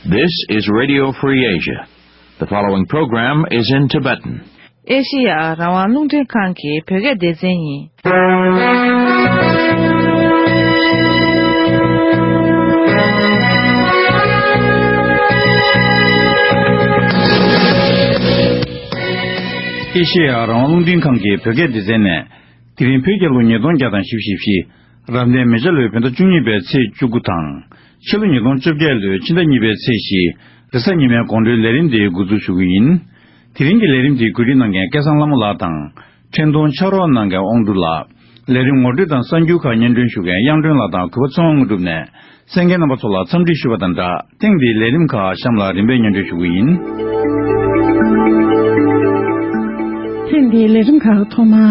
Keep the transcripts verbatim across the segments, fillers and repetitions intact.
This is Radio Free Asia. The following program is in Tibetan. ཨེ་ཤེ་ཡ་རང་དབང་རླུང་འཕྲིན་ཁང་གི་བོད་སྐད་སྡེ་ཚན་ཡིན། ཨེ་ཤེ་ཡ་རང་དབང་རླུང་འཕྲིན་ཁང་གི་བོད་སྐད་སྡེ་ཚན་ནས། དེ་རིང་བོད་རྒྱལ་ལོ་ཉིས་སྟོང་བརྒྱ་དང་བཞི་བཅུ་ཞེ་བཞི། རབ་གནས་མེ་བྱ་ལོའི་བོད་ཟླ་བཅུ་གཉིས་པའི་ཚེས་བཅུ་དགུ་དང་། ཕྱི་ལོ་ཉིས་སྟོང་བཅོ་བརྒྱད་ལོའི་ཕྱི་ཟླ་གཉིས་པའི་ཚེས་བཞི། རེས་གཟའ་ཉི་མའི་དགོང་དྲོའི་ལས་རིམ་འདི་འགོ་འཛུགས་ཞུ་གི་ཡིན། དེ་རིང་གི་ལས་རིམ་འདི་བཀོད་སྒྲིག་གནང་མཁན་སྐལ་བཟང་ལྷ་མོ་ལགས་དང་། འཕྲིན་གཏོང་ཕྱག་རོགས་གནང་མཁན་དབང་འབྲུག་ལགས། ལས་རིམ་ངོ་སྤྲོད་དང་གསར་འགྱུར་ཁག་སྙན་སྒྲོན་ཞུ་མཁན་དབྱངས་སྒྲོན་ལགས་དང་གུས་པ་ཚེ་དབང་དངོས་གྲུབ་ནས། གསན་མཁན་རྣམ་པ་ཚོ་ལ་འཚམས་འདྲི་ཞུ་བ་དང་སྦྲགས། ཐེངས་འདིའི་ལས་རིམ་ཁག་གཤམ་ལ་རིམ་པས་སྙན་སྒྲོན་ཞུ་གི་ཡིན། ཐེངས་འདིའི་ལས་རིམ་ཁག་ཐོག་མར།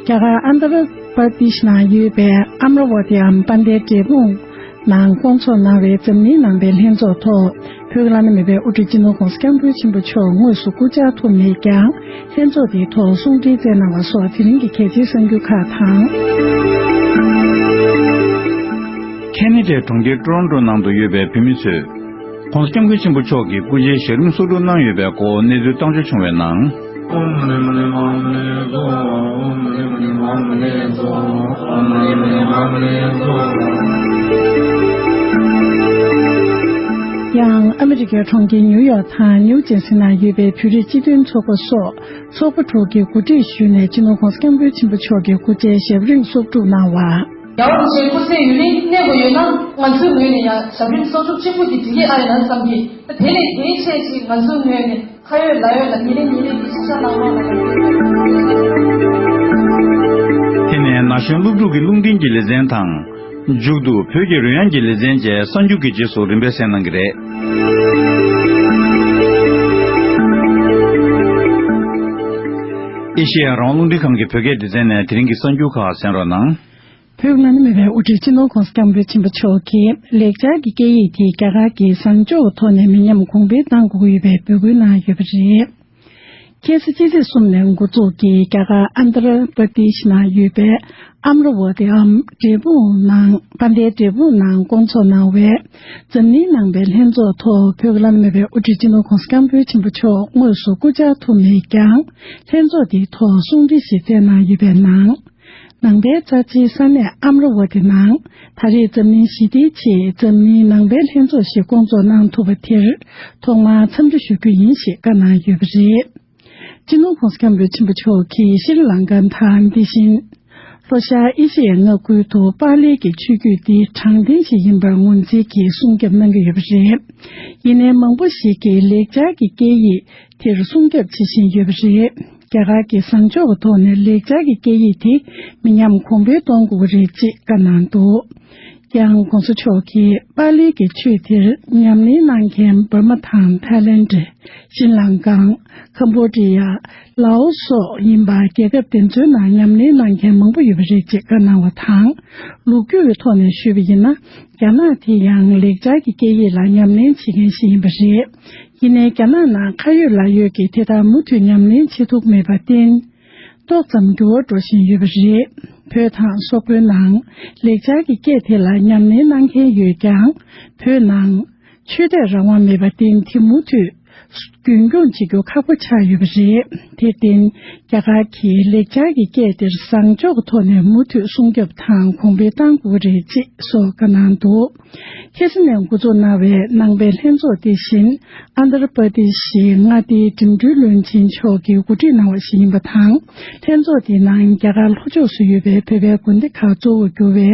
རྒྱ་གར་ཨན་དྷ་ར་པར་དེཤ་ནང་ཡོད་པའི་ཨམ་ར་ཝ་ཏི་འམ་དཔལ་ལྡན་འབྲས་སྤུངས་ནང་བསྐོང་ཚོགས་གནང་བའི་འཛམ་གླིང་ནང་པའི་ལྷན་ཚོགས་ཐོག་བོད་ཀྱི་བླ་ན་མེད་པའི་དབུ་ཁྲིད་སྤྱི་ནོར་༸གོང་ས་༸སྐྱབས་མགོན་ཆེན་པོ་མཆོག་དངོས་སུ་སྐུ་བཅར་ཐུབ་མེད་ཀྱང་། ལྷན་ཚོགས་དེའི་ཐོག་གསུང་འཕྲིན་བསྩལ་གནང་བ་སོགས་དེ་རིང་གི་གལ་ཆེའི་གསར་འགྱུར་ཁག་དང་། ཁེ་ན་ཌའི་གྲོང་ཁྱེར་ཀྲོ་རོན་ཀྲོ་ནང་དུ་ཡོད་པའི་བོད་མི་ཚོས། ༸གོང་ས་༸སྐྱབས་མགོན་ཆེན་པོ་མཆོག་གི་སྐུ་ཕྱྭའི་ཞབས་རིམ་གསོག་སྒྲུབ་གནང་ཡོད་པའི་སྐོར་གནས་ཚུལ་བཏང་འབྱོར་བྱུང་བའི་ནང་། ཡང་ཨ་མི་རི་ཀའི་གྲོང་ཁྱེར་ནིའུ་ཡོག་དང་ནིའུ་ཇར་སི་ནང་ཡོད་པའི་བོད་རིགས་སྤྱི་མཐུན་ཚོགས་པ་སོགས་ཚོགས་པ་དྲུག་གིས་གོ་སྒྲིག་ཞུས་ནས་སྤྱི་ནོར་༸གོང་ས་༸སྐྱབས་མགོན་ཆེན་པོ་མཆོག་གི་སྐུ་ཕྱྭའི་ཞབས་རིམ་གསོག་སྒྲུབ་གནང་བ། རྒྱལ་བ་རིན་པོ་ཆེའི་སྐུ་ཚེ་ཡུན་རིང་གནས་དགོས་ཡོད་ན། ང་ཚོའི་ངོས་ནས་ཡང་ཞབས་རིམ་གསོག་སྒྲུབ་གཅིག་པུ་གྱིས་འགྲིག་གི་ཨ་ཡིན་ན་བསམ་གྱི། དེ་ལས་དེའི་ཆེད་ཅིག་ང་ཚོའི་ངོས་ནས་ཁ་ཡོད་ལག་ཡོད་ལ་ཉིན་རེ་ཉིན་རེ་གི་ཤེས་བྱ་གནང་རོགས་གནང་། དེ་ནས་ན་གཞོན་སློབ་ཕྲུག་གི་རླུང་འཕྲིན་གྱི་ལེ་ཚན་དང་། མཇུག་ཏུ་བོད་ཀྱི་རོལ་དབྱངས་ཀྱི་ལེ་ཚན་བཅས་གསར་འགྱུར་གྱི་རྗེས་སུ་རིམ་པས་གསན་གནང་གི་རེད། ཨེ་ཤེ་ཡ་རང་དབང་རླུང་འཕྲིན་ཁང་གི་བོད་སྐད་སྡེ་ཚན་ནས་དེ་རིང་གི་གསར་འགྱུར་ཁག་གསན་རོགས་གནང་། བོད་ཀྱི་བླ་ན་མེད་པའི་དབུ་ཁྲིད་སྤྱི་ནོར་༸གོང་ས་༸སྐྱབས་མགོན་ཆེན་པོ་མཆོག་གིས་ལེགས་སྦྱར་གྱི་སྐད་ཡིག་དེ་རྒྱ་གར་གྱི་བཟང་ཕྱོགས་ཀྱི་ཐོག་ནས་མི་ཉམས་གོང་འཕེལ་གཏང་དགོས་ཀྱི་ཡོད་པའི་འབོད་སྐུལ་གནང་ཡོད་པ་རེད། ཁ་སང་ཕྱི་ཚེས་གསུམ་ནས་འགོ་འཛུགས་ཀྱིས་རྒྱ་གར་ཨན་དྷ་ར་པར་དེཤ་ནང་ཡོད་པའི་ཨམ་ར་ཝ་ཏི་འམ་འབྲས་སྤུངས་ནང་དཔལ་ལྡན་འབྲས་སྤུངས་ནང་བསྐོང་ཚོགས་གནང་བའི་འཛམ་གླིང་ནང་པའི་ལྷན་ཚོགས་ཐོག་བོད་ཀྱི་བླ་ན་མེད་པའི་དབུ་ཁྲིད་སྤྱི་ནོར་༸གོང་ས་༸སྐྱབས་མགོན་ཆེན་པོ་མཆོག་དངོས་སུ་སྐུ་བཅར་ཐུབ་མེད་ཀྱང་། ལྷན་ཚོགས་དེའི་ཐོག་གསུང་འཕྲིན་ཞིག་བསྩལ་གནང་ཡོད་པའི་ནང་། ནང་པའི་རྩ་ཆེའི་ས་གནས་ཨམ་ར་ཝ་ཏི་ནང་ད་རེས་འཛམ་གླིང་ཞི་བདེའི་ཆེད་འཛམ་གླིང་ནང་པའི་ལྷན་ཚོགས་ཤིག་བསྐོང་ཚོགས་གནང་ཐུབ་པ་དེར་ཐོག་མར་འཚམས་འདྲི་ཞུ་རྒྱུ་ཡིན་ཞེས་བཀའ་གནང་ཡོད་པ་རེད། སྤྱི་ནོར་༸གོང་ས་༸སྐྱབས་མགོན་ཆེན་པོ་མཆོག་གིས་ཤྲི་ལང་ཀ་དང་། དེ་བཞིན་ལྷོ་ཤར་ཨེ་ཤི་ཡའི་མངའ་ཁུལ་དུ་པཱ་ལིའི་གི་ཆོས་བརྒྱུད་འདི་དྲང་བདེན་ཞིག་ཡིན་པར་ངོས་འཛིན་གྱིས་སྲུང་སྐྱོབ་གནང་གི་ཡོད་པ་རེད། ཡིན་ནའི་མང་པོ་ཞིག་གིས་ལེགས་སྦྱར་གྱི་སྐད་ཡིག་དེར་སྲུང་སྐྱོབ་བྱེད་བཞིན་ཡོད་པ་རེད། རྒྱ་གར་གྱི་བཟང་ཕྱོགས་ཀྱི་ཐོག་ནས་ལེགས་སྦྱར་གྱི་སྐད་ཡིག་དེ་མི་ཉམས་གོང་འཕེལ་གཏོང་དགོས་པ་རེད་ཅེས་བཀའ་གནང་འདུག་ཡང་༸གོང་ས་མཆོག་གིས་པཱ་ལིའི་གི་ཆོས་དེར་ཉམས་ལེན་གནང་མཁན་འབར་མ་དང་ཐའི་ལེན་ཌི། ཤྲི་ལང་ཀ། ཁམ་བྷོ་ཌི་ཡ། ལའོ་སོགས་ཡིན་པ། རྒྱལ་ཁབ་དེ་ཚོའི་ནང་ཉམས་ལེན་གནང་མཁན་མང་པོ་ཡོད་པ་རེད་ཅེས་བཀའ་གནང་བ་དང་། ལོ་རྒྱུས་ཀྱི་ཐོག་ནས་ཞུས་པ་ཡིན་ན། རྒྱ་ནག་དེ་ཡང་ལེགས་སྦྱར་གྱི་སྐད་ཡིག་ལ་ཉམས་ལེན་བྱེད་མཁན་ཞིག་ཡིན་པ་རེད། ཡིན་ནའི་རྒྱ་ནག་ནང་ཁ་ཡོད་ལག་ཡོད་ཀྱིས་དེ་དག་མུ་མཐུད་ཉམས་ལེན་བྱེད་ཐུབ་མེད་པར་བརྟེན། ཏོག་ཙམ་འགྱུར་བ་འགྲོ་བཞིན་ཡོད་པ་རེད། བོད་དང་སོག་པོའི་ནང་ལེགས་སྦྱར་གྱི་སྐད་དེ་ལ་ཉམས་ལེན་གནང་མཁན་ཡོད་ཀྱང་། བོད་ནང་ཆོས་དད་རང་དབང་མེད་པར་བརྟེན། དེ་མུ་མཐུད་རྒྱུན་སྐྱོང་བྱེད་རྒྱུ་ཁག་པོ་ཆགས་ཡོད་པ་རེད། དེར་བརྟེན། རྒྱ་གར་གྱིས་ལེགས་སྦྱར་གྱི་སྐད་དེར་བཟང་ཕྱོགས་ཀྱི་ཐོག་ནས་མུ་མཐུད་སྲུང་སྐྱོབ་དང་གོང་འཕེལ་གཏང་དགོས་ཀྱི་རེད་ཅེས་སོགས་བཀའ་གནང་འདུག་ཁ་སང་ནས་འགོ་འཛུགས་གནང་བའི་ནང་པའི་ལྷན་ཚོགས་དེ་བཞིན་ཨན་དྷ་ར་པར་དེ་ཤི་མངའ་སྡེའི་འགྲིམ་འགྲུལ་བློན་ཆེན་མཆོག་གིས་གོ་སྒྲིག་གནང་བ་ཞིག་ཡིན་པ་དང་། ལྷན་ཚོགས་དེའི་ནང་རྒྱ་གར་ལྷོ་ཕྱོགས་སུ་ཡོད་པའི་བོད་པའི་དགོན་སྡེ་ཁག་གཙོ་བོར་གྱུར་བའི་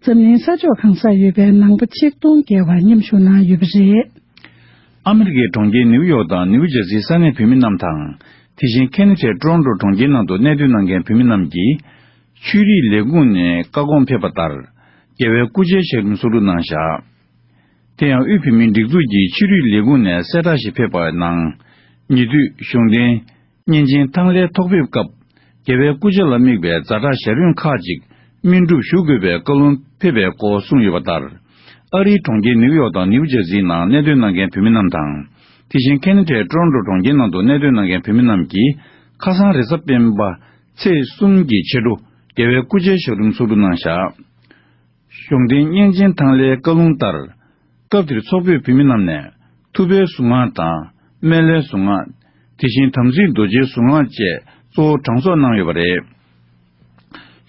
འཛམ་གླིང་ས་ཕྱོགས་གང་སར་ཡོད་པའི་ནང་པ་ཆིག་སྟོང་བརྒལ་བ་མཉམ་ཞུགས་གནང་ཡོད་པ་རེད། ཨ་མི་རི་ཀའི་གྲོང་ཁྱེར་ནིའུ་ཡོག་དང་ནིའུ་ཇར་སིའི་ས་གནས་བོད་མི་རྣམས་དང་། དེ་བཞིན་ཁེ་ན་ཌའི་ཀྲོ་རོན་ཀྲོ་གྲོང་ཁྱེར་ནང་དུ་གནས་སྡོད་གནང་མཁན་བོད་མི་རྣམས་ཀྱིས། ཆོས་རིག་ལས་ཁུངས་ནས་བཀའ་དགོངས་ཕེབས་པ་ལྟར། རྒྱལ་བའི་སྐུ་ཕྱྭའི་ཞབས་རིམ་གསོག་སྒྲུབ་གནང་བཞག་དེ་ཡང་དབུས་བོད་མིའི་སྒྲིག་འཛུགས་ཀྱི་ཆོས་རིག་ལས་ཁུངས་ནས་གསལ་བསྒྲགས་ཤིག་ཕེབས་པའི་ནང་། ཉེ་དུས་གཞུང་བསྟེན། གཉན་ཆེན་ཐང་ལྷའི་ཐོག་ཕེབས་སྐབས། རྒྱལ་བའི་སྐུ་ཕྱྭ་ལ་དམིགས་པའི་ཛ་དྲག་ཞལ་རོལ་ཁག་ཅིག་སྨིན་སྒྲུབ་ཞུ་དགོས་པའི་བཀའ་ལུང་ཕེབས་པའི་སྐོར་གསུངས་ཡོད་པ་ལྟར། ཨ་རིའི་གྲོང་ཁྱེར་ནིའུ་ཡོག་དང་ནིའུ་ཇར་སིའི་ནང་གནས་སྡོད་གནང་མཁན་བོད་མི་རྣམས་དང་། དེ་བཞིན་ཁེ་ན་ཌའི་ཀྲོ་རོན་ཀྲོ་གྲོང་ཁྱེར་ནང་དུ་གནས་སྡོད་གནང་མཁན་བོད་མི་རྣམས་ཀྱིས། ཁ་སང་རེས་གཟའ་སྤེན་པ་ཚེས་གསུམ་གྱི་ཕྱི་དྲོ། རྒྱལ་བའི་སྐུ་ཕྱྭའི་ཞབས་རིམ་གསོག་སྒྲུབ་གནང་བཞག་གཞུང་བསྟེན་གཉན་ཆེན་ཐང་ལྷའི་བཀའ་ལུང་ལྟར། སྐབས་དེར་ཚོགས་ཕེབས་བོད་མི་རྣམས་ནས། ཐུབ་པའི་གཟུངས་སྔགས་དང་སྨན་བླའི་གཟུངས་སྔགས། དེ་བཞིན་དམ་ཚིག་རྡོ་རྗེའི་གཟུངས་སྔགས་བཅས་གཙོ་བོ་གྲངས་གསོག་གནང་ཡོད་པ་རེད།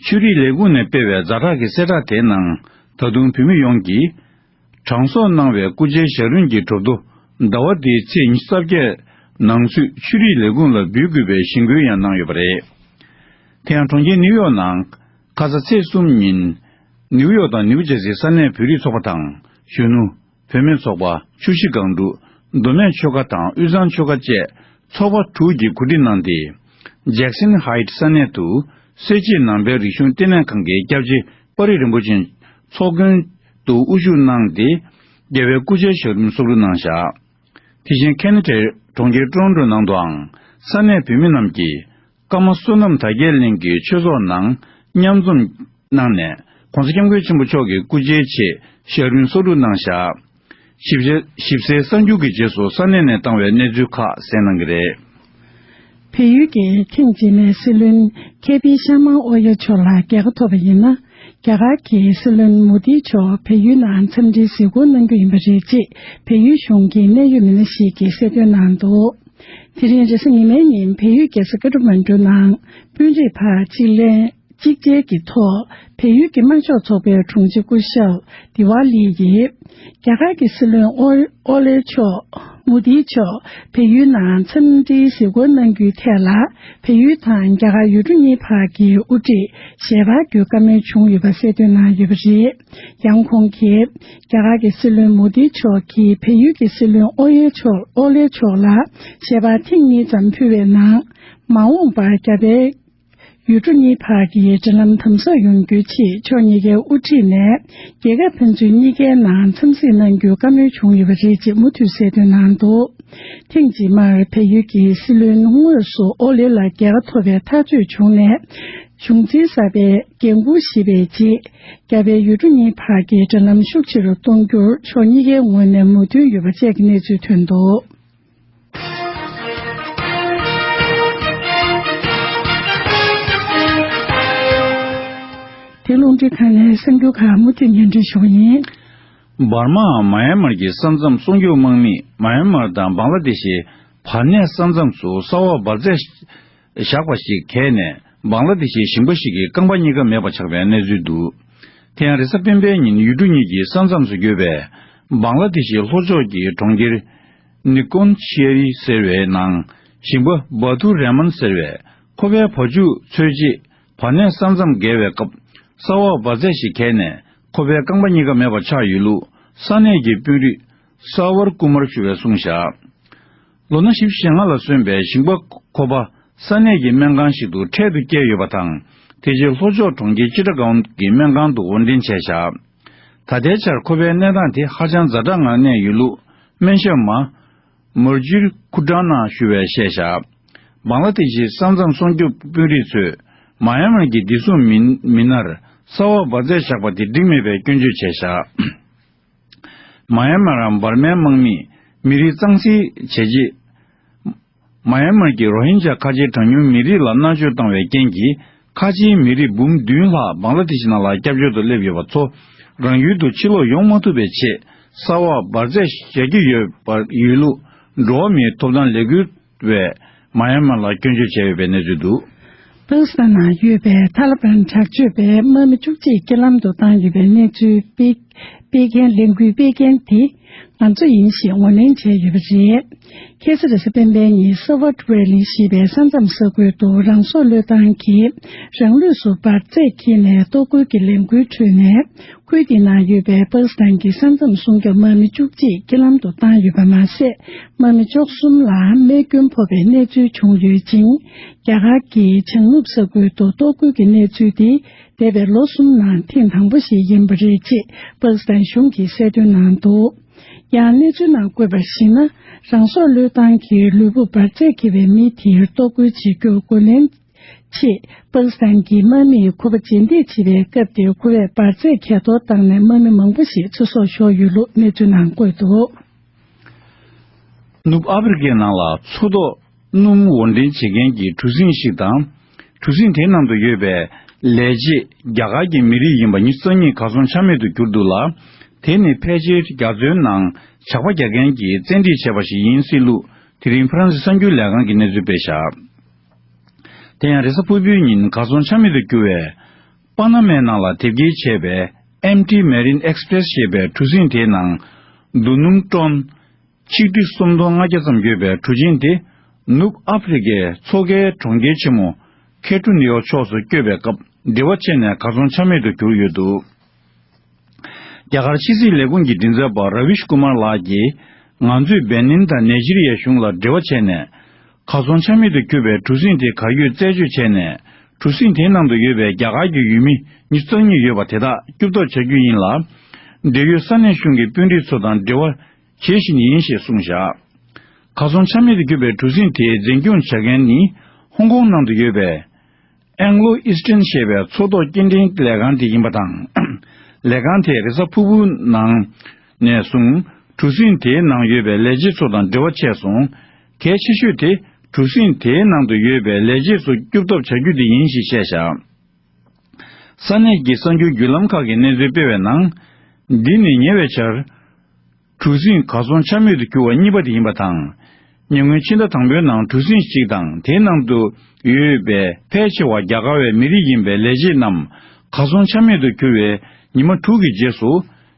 ཆོས་རིག་ལས་ཁུངས་ནས་སྤེལ་བའི་ཛ་དྲག་གི་གསལ་བསྒྲགས་དེའི་ནང་། ད་དུང་བོད་མི་ཡོངས་ཀྱིས་གྲངས་གསོག་གནང་བའི་སྐུ་ཕྱྭའི་ཞལ་རིམ་གྱི་གྲུབ་ཐོབ་ཟླ་བ་འདིའི་ཚེས་ཉི་ཤུ་རྩ་བརྒྱད་ནང་ཚུད་ཆོས་རིག་ལས་ཁུངས་ལ་འབུལ་དགོས་པའི་གཞེན་སྐུལ་ཡང་གནང་ཡོད་པ་རེད། དེ་ཡང་གྲོང་ཁྱེར་ནིའུ་ཡོག་ནང་ཁ་ས་ཚེས་གསུམ་ཉིན། ནིའུ་ཡོག་དང་ནིའུ་ཇར་སིའི་ས་གནས་བོད་རིགས་ཚོགས་པ་དང་གཞོན་ནུ། བུད་མེད་ཚོགས་པ། ཆུ་བཞི་སྒང་དྲུག་མདོ་སྨད་ཆོལ་ཁ་དང་དབུས་གཙང་ཆོལ་ཁ་བཅས་ཚོགས་པ་དྲུག་གིས་གོ་སྒྲིག་གནང་སྟེ། ཇེག་སན་ཧའིཊ་ས་གནས་དུ་སེར་བྱེས་ནང་པའི་རིག་གཞུང་ལྟེ་གནས་ཁང་གི་སྐྱབས་རྗེ་དཔའ་རིས་རིན་པོ་ཆེ་ཚོགས་མགོན་དུ་དབུ་བཞུགས་གནང་སྟེ། རྒྱལ་བའི་སྐུ་ཕྱྭའི་ཞབས་རིམ་སོགས་རུ་གནང་བཞག་དེ་བཞིན་ཁེ་ན་ཌའི་གྲོང་ཁྱེར་ཀྲོན་ཀྲོ་ནང་དུའང་ས་གནས་བོད་མི་རྣམས་ཀྱིས་ཀརྨ་བསོད་ནམས་དར་རྒྱས་གླིང་གི་ཆོས་ཚོགས་ནང་མཉམ་འཛོམས་གནང་ནས། ༸གོང་ས་༸སྐྱབས་མགོན་ཆེན་པོ་མཆོག་གི་སྐུ་ཕྱྭའི་ཆེད་ཞབས་རིམ་སོགས་རུ་གནང་བཞག་ཞིབ་ཆ་ཞིབ་གསལ་གསར་འགྱུར་གྱི་རྗེས་སུ་ས་གནས་ནས་བཏང་བའི་གནས་ཚུལ་ཁག་གསན་གནང་གི་རེད། བལ་ཡུལ་གྱི་ཐེངས་རྗེས་མའི་སྲིད་བློན་ཁེ་པི་ཤར་མ་ཨོ་ཡེ་མཆོག་ལ་རྒྱལ་ཁ་ཐོབ་པ་ཡིན་ན། རྒྱ་གར་གྱི་སྲིད་བློན་མོ་དི་མཆོག་བལ་ཡུལ་ནང་འཚམས་འདྲིའི་གཟིགས་སྐོར་གནང་རྒྱུ་ཡིན་པ་རེད་ཅེས་བལ་ཡུལ་གཞུང་གི་གནད་ཡོད་མི་སྣ་ཞིག་གིས་གསལ་སྟོན་གནང་འདུག་དེ་རིང་རེས་གཟའ་ཉི་མའི་ཉིན་བལ་ཡུལ་རྒྱལ་ས་ཀ་ཐ་མན་གྲུ་ནང་དཔོན་རིགས་ཕར་གཅིག་ལེན། གཅིག་མཇལ་གྱི་ཐོག་བལ་ཡུལ་གྱི་དམར་ཤོག་ཚོགས་པའི་དྲུང་ཆེ་སྐུ་ཞབས་དི་ཝ་ལི་ཡིས། རྒྱ་གར་གྱི་སྲིད་བློན་ཨོ་ཨོ་ལེ་མཆོག་མུ་དྷི་མཆོག་བལ་ཡུལ་ནང་འཚམས་འདྲིའི་གཟིགས་སྐོར་གནང་རྒྱུའི་ཐད་ལ། བལ་ཡུལ་དང་རྒྱ་གར་ཡུལ་གྲུ་གཉིས་བར་གྱི་དབུ་ཁྲིད་ཞལ་པར་བརྒྱུད་བཀའ་མོལ་བྱུང་ཡོད་པ་གསལ་སྟོན་གནང་ཡོད་པ་རེད། ཡང་ཁོང་གིས། རྒྱ་གར་གྱི་སྲིད་བློན་མུ་དྷི་མཆོག་གིས་བལ་ཡུལ་གྱི་སྲིད་བློན་ཨོ་ཡེ་མཆོག་ཨོ་ལེ་མཆོག་ལ་ཞལ་པར་ཐེངས་གཉིས་ཙམ་ཕུལ་བའི་ནང་། མ་འོངས་པར་རྒྱ་བལ་ཡུལ་གྲུ་གཉིས་བར་གྱི་འབྲེལ་ལམ་དམ་ཟབ་ཡོང་རྒྱུའི་ཆེད་ཕྱོགས་གཉིས་ཀའི་དབུ་ཁྲིད་ནས་རྒྱལ་ཁབ་ཕན་ཚུན་གཉིས་ཀའི་ནང་འཚམས་གཟིགས་གནང་རྒྱུའི་བཀའ་མོལ་བྱུང་ཡོད་པ་རེད་ཅེས་མུ་མཐུད་གསལ་སྟོན་གནང་འདུག་ཐེངས་རྗེས་མར་བལ་ཡུལ་གྱི་སྲིད་བློན་དངོས་སུ་ཨོ་ལེ་ལ་རྒྱལ་ཁ་ཐོབ་པའི་ཐག་གཅོད་བྱུང་ནས། གཞུང་འཛིན་གསར་པའི་འགན་འཁུར་བཞེས་པའི་རྗེས། རྒྱ་བལ་ཡུལ་གྲུ་གཉིས་བར་གྱི་འབྲེལ་ལམ་ཤུགས་ཆེ་རུ་གཏོང་རྒྱུར་ཕྱོགས་གཉིས་ཀའི་ངོས་ནས་མོས་མཐུན་ཡོད་པ་བཅས་ཀྱི་གནས་ཚུལ་ཐོན་འདུག་དེ་རླུང་འཕྲིན་ཁང་ནས་གསར་འགྱུར་ཁག་མུ་མཐུད་སྙན་སྒྲོན་ཞུ་བ་ཡིན། འབར་མའམ་མཱ་ཡན་མར་གྱི་ས་མཚམས་སྲུང་སྐྱོབ་དམག་མིས་མཱ་ཡན་མར་དང་བང་ལ་དེ་ཤི་བར་གནས་ས་མཚམས་སུ་ས་འོག་འབར་རྫས་བཞག་པ་ཞིག་གས་ནས་བང་ལ་དེ་ཤིའི་ཞིང་པ་ཞིག་གི་རྐང་པ་གཉིས་ཀ་མེད་པ་ཆགས་པའི་གནས་ཚུལ་འདུག་དེ་ཡང་རེས་གཟའ་སྤེན་པའི་ཉིན་ཡུལ་གྲུ་གཉིས་ཀྱི་ས་མཚམས་སུ་ཡོད་པའི་བང་ལ་དེ་ཤིའི་ལྷོ་ཕྱོགས་ཀྱི་གྲོང་ཁྱེར་ནི་ཀོན་ཤེ་རི་ཟེར་བའི་ནང་ཞིང་པ་བ་ཐུ་རེ་མན་ཟེར་བས་ཁོ་པའི་བ་ཕྱུགས་འཚོལ་ཆེད་བར་གནས་ས་མཚམས་བརྒལ་བའི་སྐབས་ས་འོག་འབར་རྫས་ཤིག་གས་ནས་ཁོ་པའི་རྐང་པ་གཉིས་ཀ་མེད་པ་ཆགས་ཡོད་ལུགས་ས་གནས་ཀྱི་དཔོན་རིགས་ས་བར་ཀུ་མར་ཞུ་བས་གསུངས་བཞག་ལོ་ན་བཞི་བཅུ་ཞེ་ལྔ་ལ་སོན་པའི་ཞིང་པ་ཁོ་པ་ས་གནས་ཀྱི་སྨན་ཁང་ཞིག་ཏུ་འཕྲལ་དུ་བསྐྱལ་ཡོད་པ་དང་། དེ་རྗེས་ལྷོ་ཕྱོགས་གྲོང་ཁྱེར་ཅི་ཊ་གའོན་གྱི་སྨན་ཁང་དུ་དབོར་འདྲེན་བྱས་བཞག་ད་ལྟའི་ཆར་ཁོ་པའི་གནས་སྟངས་དེ་ཧ་ཅང་ཛ་དྲག་ངང་གནས་ཡོད་ལུགས་སྨན་ཞབས་མ། མར་ཇུར་ཁུ་ཏྲ་ན་ཞུ་བས་བཤད་བཞག་བང་ལ་དེ་ཤིའི་ས་མཚམས་སྲུང་སྐྱོབ་དཔོན་རིགས་ཚོས་མཱ་ཡན་མར་གྱི་བདེ་སྲུང་མི་མི་སྣར་ས་འོག་འབར་རྫས་བཞག་པ་དེ་འགྲིག་མེད་པའི་སྐྱོན་བརྗོད་བྱས་བཞག་མཱ་ཡན་མར་རམ་འབར་མའི་དམག་མིས་མི་རིགས་གཙང་སེལ་བྱས་རྗེས། མཱ་ཡན་མར་གྱི་རོ་ཧིན་ཇཱ་ཁ་ཆེའི་གྲངས་ཉུང་མི་རིགས་ལ་མནར་གཅོད་བཏང་བའི་རྐྱེན་གྱིས་ཁ་ཆེའི་མི་རིགས་འབུམ་བདུན་ལྷག་བང་ལ་དེ་ཤི་ནང་ལ་སྐྱབས་བཅོལ་དུ་སླེབས་ཡོད་པ་ཚོ་རང་ཡུལ་དུ་ཕྱིར་ལོག་ཡོང་མ་ཐུབ་པའི་ཆེད་ས་འོག་འབར་རྫས་བཞག་གི་ཡོད་པར་ཡོད་ལུགས་འགྲོ་བ་མིའི་ཐོབ་ཐང་ལས་འགུལ་བས་མཱ་ཡན་མར་ལ་སྐྱོན་བརྗོད་བྱས་ཡོད་པའི་གནས་ཚུལ་འདུག་པ་ཀི་སི་ཐན་ནང་ཡོད་པའི་ཐ་ལི་བན་དྲག་སྤྱོད་པས་དམག་མི་བཅུ་གཅིག་རྐྱེན་ལམ་དུ་བཏང་ཡོད་པའི་གནས་ཚུལ་སྤེལ་སྤེལ་མཁན་ལས་འགུལ་སྤེལ་མཁན་དེ་ང་ཚོ་ཡིན་ཞེས་ངོས་ལེན་བྱས་ཡོད་པ་རེད། ཁ་སང་རེས་གཟའ་སྤེན་པའི་ཉིན་སོ་ཝར་ཝེ་ལི་ཞེས་པའི་ས་མཚམས་ས་ཁུལ་དུ་རང་སྲོག་བློས་བཏང་གིས་རང་ལུས་སུ་འབར་རྫས་འཁྱེར་ནས་གཏོར་རྒོལ་གྱི་ལས་འགུལ་ཁྲོད་ནས། ཁུལ་དེའི་ནང་ཡོད་པའི་པ་ཀི་སི་ཐན་གྱི་ས་མཚམས་སྲུང་སྐྱོབ་དམག་མི་བཅུ་གཅིག་རྐྱེན་ལམ་དུ་བཏང་ཡོད་པ་མ་ཟད། དམག་མི་བཅུ་གསུམ་ལ་རྨས་སྐྱོན་ཕོག་པའི་གནས་ཚུལ་བྱུང་ཡོད་ཅིང་། རྒྱ་གར་གྱི་བྱང་ནུབ་ས་ཁུལ་དུ་གཏོར་རྒོལ་གྱི་གནས་ཚུལ་དེ་འདས་པའི་ལོ་གསུམ་ནང་ཐེངས་དང་པོ་ཞིག་ཡིན་པ་རེད་ཅེས་པ་ཀི་སི་ཐན་གཞུང་གིས་གསལ་སྟོན་གནང་འདུག་ཡང་གནས་ཚུལ་ནང་བཀོད་པར་གཞིགས་ན། རང་སྲོག་བློས་བཏང་གིས་ལུས་པོ་འབར་རྫས་འཁྱེར་བའི་མི་དེར་གཏོར་རྒོལ་བྱེད་རྒྱུར་རྒོལ་ལན་ཆེད། པ་ཀི་སི་ཐན་གྱི་དམག་མིས་ཁོ་པ་རྗེས་འདེད་བྱེད་པའི་སྐབས་དེར་ཁོ་པས་འབར་རྫས་གས་གཏོར་བཏང་ནས་དམག་མི་མང་པོ་ཞིག་ཚེ་སྲོག་ཤོར་ཡོད་ལུགས་གནས་ཚུལ་ནང་བཀོད་འདུག་ནུབ་ཨ་ཕི་རི་ཀའི་ནང་ལ་མཚོ་ཐོག་སྣུམ་དབོར་འདྲེན་བྱེད་མཁན་གྱི་གྲུ་གཟིངས་ཤིག་དང་། གྲུ་གཟིངས་དེའི་ནང་དུ་ཡོད་པའི་ལས་བྱེད་རྒྱ་གར་གྱི་མི་རིགས་ཡིན་པ་ཉི་ཤུ་རྩ་གཉིས་གར་སོང་ཆ་མེད་དུ་གྱུར་འདུག་ལ། དེ་ནི་ཕལ་ཆེར་རྒྱ་མཚོའི་ནང་ཇག་པ་རྒྱག་མཁན་གྱིས་བཙན་ཁྲིད་བྱས་པ་ཞིག་ཡིན་སྲིད་ལུགས། དེ་རིང་ཧྥ་རན་སི་གསར་འགྱུར་ལས་ཁང་གིས་གནས་ཚུལ་སྤེལ་བཞག་དེ་ཡང་རེས་གཟའ་ཕུར་བུའི་ཉིན་གར་སོང་ཆ་མེད་དུ་གྱུར་བའི་པ་ན་མའི་ནང་ལ་དེབ་སྐྱེལ་བྱས་པའི་ཨེམ་ཊི་མེ་རིན་ཨེགས་པི་རེ་སི་ཞེས་པའི་གྲུ་གཟིངས་དེའི་ནང་། རྡོ་སྣུམ་ཊོན་ཆིག་ཁྲི་སུམ་སྟོང་ལྔ་བརྒྱ་ཙམ་ཡོད་པའི་གྲུ་གཟིངས་དེ། ནུབ་ཨ་ཧྥེ་རི་ཁའི་མཚོ་ཁའི་གྲོང་ཁྱེར་ཆེན་མོ་ཁེ་ཏྲུ་ནི་ཡོག་ཕྱོགས་སུ་བསྐྱོད་པའི་སྐབས། འབྲེལ་བ་ཆད་ནས་གར་སོང་ཆ་མེད་དུ་གྱུར་ཡོད་འདུག་རྒྱ་གར་ཕྱི་སྲིད་ལས་ཁུངས་ཀྱི་མགྲིན་ཚབ་པ་ར་བིཤ་ཀུ་མར་ལགས་ཀྱིས། ང་ཚོས་བེ་ནིན་དང་ནེ་ཇི་རི་ཡའི་གཞུང་ལ་འབྲེལ་བ་བྱས་ནས། གར་སོང་ཆ་མེད་དུ་གྱུར་པའི་གྲུ་གཟིངས་དེ་གར་ཡོད་རྩད་གཅོད་བྱས་ནས། གྲུ་གཟིངས་དེའི་ནང་དུ་ཡོད་པའི་རྒྱ་གར་གྱི་ཡུལ་མི་ཉི་ཤུ་རྩ་གཉིས་ཡོད་པ་དེ་དག་སྐྱོབ་ཐབས་བྱ་རྒྱུ་ཡིན་ལ། འབྲེལ་ཡོད་ས་གནས་གཞུང་གི་དཔོན་རིགས་ཚོ་དང་འབྲེལ་བ་བྱེད་བཞིན་ཡིན་ཞེས་གསུངས་བཞག་གར་སོང་ཆ་མེད་དུ་གྱུར་པའི་གྲུ་གཟིངས་དེའི་འཛིན་སྐྱོང་བྱ་མཁན་ནི། ཧོང་ཀོང་ནང་དུ་ཡོད་པའི། Anglo Eastern ཞེས་པའི་མཚོ་ཐོག་སྐྱེལ་འདྲེན་ལས་ཁང་དེ་ཡིན་པ་དང་། ལས་ཁང་དེས་རེས་གཟའ་ཕུར་བུའི་ནང་ནས་བཟུང་གྲུ་གཟིངས་དེའི་ནང་ཡོད་པའི་ལས་བྱེད་ཚོ་དང་འབྲེལ་བ་བྱས་སོང་། གལ་ཆེ་ཤོས་དེ་གྲུ་གཟིངས་དེའི་ནང་དུ་ཡོད་པའི་ལས་བྱེད་ཚོ་སྐྱོབ་ཐབས་བྱ་རྒྱུ་དེ་ཡིན་ཞེས་བཤད་བཞག་ས་གནས་ཀྱི་གསར་འགྱུར་བརྒྱུད་ལམ་ཁག་གིས་གནས་ཚུལ་སྤེལ་བའི་ནང་། འདི་ནི་ཉེ་བའི་ཆར། གྲུ་གཟིངས་གར་སོང་ཆ་མེད་དུ་གྱུར་བ་གཉིས་པ་དེ་ཡིན་པ་དང་། ཉེ་སྔོན་ཕྱི་ཟླ་དང་པོའི་ནང་གྲུ་གཟིངས་ཤིག་དང་དེའི་ནང་དུ་ཡོད་པའི་ཕལ་ཆེ་བ་རྒྱ་གར་བའི་མི་རིགས་ཡིན་པའི་ལས་བྱེད་རྣམས་གར་སོང་ཆ་མེད་དུ་གྱུར་བའི་ཉི་མ་དྲུག་གི་རྗེས་སུ།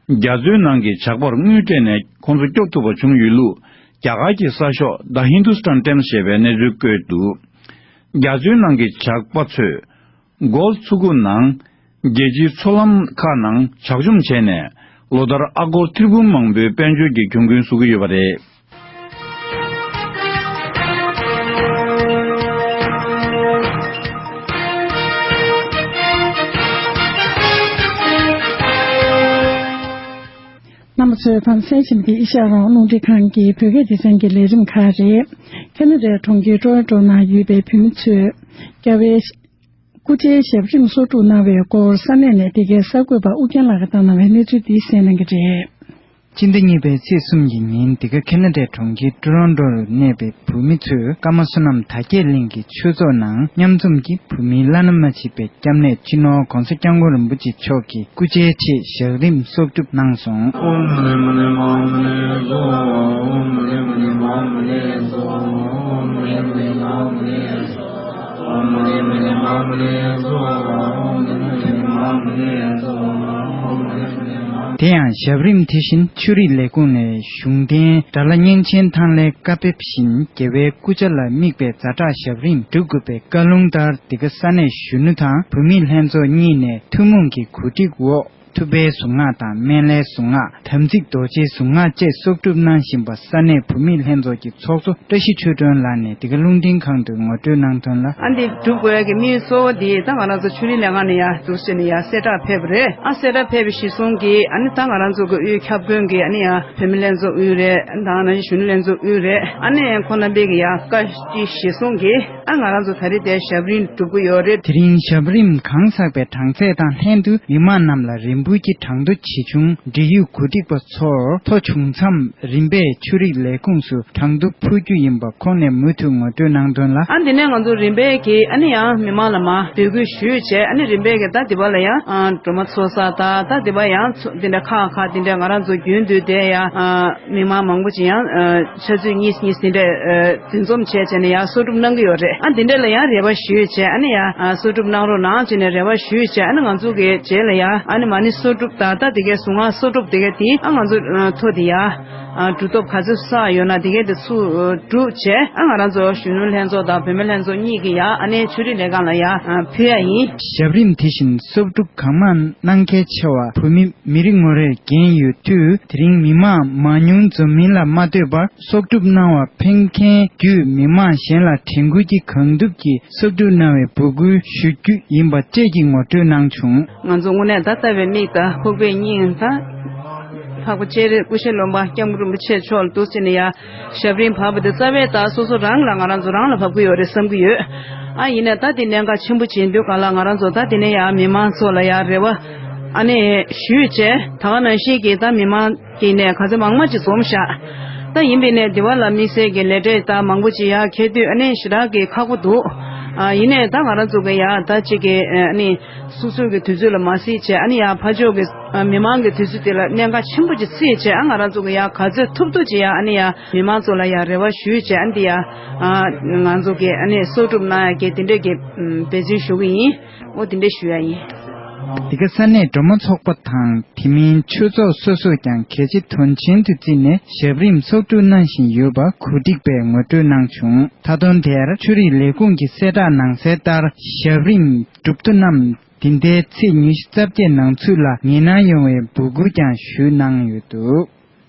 རྒྱ་མཚོའི་ནང་གི་ཇག་པར་དངུལ་སྤྲད་ནས་ཁོང་ཚོ་སྐྱོབ་ཐུབ་པ་བྱུང་ཡོད་ལུགས་རྒྱ་གར་གྱི་གསར་ཤོག་The Hindustan Times ཞེས་པས་གནས་ཚུལ་བཀོད་འདུག་རྒྱ་མཚོའི་ནང་གི་ཇག་པ་ཚོས། སྒོལ་མཚོ་ཁུག་ནང་རྒྱལ་སྤྱིའི་མཚོ་ལམ་ཁག་ནང་ཇག་བཅོམ་བྱས་ནས་ལོ་ལྟར་ཨ་སྒོར་ཐེར་འབུམ་མང་པོའི་དཔལ་འབྱོར་གྱི་གྱོང་གུན་བཟོ་གི་ཡོད་པ་རེད། རྣམ་པ་ཚོས་ཕར་གསན་བཞིན་པའི་ཨེ་ཤ་ཡ་རང་དབང་རླུང་འཕྲིན་ཁང་གི་བོད་སྐད་སྡེ་ཚན་གྱི་ལས་རིམ་ཁག་རེད། ཁེ་ན་ཌའི་གྲོང་ཁྱེར་ཊོ་རོན་ཊོ་ནང་ཡོད་པའི་བོད་མི་ཚོས་རྒྱ་བལ། སྐུ་ཕྲེང་ཞབས་རིམ་གསོག་སྒྲུབ་གནང་བའི་སྐོར་ས་གནས་ནས་འདི་གའི་གསར་འགོད་པ་ཨུ་རྒྱན་ལགས་ཀྱིས་བཏང་གནང་བའི་གནས་ཚུལ་འདི་གསན་གནང་གི་རེད། སྤྱི་ཟླ་གཉིས་པའི་ཚེས་གསུམ་གྱི་ཉིན་འདི་ག་ཁེ་ན་ཌའི་གྲོང་ཁྱེར་ཊོ་རོན་ཊོ་རུ་གནས་པའི་བོད་མི་ཚོས་ཀརྨ་བསོད་ནམས་དར་རྒྱས་གླིང་གི་ཆོས་ཚོགས་ནང་མཉམ་འཛོམས་ཀྱིས་བོད་མིའི་བླ་ན་མ་མཆིས་པའི་སྐྱབས་གནས་སྤྱི་ནོར་༧གོང་ས་༧སྐྱབས་མགོན་རིན་པོ་ཆེ་མཆོག་གི་སྐུ་ཕྱྭའི་ཆེད་ཞབས་རིམ་གསོག་སྒྲུབ་གནང་སོང་། དེ་ཡང་ཞབས་རིམ་དེ་བཞིན་ཆོས་རིག་ལས་ཁུངས་ནས་གཞུང་བསྟེན་དགྲ་ལྷ་གཉན་ཆེན་ཐང་ལྷའི་བཀའ་ཕེབས་བཞིན་རྒྱལ་བའི་སྐུ་ཕྱྭ་ལ་དམིགས་པའི་ཛ་དྲག་ཞབས་རིམ་སྒྲུབ་དགོས་པའི་བཀའ་ལུང་ལྟར་འདི་ག་ས་གནས་གཞོན་ནུ་དང་བོད་མིའི་ལྷན་ཚོགས་གཉིས་ནས་ཐུན་མོང་གི་གོ་སྒྲིག་འོག་ཐུབ་པའི་གཟུངས་སྔགས་དང་སྨན་བླའི་གཟུངས་སྔགས། དམ་ཚིག་རྡོ་རྗེའི་གཟུངས་སྔགས་བཅས་གསོག་སྒྲུབ་གནང་བཞིན་པ་ས་གནས་བོད་མིའི་ལྷན་ཚོགས་ཀྱི་ཚོགས་གཙོ་བཀྲ་ཤིས་ཆོས་སྒྲོན་ལགས་ནས་འདི་ག་རླུང་འཕྲིན་ཁང་དུ་ངོ་སྤྲོད་གནང་དོན་ལ། ཨ་འདི་སྒྲུབ་དགོས་ཡ་གི་དམིགས་ཡུལ་གཙོ་བོ་འདི་ད་ང་རང་ཚོ་ཆོས་རིག་ལས་ཁང་ནས་ཡ་འདུག་ཟེར་ནས་ཡ་གསལ་བསྒྲགས་ཕེབས་པ་རེད། ཨ་གསལ་བསྒྲགས་ཕེབས་པའི་གཞི་བཟུང་གིས་ཨ་ནི་ད་ང་རང་ཚོ་གི་དབུས་ཁྱབ་མགོན་གྱི་ཨ་ནི་ཡ་བོད་མི་ལྷན་ཚོགས་དབུས་རེད། ད་ང་རང་གཞོན་ནུ་ལྷན་ཚོགས་དབུས་རེད། ཨ་ནི་ཁོང་རྣམ་པས་ཀྱི་ཡ་བཀའ་ཅིག་གཞི་བཟུང་གིས། ཨ་ང་རང་ཚོ་ད་རེས་དེ་ཞབས་རིམ་སྒྲུབ་ཀྱི་ཡོད་རེད། དེ་རིང་ཞབས་རིམ་གང་ཚགས་པའི་གྲངས་ཚད་དང་ལྷན་དུ་མི་མང་རྣམས་ལ་རིམ་འབུལ་གྱི་གྲངས་ཐོ་ཇི་བྱུང་འབྲེལ་ཡོད་གོ་སྒྲིག་པ་ཚོར་ཐོ་བྱུང་མཚམས་རིམ་པས་ཆོས་རིག་ལས་ཁུངས་སུ་གྲངས་ཐོ་ཕུལ་རྒྱུ་ཡིན་པ་ཁོང་ནས་མུ་མཐུད་ངོ་སྤྲོད་གནང་དོན་ལ། ཨ་འདི་ནས་ང་ཚོ་རིམ་པས་ཀྱིས་ཨ་ནི་ཡང་མི་མང་ལ་མ་འབོད་སྐུལ་ཞུས་བྱས། ཨ་ནི་རིམ་པས་ཀྱིས་ད་འདི་པ་ལ་ཡང་ཨ་སྒྲོལ་མ་ཚོགས་བསགས་དང་ད་འདི་པ་ཡང་ཚོ་འདི་འདྲ་ཁག་ཁག་འདི་འདྲ་ང་རང་ཚོ་རྒྱུན་དུ་བསྡད་ཡ་ཨ། མི་མང་མང་པོ་ཅིག་ཡང་ཨ་ཆུ་ཚོད་གཉིས་གཉིས་དེ་འདྲ་ཨ་འདུ་འཛོམས་བྱས་བྱས་ནས་ཡང་གསོག་སྒྲུབ་གནང་གི་ཡོད་རེད། ཨ་འདི་འདྲ་ལ་ཡང་རེ་བ་ཞུས་བྱས་ཨ་ནི་ཡང་ཨ་གསོག་སྒྲུབ་གནང་རོགས་གནང་བྱས་ནས་རེ་བ་ཞུས་བྱས། ཨ་ནི་ང་ཚོ་གི་རྗེས་ལ་ཡང་ཨ་ནི་མ་ཎི་གསོག་སྒྲུབ་དང་ད་དེ་གའི་གཟུངས་སྔགས་གསོག་སྒྲུབ་དེ་གའི་དེ་ཨ་ང་ཚོ་ཨ་ཐོ་དེ་ཡང་ཨ་གྲུབ་ཐོབ་ག་ཚོད་བསགས་ཡོད་ན་དེ་གའི་དེ་ཚུར་སྒྲུབ་བྱས། ཨ་ང་རང་ཚོ་གཞོན་ནུ་ལྷན་ཚོགས་དང་བུད་མེད་ལྷན་ཚོགས་གཉིས་ཀྱི་ཡང་ཨ་ནི་ཆོས་རིག་ལས་ཁང་ལ་ཡང་ཨ་ཕུལ་ཡ་ཡིན། ཞབས་རིམ་དེ་བཞིན་གསོག་སྒྲུབ་གང་མང་གནང་གལ་ཆེ་བ་བོད་མི་མི་རེ་ངོ་རེར་འགན་ཡོད་དུས། དེ་རིང་མི་མང་མང་ཉུང་འཛོམས་མིན་ལ་མ་ལྟོས་པར་གསོག་སྒྲུབ་གནང་བར་ཕེབས་མཁན་བརྒྱུད་མི་མང་གཞན་ལ་དྲན་སྐུལ་གྱིས་གང་ཐུབ་ཀྱིས་གསོག་སྒྲུབ་གནང་བའི་འབོད་སྐུལ་ཞུ་རྒྱུ་ཡིན་པ་བཅས་ཀྱི་ངོ་སྤྲོད་གནང་བྱུང་། ང་ཚོ་དངོས་གནས་ད་ལྟ་བའི་མིག་དང་ཕོག་པའི་སྙིང་དང་། འཕགས་པ་སྤྱན་རས་སྐུ་ཞབས་བློན་པོ་སྐྱབས་མགོན་རིན་པོ་ཆེ་མཆོག་ལ་འདུག་ཟེར་ནས་ཡ་ཞབས་རིམ་བབས་པ་དེ་རྩ་བའི་ད་སོ་སོ་རང་ལ་ང་རང་ཚོ་རང་ལ་བབས་ཀྱི་ཡོད་རེད་བསམ་གྱི་ཡོད། ཨ་ཡིན་ནའི་ད་དེ་གནད་འགག་ཆེན་པོ་བྱེད་དུས་ག་ལ་ང་རང་ཚོ་ད་དེ་ནས་ཡང་མི་མང་ཚོ་ལ་ཡང་རེ་བ་ཨ་ནི་ཞུས་བྱས། ད་ག་ནང་བཞིན་གྱི་ད་མི་མང་གི་ནས་ག་ཚོད་མང་མང་ཅིག་འཛོམས་ཤག་ད་ཡིན་པའི་ནས་དེ་བ་ལ་དམིགས་བསལ་གྱི་ལས་བྲེལ་ད་མང་པོ་ཅིག་ཡར་འཁྱེར་དུས་ཨ་ནི་ཞེ་དྲག་གི་ཁག་པོ་འདུག་ཨ་ཡིན་ནའི་ད་ང་རང་ཚོ་གི་ཡ་ད་ཅིག་གི་ཨ་ནི་སོ་སོའི་གི་དུས་ཚོད་ལ་མ་སྲིད་བྱས། ཨ་ནི་ཡ་ཕར་ཕྱོགས་གི་ཨ་མི་མང་གི་དུས་ཚོད་དེ་ལ་གནད་འགག་ཆེན་པོ་ཅིག་སྲིད་བྱས། ཨ་ང་རང་ཚོ་གི་ཡ་ག་ཚོད་ཐུབ་ཐུབ་ཅིག་ཡ་ཨ་ནི་ཡ་མི་མང་ཚོ་ལ་ཡ་རེ་བ་ཞུས་བྱས། ཨ་ནི་དེ་ཡ་ཨ་ང་ཚོ་གི་ཨ་ནི་གསོག་སྒྲུབ་གནང་ཡ་གི་དེ་འདྲས་གི་འབད་བརྩོན་ཞུ་གི་ཡིན། འོ་དེ་འདྲས་ཞུ་ཡ་ཡིན། འདི་ག་ས་གནས་གྲོ་མོ་ཚོགས་པ་དང་དེ་མིན་ཆོས་ཚོགས་སོ་སོས་ཀྱང་གལ་ཆེ་དོན་ཆེན་དུ་བརྩིས་ནས་ཞབས་རིམ་གསོག་སྒྲུབ་གནང་བཞིན་ཡོད་པ་གོ་སྒྲིག་པས་ངོ་སྤྲོད་གནང་བྱུང་། མཐའ་དོན་དེར་ཆོས་རིག་ལས་ཁུངས་ཀྱི་གསལ་བསྒྲགས་ནང་གསལ་ལྟར། ཞབས་རིམ་སྒྲུབ་མཁན་རྣམས་འདི་ཟླའི་ཚེས་ཉི་ཤུ་རྩ་བརྒྱད་ནང་ཚུད་ལ་ངེས་གནང་ཡོང་བའི་འབོད་སྐུལ་ཀྱང་ཞུས་གནང་ཡོད་འདུག།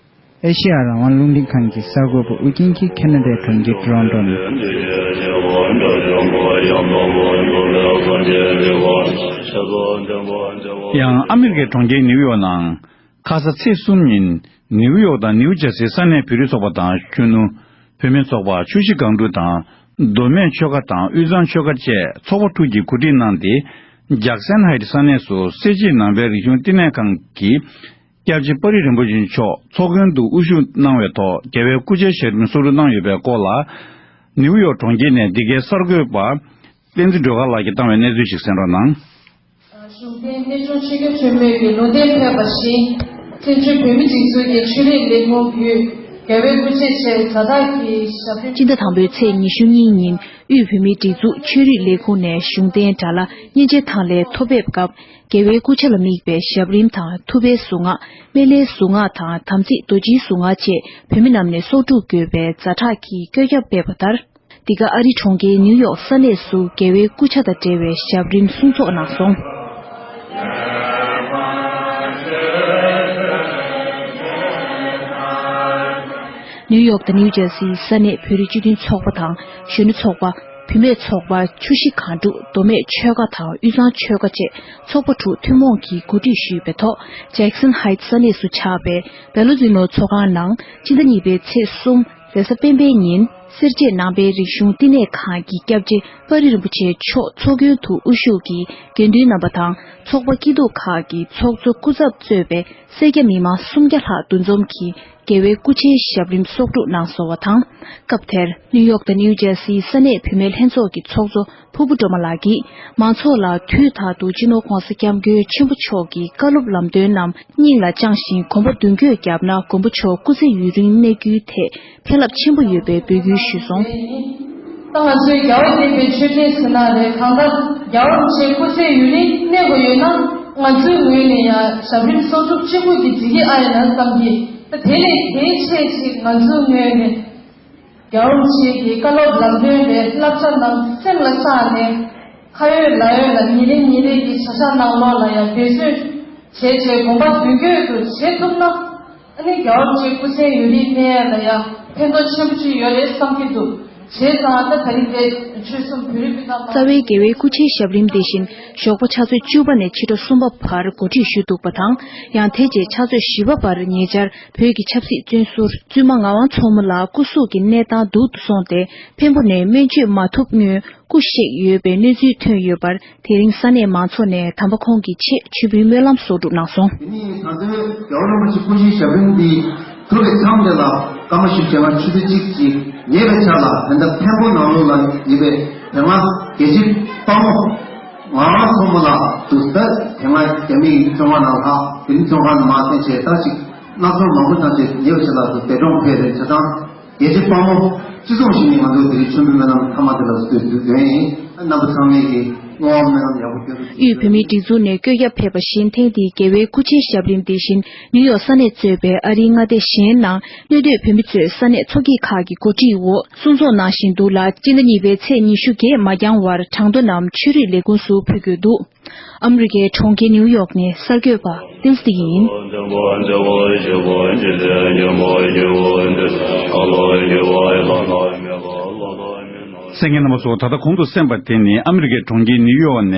ཨེ་ཤེ་ཡ་རང་དབང་རླུང་འཕྲིན་ཁང་གི་གསར་འགོད་པ་ཨུ་རྒྱན་གྱིས་ཁེ་ན་ཌའི་གྲོང་ཁྱེར་ཊོ་རོན་ཊོ་ནས། ཡང་ཨ་མི་རི་ཀའི་གྲོང་ཁྱེར་ནིའུ་ཡོག་ནང་ཁ་ས་ཚེས་གསུམ་ཉིན་ནིའུ་ཡོག་དང་ནིའུ་ཇར་སིའི་ས་གནས་བོད་རིགས་ཚོགས་པ་དང་གཞོན་ནུ། བུད་མེད་ཚོགས་པ། ཆུ་བཞི་སྒང་དྲུག་དང་། མདོ་སྨད་ཆོལ་ཁ་དང་དབུས་གཙང་ཆོལ་ཁ་བཅས་ཚོགས་པ་དྲུག་གིས་གོ་སྒྲིག་གནང་སྟེ། ཇག་སན་ཧའེ་ཊི་ས་གནས་སུ་སེར་བྱེས་ནང་པའི་རིག་གཞུང་བསྟི་གནས་ཁང་གི་སྐྱབས་རྗེ་པ་རི་རིན་པོ་ཆེ་མཆོག་ཚོགས་མགོན་དུ་དབུ་བཞུགས་གནང་བའི་ཐོག་རྒྱལ་བའི་སྐུ་ཕྱྭའི་ཞབས་རིམ་གསོག་སྒྲུབ་གནང་ཡོད་པའི་སྐོར་ལ། ནིའུ་ཡོག་གྲོང་ཁྱེར་ནས་འདི་གའི་གསར་འགོད་པ་བསྟན་འཛིན་སྒྲོལ་དཀར་ལགས་ཀྱིས་བཏང་བའི་གནས་ཚུལ་ཞིག་གསན་རོགས་གནང་། གཞུང་འབྲེལ་གནས་ཆུང་ཆོས་རྒྱལ་ཆེན་མོས་ཀྱི་ལུང་བསྟན་ཕེབས་པ་བཞིན། བཙན་བྱོལ་བོད་མིའི་སྒྲིག་འཛུགས་ཀྱི་ཆོས་རིག་ལས་ཁུངས་བརྒྱུད། རྒྱལ་བའི་སྐུ་ཕྱྭའི་ཞབས་རིམ་ཛ་དྲག་གི་ཞབས་རིམ། སྤྱི་ཟླ་དང་པོའི་ཚེས་ཉི་ཤུ་གཉིས་ཉིན་དབུས་བོད་མིའི་སྒྲིག་འཛུགས་ཆོས་རིག་ལས་ཁུངས་ནས་གཞུང་རྟེན་དགྲ་ལྷ་གཉན་ཆེན་ཐང་ལྷའི་ཐོ་ཕེབས་སྐབས། རྒྱལ་བའི་སྐུ་ཕྱྭ་ལ་དམིགས་པའི་ཞབས་རིམ་དང་། ཐུབ་པའི་གཟུངས་སྔགས། སྨན་བླའི་གཟུངས་སྔགས་དང་། དམ་ཚིག་རྡོ་རྗེའི་གཟུངས་སྔགས་བཅས་བོད་མི་རྣམས་ནས་གསོག་སྒྲུབ་དགོས་པའི་ཛ་དྲག་གི་བཀོད་ཁྱབ་སྤེལ་བ་ལྟར། འདི་ག་ཨ་རིའི་གྲོང་ཁྱེར་ནིའུ་ཡོག་ས་གནས་སུ་རྒྱལ་བའི་སྐུ་ཕྱྭ་དང་འབྲེལ་བའི་ཞབས་རིམ་གསུང་ཚོགས་གནང་སོང་། ནིའུ་ཡོག་དང་ནིའུ་ཇར་སིའི་ས་གནས་བོད་རིགས་སྤྱི་མཐུན་ཚོགས་པ་དང་གཞོན་ནུ་ཚོགས་པ། བུད་མེད་ཚོགས་པ། ཆུ་བཞི་སྒང་དྲུག་མདོ་སྨད་ཆོལ་ཁ་དང་དབུས་གཙང་ཆོལ་ཁ་བཅས་ཚོགས་པ་དྲུག་ཐུན་མོང་གིས་གོ་སྒྲིག་ཞུས་པའི་ཐོག་ཇེག་སན་ཧའེ་ཊི་ས་གནས་སུ་ཆགས་པའི་བེ་ལོ་ཛི་ནོ་ཚོགས་ཁང་ནང་སྤྱི་ཟླ་གཉིས་པའི་ཚེས་གསུམ་རེས་གཟའ་སྤེན་པའི་ཉིན། སེར་བྱེས་ནང་པའི་རིག་གཞུང་བསྟི་གནས་ཁང་གི་སྐྱབས་རྗེ་པ་རི་རིན་པོ་ཆེ་མཆོག་ཚོགས་མགོན་དུ་དབུ་བཞུགས་ཀྱིས་དགེ་འདུན་རྣམ་པ་དང་ཚོགས་པ་སྐྱིད་སྡུག་ཁག་གི་ཚོགས་གཙོ་སྐུ་ཚབ་གཙོས་པའི་སེར་སྐྱ་མི་མང་སུམ་བརྒྱ་ལྷག་འདུ་འཛོམས་ཀྱིས། རྒྱལ་བའི་སྐུ་ཕྱྭའི་ཞབས་རིམ་གསོག་སྒྲུབ་གནང་སོང་བ་དང་། སྐབས་དེར་ནིའུ་ཡོག་དང་ནིའུ་ཇར་སིའི་ས་གནས་བུད་མེད་ལྷན་ཚོགས་ཀྱི་ཚོགས་གཙོ་ཕུར་བུ་སྒྲོལ་མ་ལགས་ཀྱིས། མང་ཚོགས་ལ་དུས་རྟག་ཏུ་སྤྱི་ནོར་༧གོང་ས་༧སྐྱབས་མགོན་ཆེན་པོ་མཆོག་གི་བཀའ་སློབ་ལམ་སྟོན་རྣམས་སྙིང་ལ་བཅངས་ཤིང་གོམ་པ་མདུན་སྐྱོད་བརྒྱབ་ན། མགོན་པོ་མཆོག་སྐུ་ཚེ་ཡུན་རིང་གནས་རྒྱུའི་ཐད་ཕན་རླབས་ཆེན་པོ་ཡོད་པའི་འབོད་སྐུལ་ཞུས་སོང་། ད་ང་ཚོའི་རྒྱལ་བ་དམ་པའི་མཆོད་རྟེན་ཟེར་ན་རེད། གང་ལྟར་རྒྱལ་བ་རིན་པོ་ཆེ་སྐུ་ཚེ་ཡུན་རིང་གནས་དགོས་ཡོད་ན། ང་ཚོའི་ངོས་ནས་ཡང་ཞབས་རིམ་གསོག་སྒྲུབ་གཅིག་པུ་གི་འགྲིག་གི་ཨ་ཡིན་ན་བསམ་གི། ད་དེ་ལས་དེའི་ཆེད་ཅིག་ང་ཚོའི་ངོས་ནས་རྒྱལ་བ་རིན་པོ་ཆེ་གི་བཀའ་སློབ་ལམ་སྟོན་པའི་བསླབ་བྱ་རྣམས་སེམས་ལ་བཅངས་ནས། ཁ་ཡོད་ལག་ཡོད་ལ་ཉིན་རེ་ཉིན་རེ་གི་བྱ་གཞག་ནང་ལོགས་ལ་ཡང་འབད་བརྩོན་བྱས་བྱས་དགོངས་པ་མདུན་སྐྱོད་དུ་བྱེད་ཐུབ་ན། ཨ་ནི་རྒྱལ་བ་རིན་པོ་ཆེ་སྐུ་ཚེ་ཡུན་རིང་གནས་ལ་ཡང་ཕན་ཐོགས་ཆེན་པོ་ཅིག་ཡོད་རེད་བསམ་གྱི་འདུག། བྱས་ཙང་ད་ད་རིང་འདིར་ཆོལ་གསུམ་བོད་རིགས་སྤུན་ཟླ་རྩ་བའི་རྒྱལ་བའི་སྐུ་ཕྱྭའི་ཞབས་རིམ་དེ་བཞིན་ཞོགས་པ་ཆུ་ཚོད་བཅུ་པ་ནས་ཕྱི་དྲོ་གསུམ་པ་བར་གོ་སྒྲིག་ཞུས་འདུག་པ་དང་། ཡང་དེ་རྗེས་ཕྱག་ཚོད་བཞི་པ་བར་ཉེ་ཆར་བོད་ཀྱི་ཆབ་སྲིད་བཙོན་ཟུར་བཙུན་མ་ངག་དབང་མཚོ་མོ་ལགས་སྐུ་གཟུགས་ཀྱི་གནས་སྟངས་སྡུག་ཏུ་སོང་སྟེ་འཕན་པོ་ནས་སྨན་བཅོས་མ་ཐུབ་སྔོན། སྐུ་གཤེགས་ཡོད་པའི་གནས་ཚུལ་ཐོན་ཡོད་པར། དེ་རིང་ས་གནས་མང་ཚོགས་ནས་དམ་པ་ཁོང་གི་ཆེད་མཆོད་འབུལ་སྨོན་ལམ་གསོག་སྒྲུབ་གནང་སོང་། དེ་ནི་ད་ལྟའི་རྒྱལ་བ་རིན་པོ་ཆེ་སྐུ་ཕྱྭའི་ཞབས་རིམ་འདི་ཐུབ་པའི་མཚམས་དེ་ལ་སྐར་མ་བཞི་བཅོ་ལྔ་ཆུ་ཚོད་གཅིག་ཅིག་ཉེ་བའི་ཆར་ལ་དེ་འདྲ་འཕན་པོ་ནང་ལོགས་ལ་ཡོད་པའི་དེ་སྔ་རྒྱལ་གཅེས་དཔའ་མོ་ངག་དབང་མཚོ་མོ་ལགས་འདུག་ཟེར། དེ་སྔ་རྒྱ་མི་ཡི་བཙོན་ཁང་ནང་ལྷག་དེ་ནི་བཙོན་ཁང་ནང་མ་ཐོན་བྱས་ད་ཅིག་སྣ་ཚོགས་མང་པོ་བཏང་བྱས་ཉེ་བའི་ཆར་ལ་འདུག་འདས་གྲོངས་ཕེབས་རེད། བྱས་ཙང་། རྒྱལ་གཅེས་དཔའ་མོ་སྤྱི་ཚོགས་ཞིག་ནས་ང་ཚོ་དེ་རིང་མཆོད་འབུལ་སྨོན་ལམ་མཐའ་མ་དེ་ལ་བསྟོད་ཚུལ་དོན་ཡིན། རྣམ་པ་ཚང་མས་ཀྱི་བསྔོ་བ་སྨོན་ལམ་ཡག་པོ་སྐྱོན་དུ་དབུས་བོད་མིའི་སྒྲིག་འཛུགས་ནས་བཀོད་ཁྱབ་ཕེབས་པ་བཞིན་ཐེངས་འདིའི་རྒྱལ་བའི་སྐུ་ཕྱྭའི་ཞབས་རིམ་དེ་བཞིན་ནིའུ་ཡོག་ས་གནས་གཙོས་པའི་ཨ་རིའི་མངའ་སྡེ་གཞན་ནང་གནས་སྡོད་བོད་མི་ཚོས་ས་གནས་ཚོགས་སྐྱིད་ཁག་གི་གོ་སྒྲིག་འོག་གསུང་ཚོགས་གནང་བཞིན་འདུག་ལ། སྤྱི་ཟླ་གཉིས་པའི་ཚེས་ཉི་ཤུ་བརྒྱད་མ་འགྱངས་བར་གྲངས་ཐོ་རྣམས་ཆོས་རིག་ལས་ཁུངས་སུ་ཕུལ་དགོས་འདུག། ཨ་མི་རི་ཀའི་གྲོང་ཁྱེར་ནིའུ་ཡོག་ནས་གསར་འགོད་པ་བསྟན་འཛིན་ཡིན། གསན་མཁན་རྣམ་པ་ཚོ། ད་ལྟ་གོང་དུ་གསན་པ་དེ་ནི་ཨ་མི་རི་ཀའི་གྲོང་ཁྱེར་ནིའུ་ཡོག་ནས་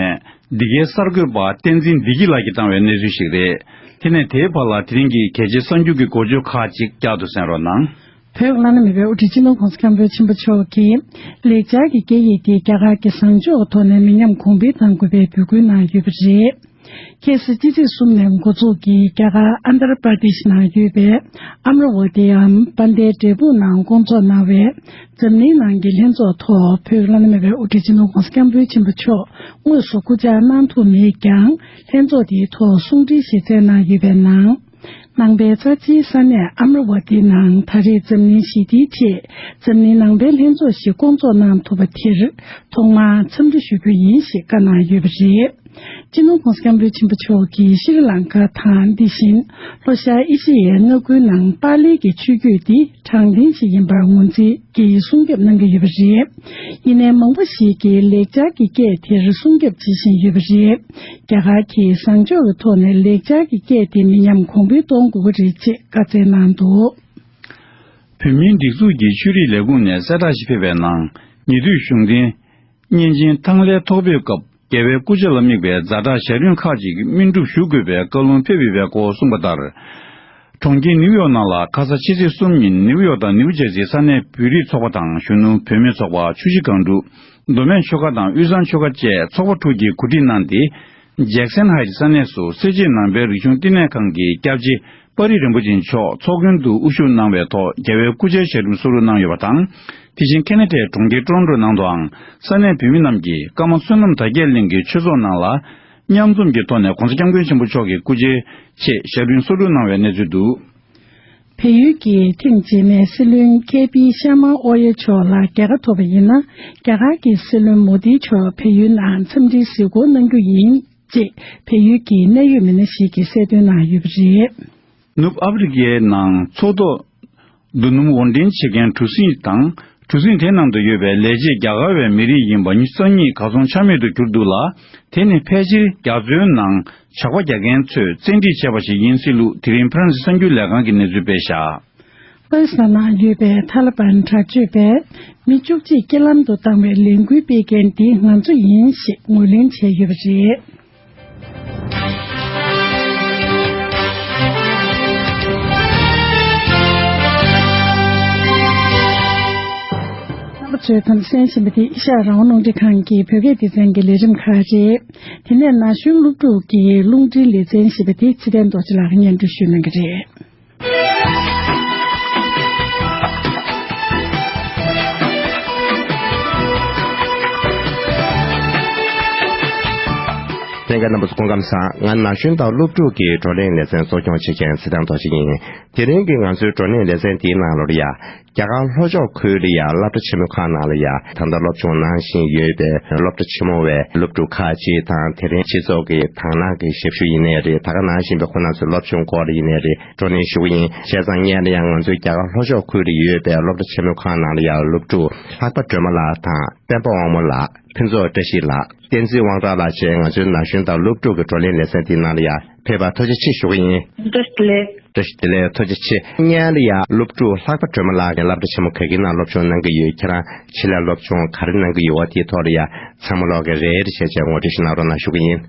འདི་གའི་གསར་འགོད་པ་བསྟན་འཛིན་བདེ་སྐྱིད་ལགས་ཀྱིས་བཏང་བའི་གནས་ཚུལ་ཞིག་རེད། དེ་ནས་དེའི་བར་ལ་དེ་རིང་གི་གལ་ཆེའི་གསར་འགྱུར་གྱི་འགོ་བརྗོད་ཁག་ཅིག་བསྐྱར་དུ་གསན་རོགས་གནང་། བོད་བླ་ན་མེད་པའི་དབུ་ཁྲིད་སྤྱི་ནོར་༧གོང་ས་༧སྐྱབས་མགོན་ཆེན་པོ་མཆོག་གིས། ལེགས་སྦྱར་གྱི་སྐད་ཡིག་དེ་རྒྱ་གར་གྱི་བཟང་སྤྱོད་ཀྱི་ཐོག་ནས་མི་ཉམས་གོང་འཕེལ་གཏང་དགོས་པའི་འབོད་སྐུལ་གནང་ཡོད་པ་རེད། ཁ་སང་ཕྱི་ཚེས་གསུམ་ནས་འགོ་འཛུགས་ཀྱིས་རྒྱ་གར་ཨན་དྷ་ར་པར་དེཤ་ནང་ཡོད་པའི་ཨམ་ར་ཝ་ཏི་འམ་དཔལ་ལྡན་འབྲས་སྤུངས་ནང་སྐོང་ཚོགས་གནང་བའི་འཛམ་གླིང་ནང་གི་ལྷན་ཚོགས་ཐོག་བོད་ཀྱི་བླ་ན་མེད་པའི་དབུ་ཁྲིད་སྤྱི་ནོར་༸གོང་ས་༸སྐྱབས་མགོན་ཆེན་པོ་མཆོག་དངོས་སུ་སྐུ་བཅར་གནང་ཐུབ་མེད་ཀྱང་། ལྷན་ཚོགས་དེའི་ཐོག་གསུང་འཕྲིན་ཞིག་བསྩལ་གནང་ཡོད་པའི་ནང་། ནང་པའི་རྩ་ཆེའི་ས་གནས་ཨམ་ར་ཝ་ཏི་ནང་ད་རེས་འཛམ་གླིང་ཞི་བདེའི་ཆེད་འཛམ་གླིང་ནང་པའི་ལྷན་ཚོགས་ཤིག་སྐོང་ཚོགས་གནང་ཐུབ་པ་དེར་ཐོག་མར་འཚམས་འདྲི་ཞུ་རྒྱུ་ཡིན་ཞེས་བཀའ་གནང་ཡོད་པ་རེད། སྤྱི་ནོར་༸གོང་ས་༸སྐྱབས་མགོན་ཆེན་པོ་མཆོག་གིས་ཤྲི་ལངྐ་དང་འདི་བཞིན་ལྷོ་ཤར་ཨེ་ཤི་ཡའི་མངའ་ཁུལ་ནང་པཱ་ལིའི་གི་ཆོས་བརྒྱུད་འདི་དྲང་བདེན་ཞིག་ཡིན་པར་ངོས་འཛིན་གྱིས་སྲུང་སྐྱོབ་གནང་གི་ཡོད་པ་རེད། ཡིན་ནའི་མང་པོ་ཞིག་གིས་ལེགས་སྦྱར་གྱི་སྐད་དེར་སྲུང་སྐྱོབ་བྱེད་བཞིན་ཡོད་པ་རེད། རྒྱ་གར་གྱིས་བཟང་ཕྱོགས་ཀྱི་ཐོག་ནས་ལེགས་སྦྱར་གྱི་སྐད་དེ་མི་ཉམས་གོང་འཕེལ་གཏོང་དགོས་ཀྱི་རེད་ཅེས་བཀའ་སྩལ་གནང་འདུག་བོད་མིའི་སྒྲིག་འཛུགས་ཀྱི་ཆོས་རིག་ལས་ཁུངས་ནས་གསལ་བསྒྲགས་ཤིག་ཕེབས་པའི་ནང་། ཉེ་དུས་གཞུང་འབྲེལ་བརྙན་འཕྲིན་ཐང་ལྷའི་ཐོག་ཕེབས་སྐབས་རྒྱལ་བའི་སྐུ་ཕྱྭ་ལ་དམིགས་པའི་ཛ་དྲག་ཞལ་རིམ་ཁག་ཅིག་སྨིན་སྒྲུབ་ཞུ་དགོས་པའི་བཀའ་ལུང་ཕེབས་ཡོད་པའི་སྐོར་གསུངས་པ་ལྟར། གྲོང་ཁྱེར་ནིའུ་ཡོག་ནང་ལ་ཁ་ས་ཕྱི་ཚེས་གསུམ་ཉིན་ནིའུ་ཡོག་དང་ནིའུ་ཇར་སིའི་ས་གནས་བོད་རིགས་ཚོགས་པ་དང་གཞོན་ནུ་བུད་མེད་ཚོགས་པ། ཆུ་བཞི་སྒང་དྲུག་མདོ་སྨད་ཆོལ་ཁ་དང་དབུས་གཙང་ཆོལ་ཁ་བཅས་ཚོགས་པ་དྲུག་གིས་གོ་སྒྲིག་གནང་སྟེ། ཇེག་སན་ཧའིཊ་ས་གནས་སུ་སེར་བྱེས་ནང་པའི་རིག་གཞུང་བསྟི་གནས་ཁང་གི་སྐྱབས་རྗེ་དཔའ་རིས་རིན་པོ་ཆེ་མཆོག་ཚོགས་མགོན་དུ་དབུ་བཞུགས་གནང་བའི་ཐོག་རྒྱལ་བའི་སྐུ་ཕྱྭའི་ཞལ་རིམ་སུ་རུ་གནང་ཡོད་པ་དང་། དེ་བཞིན་ཁེ་ན་ཌའི་གྲོང་ཁྱེར་ཊོ་རོན་ཊོ་ནང་དུའང་ས་གནས་བོད་མི་རྣམས་ཀྱིས་ཀརྨ་བསོད་ནམས་དར་རྒྱས་གླིང་གི་ཆོས་ཚོགས་ནང་ལ། མཉམ་འཛོམས་ཀྱི་ཐོག་ནས་༸གོང་ས་༸སྐྱབས་མགོན་ཆེན་པོ་མཆོག་གི་སྐུ་ཕྱྭའི་ཆེད་ཞལ་རིམ་སུ་རུ་གནང་བའི་གནས་ཚུལ་འདུག་བལ་ཡུལ་གྱི་ཐེངས་རྗེས་མའི་སྲིད་བློན་ཀེ་པི་ཤར་མ་ཨོ་ཡེ་མཆོག་ལ་རྒྱལ་ཁ་ཐོབ་པ་ཡིན་ན། རྒྱ་གར་གྱི་སྲིད་བློན་མོ་དི་མཆོག་བལ་ཡུལ་ནང་འཚམས་འདྲིའི་གཟིགས་སྐོར་གནང་རྒྱུ་ཡིན་ཅེས་བལ་ཡུལ་གྱི་གནད་ཡོད་མི་སྣ་ཞིག་གིས་གསལ་སྟོན་གནང་ཡོད་པ་རེད། ནུབ་ཨ་ཕི་རི་ཀའི་ནང་མཚོ་ཐོག་རྡོ་སྣུམ་དབོར་འདྲེན་བྱེད་མཁན་གྲུ་གཟིངས་དང་། གྲུ་གཟིངས་དེ་ནང་དུ་ཡོད་པའི་ལས་བྱེད་རྒྱ་གར་བའི་མི་རིགས་ཡིན་པ་ཉི་ཤུ་རྩ་གཉིས་གར་སོང་ཆ་མེད་དུ་གྱུར་འདུག་ལ། དེ་ནི་ཕལ་ཆེར་རྒྱ་མཚོའི་ནང་ཇག་པ་རྒྱག་མཁན་ཚོས་བཙན་ཁྲིད་བྱས་པ་ཞིག་ཡིན་སྲིད་ལུགས་དེ་རིང་ཕ་རན་སི་གསར་འགྱུར་ལས་ཁང་གིས་གནས་ཚུལ་སྤེལ་བཞག་པ་ཀི་སི་ཐན་ནང་ཡོད་པའི་ཐ་ལི་བན་དྲག་སྤྱོད་པས་མི་བཅུ་གཅིག་རྐྱེན་ལམ་དུ་བཏང་བའི་ལས་འགུལ་སྤེལ་མཁན་འདི་ང་ཚོ་ཡིན་ཞེས་ངོས་ལེན་བྱས་ཡོད་པ་རེད། རྣམ་པ་ཚོས་དམ་གསན་བཞིན་པ་འདི་ཨེ་ཤ་ཡ་རང་དབང་རླུང་འཕྲིན་ཁང་གི་བོད་སྐད་སྡེ་ཚན་གྱི་ལས་རིམ་ཁག་རེད། དེ་ནས་ན་གཞོན་སློབ་ཕྲུག་གི་རླུང་འཕྲིན་ལེ་ཚན་ཞེས་པ་དེ་ཚེ་བརྟན་རྡོ་རྗེ་ལགས་སྙན་སྒྲོན་ཞུ་གནང་གི་རེད། ལྷན་རྒྱས་རྣམ་པ་ཚོ་སྐུ་ཁམས་བཟང་། ང་ན་གཞོན་དང་སློབ་ཕྲུག་གི་བགྲོ་གླེང་ལེ་ཚན་གཙོ་སྐྱོང་བྱེད་མཁན་ཚེ་བརྟན་རྡོ་རྗེ་ཡིན། དེ་རིང་གི་ང་ཚོའི་བགྲོ་གླེང་ལེ་ཚན་དེའི་ནང་ལོགས་ལ་ཡ། རྒྱ་གར་ལྷོ་ཕྱོགས་ཁུལ་ལ་ཡ་སློབ་གྲྭ་ཆེན་མོ་ཁག་ནང་ལ་ཡ་ད་ལྟ་སློབ་སྦྱོང་གནང་བཞིན་ཡོད་པའི་སློབ་གྲྭ་ཆེན་མོ་བའི་སློབ་ཕྲུག་ཁག་ཅིག་དང་། དེ་རིང་སྤྱི་ཚོགས་ཀྱི་དང་བླངས་ཀྱི་ཞབས་ཞུ་ཡིན་ནའི་རེད། ད་ག་ནང་བཞིན་པའི་ཁོ་རང་ཚོའི་སློབ་སྦྱོང་སྐོར་ལ་ཡིན་ནའི་རེད། བགྲོ་གླེང་ཞུ་གི་ཡིན། བྱས་ཙང་སྔོན་ལ་ཡང་ང་ཚོའི་རྒྱ་གར་ལྷོ་ཕྱོགས་ཁུལ་ལ་ཡོད་པའི་སློབ་གྲྭ་ཆེན་མོ་ཁག་ནང་ལ་ཡང་སློབ་ཕྲུག་ལྷག་པ་སྒྲོལ་མ་ལགས་དང་། སྤེན་པ་དབང་མོ་ལགས། ཕུན་ཚོགས་བཀྲ་ཤིས་ལགས། བསྟན་འཛིན་དབང་གྲགས་ལགས་བཅས་ང་ཚོའི་ན་གཞོན་དང་སློབ་ཕྲུག་གི་བགྲོ་གླེང་ལེ་ཚན་འདིའི་ནང་ལ་ཡང་ཕེབས་པར་ཐུགས་རྗེ་ཆེ་ཞུ་གི་ཡིན། བཀྲ་ཤིས་བདེ་ལེགས། བཀྲ་ཤིས་བདེ་ལེགས། ཐུགས་རྗེ་ཆེ། སྔོན་ལ་ཡང་སློབ་ཕྲུག་ལྷག་པ་སྒྲོལ་མ་ལགས་ཀྱིས་སློབ་གྲྭ་ཆེན་མོ་ག་གི་ནང་སློབ་སྦྱོང་གནང་གི་ཡོད། ཁྱེད་རང་ཕྱི་ལ་སློབ་སྦྱོང་ག་རེ་གནང་གི་ཡོད་པ་དེའི་ཐོག་ལ་ཡང་ཚང་མ་ལོག་གི་རེ་རེ་བྱས་བྱས་ངོ་སྤྲོད་ཞིག་གནང་རོགས་གནང་ཞུ་གི་ཡིན།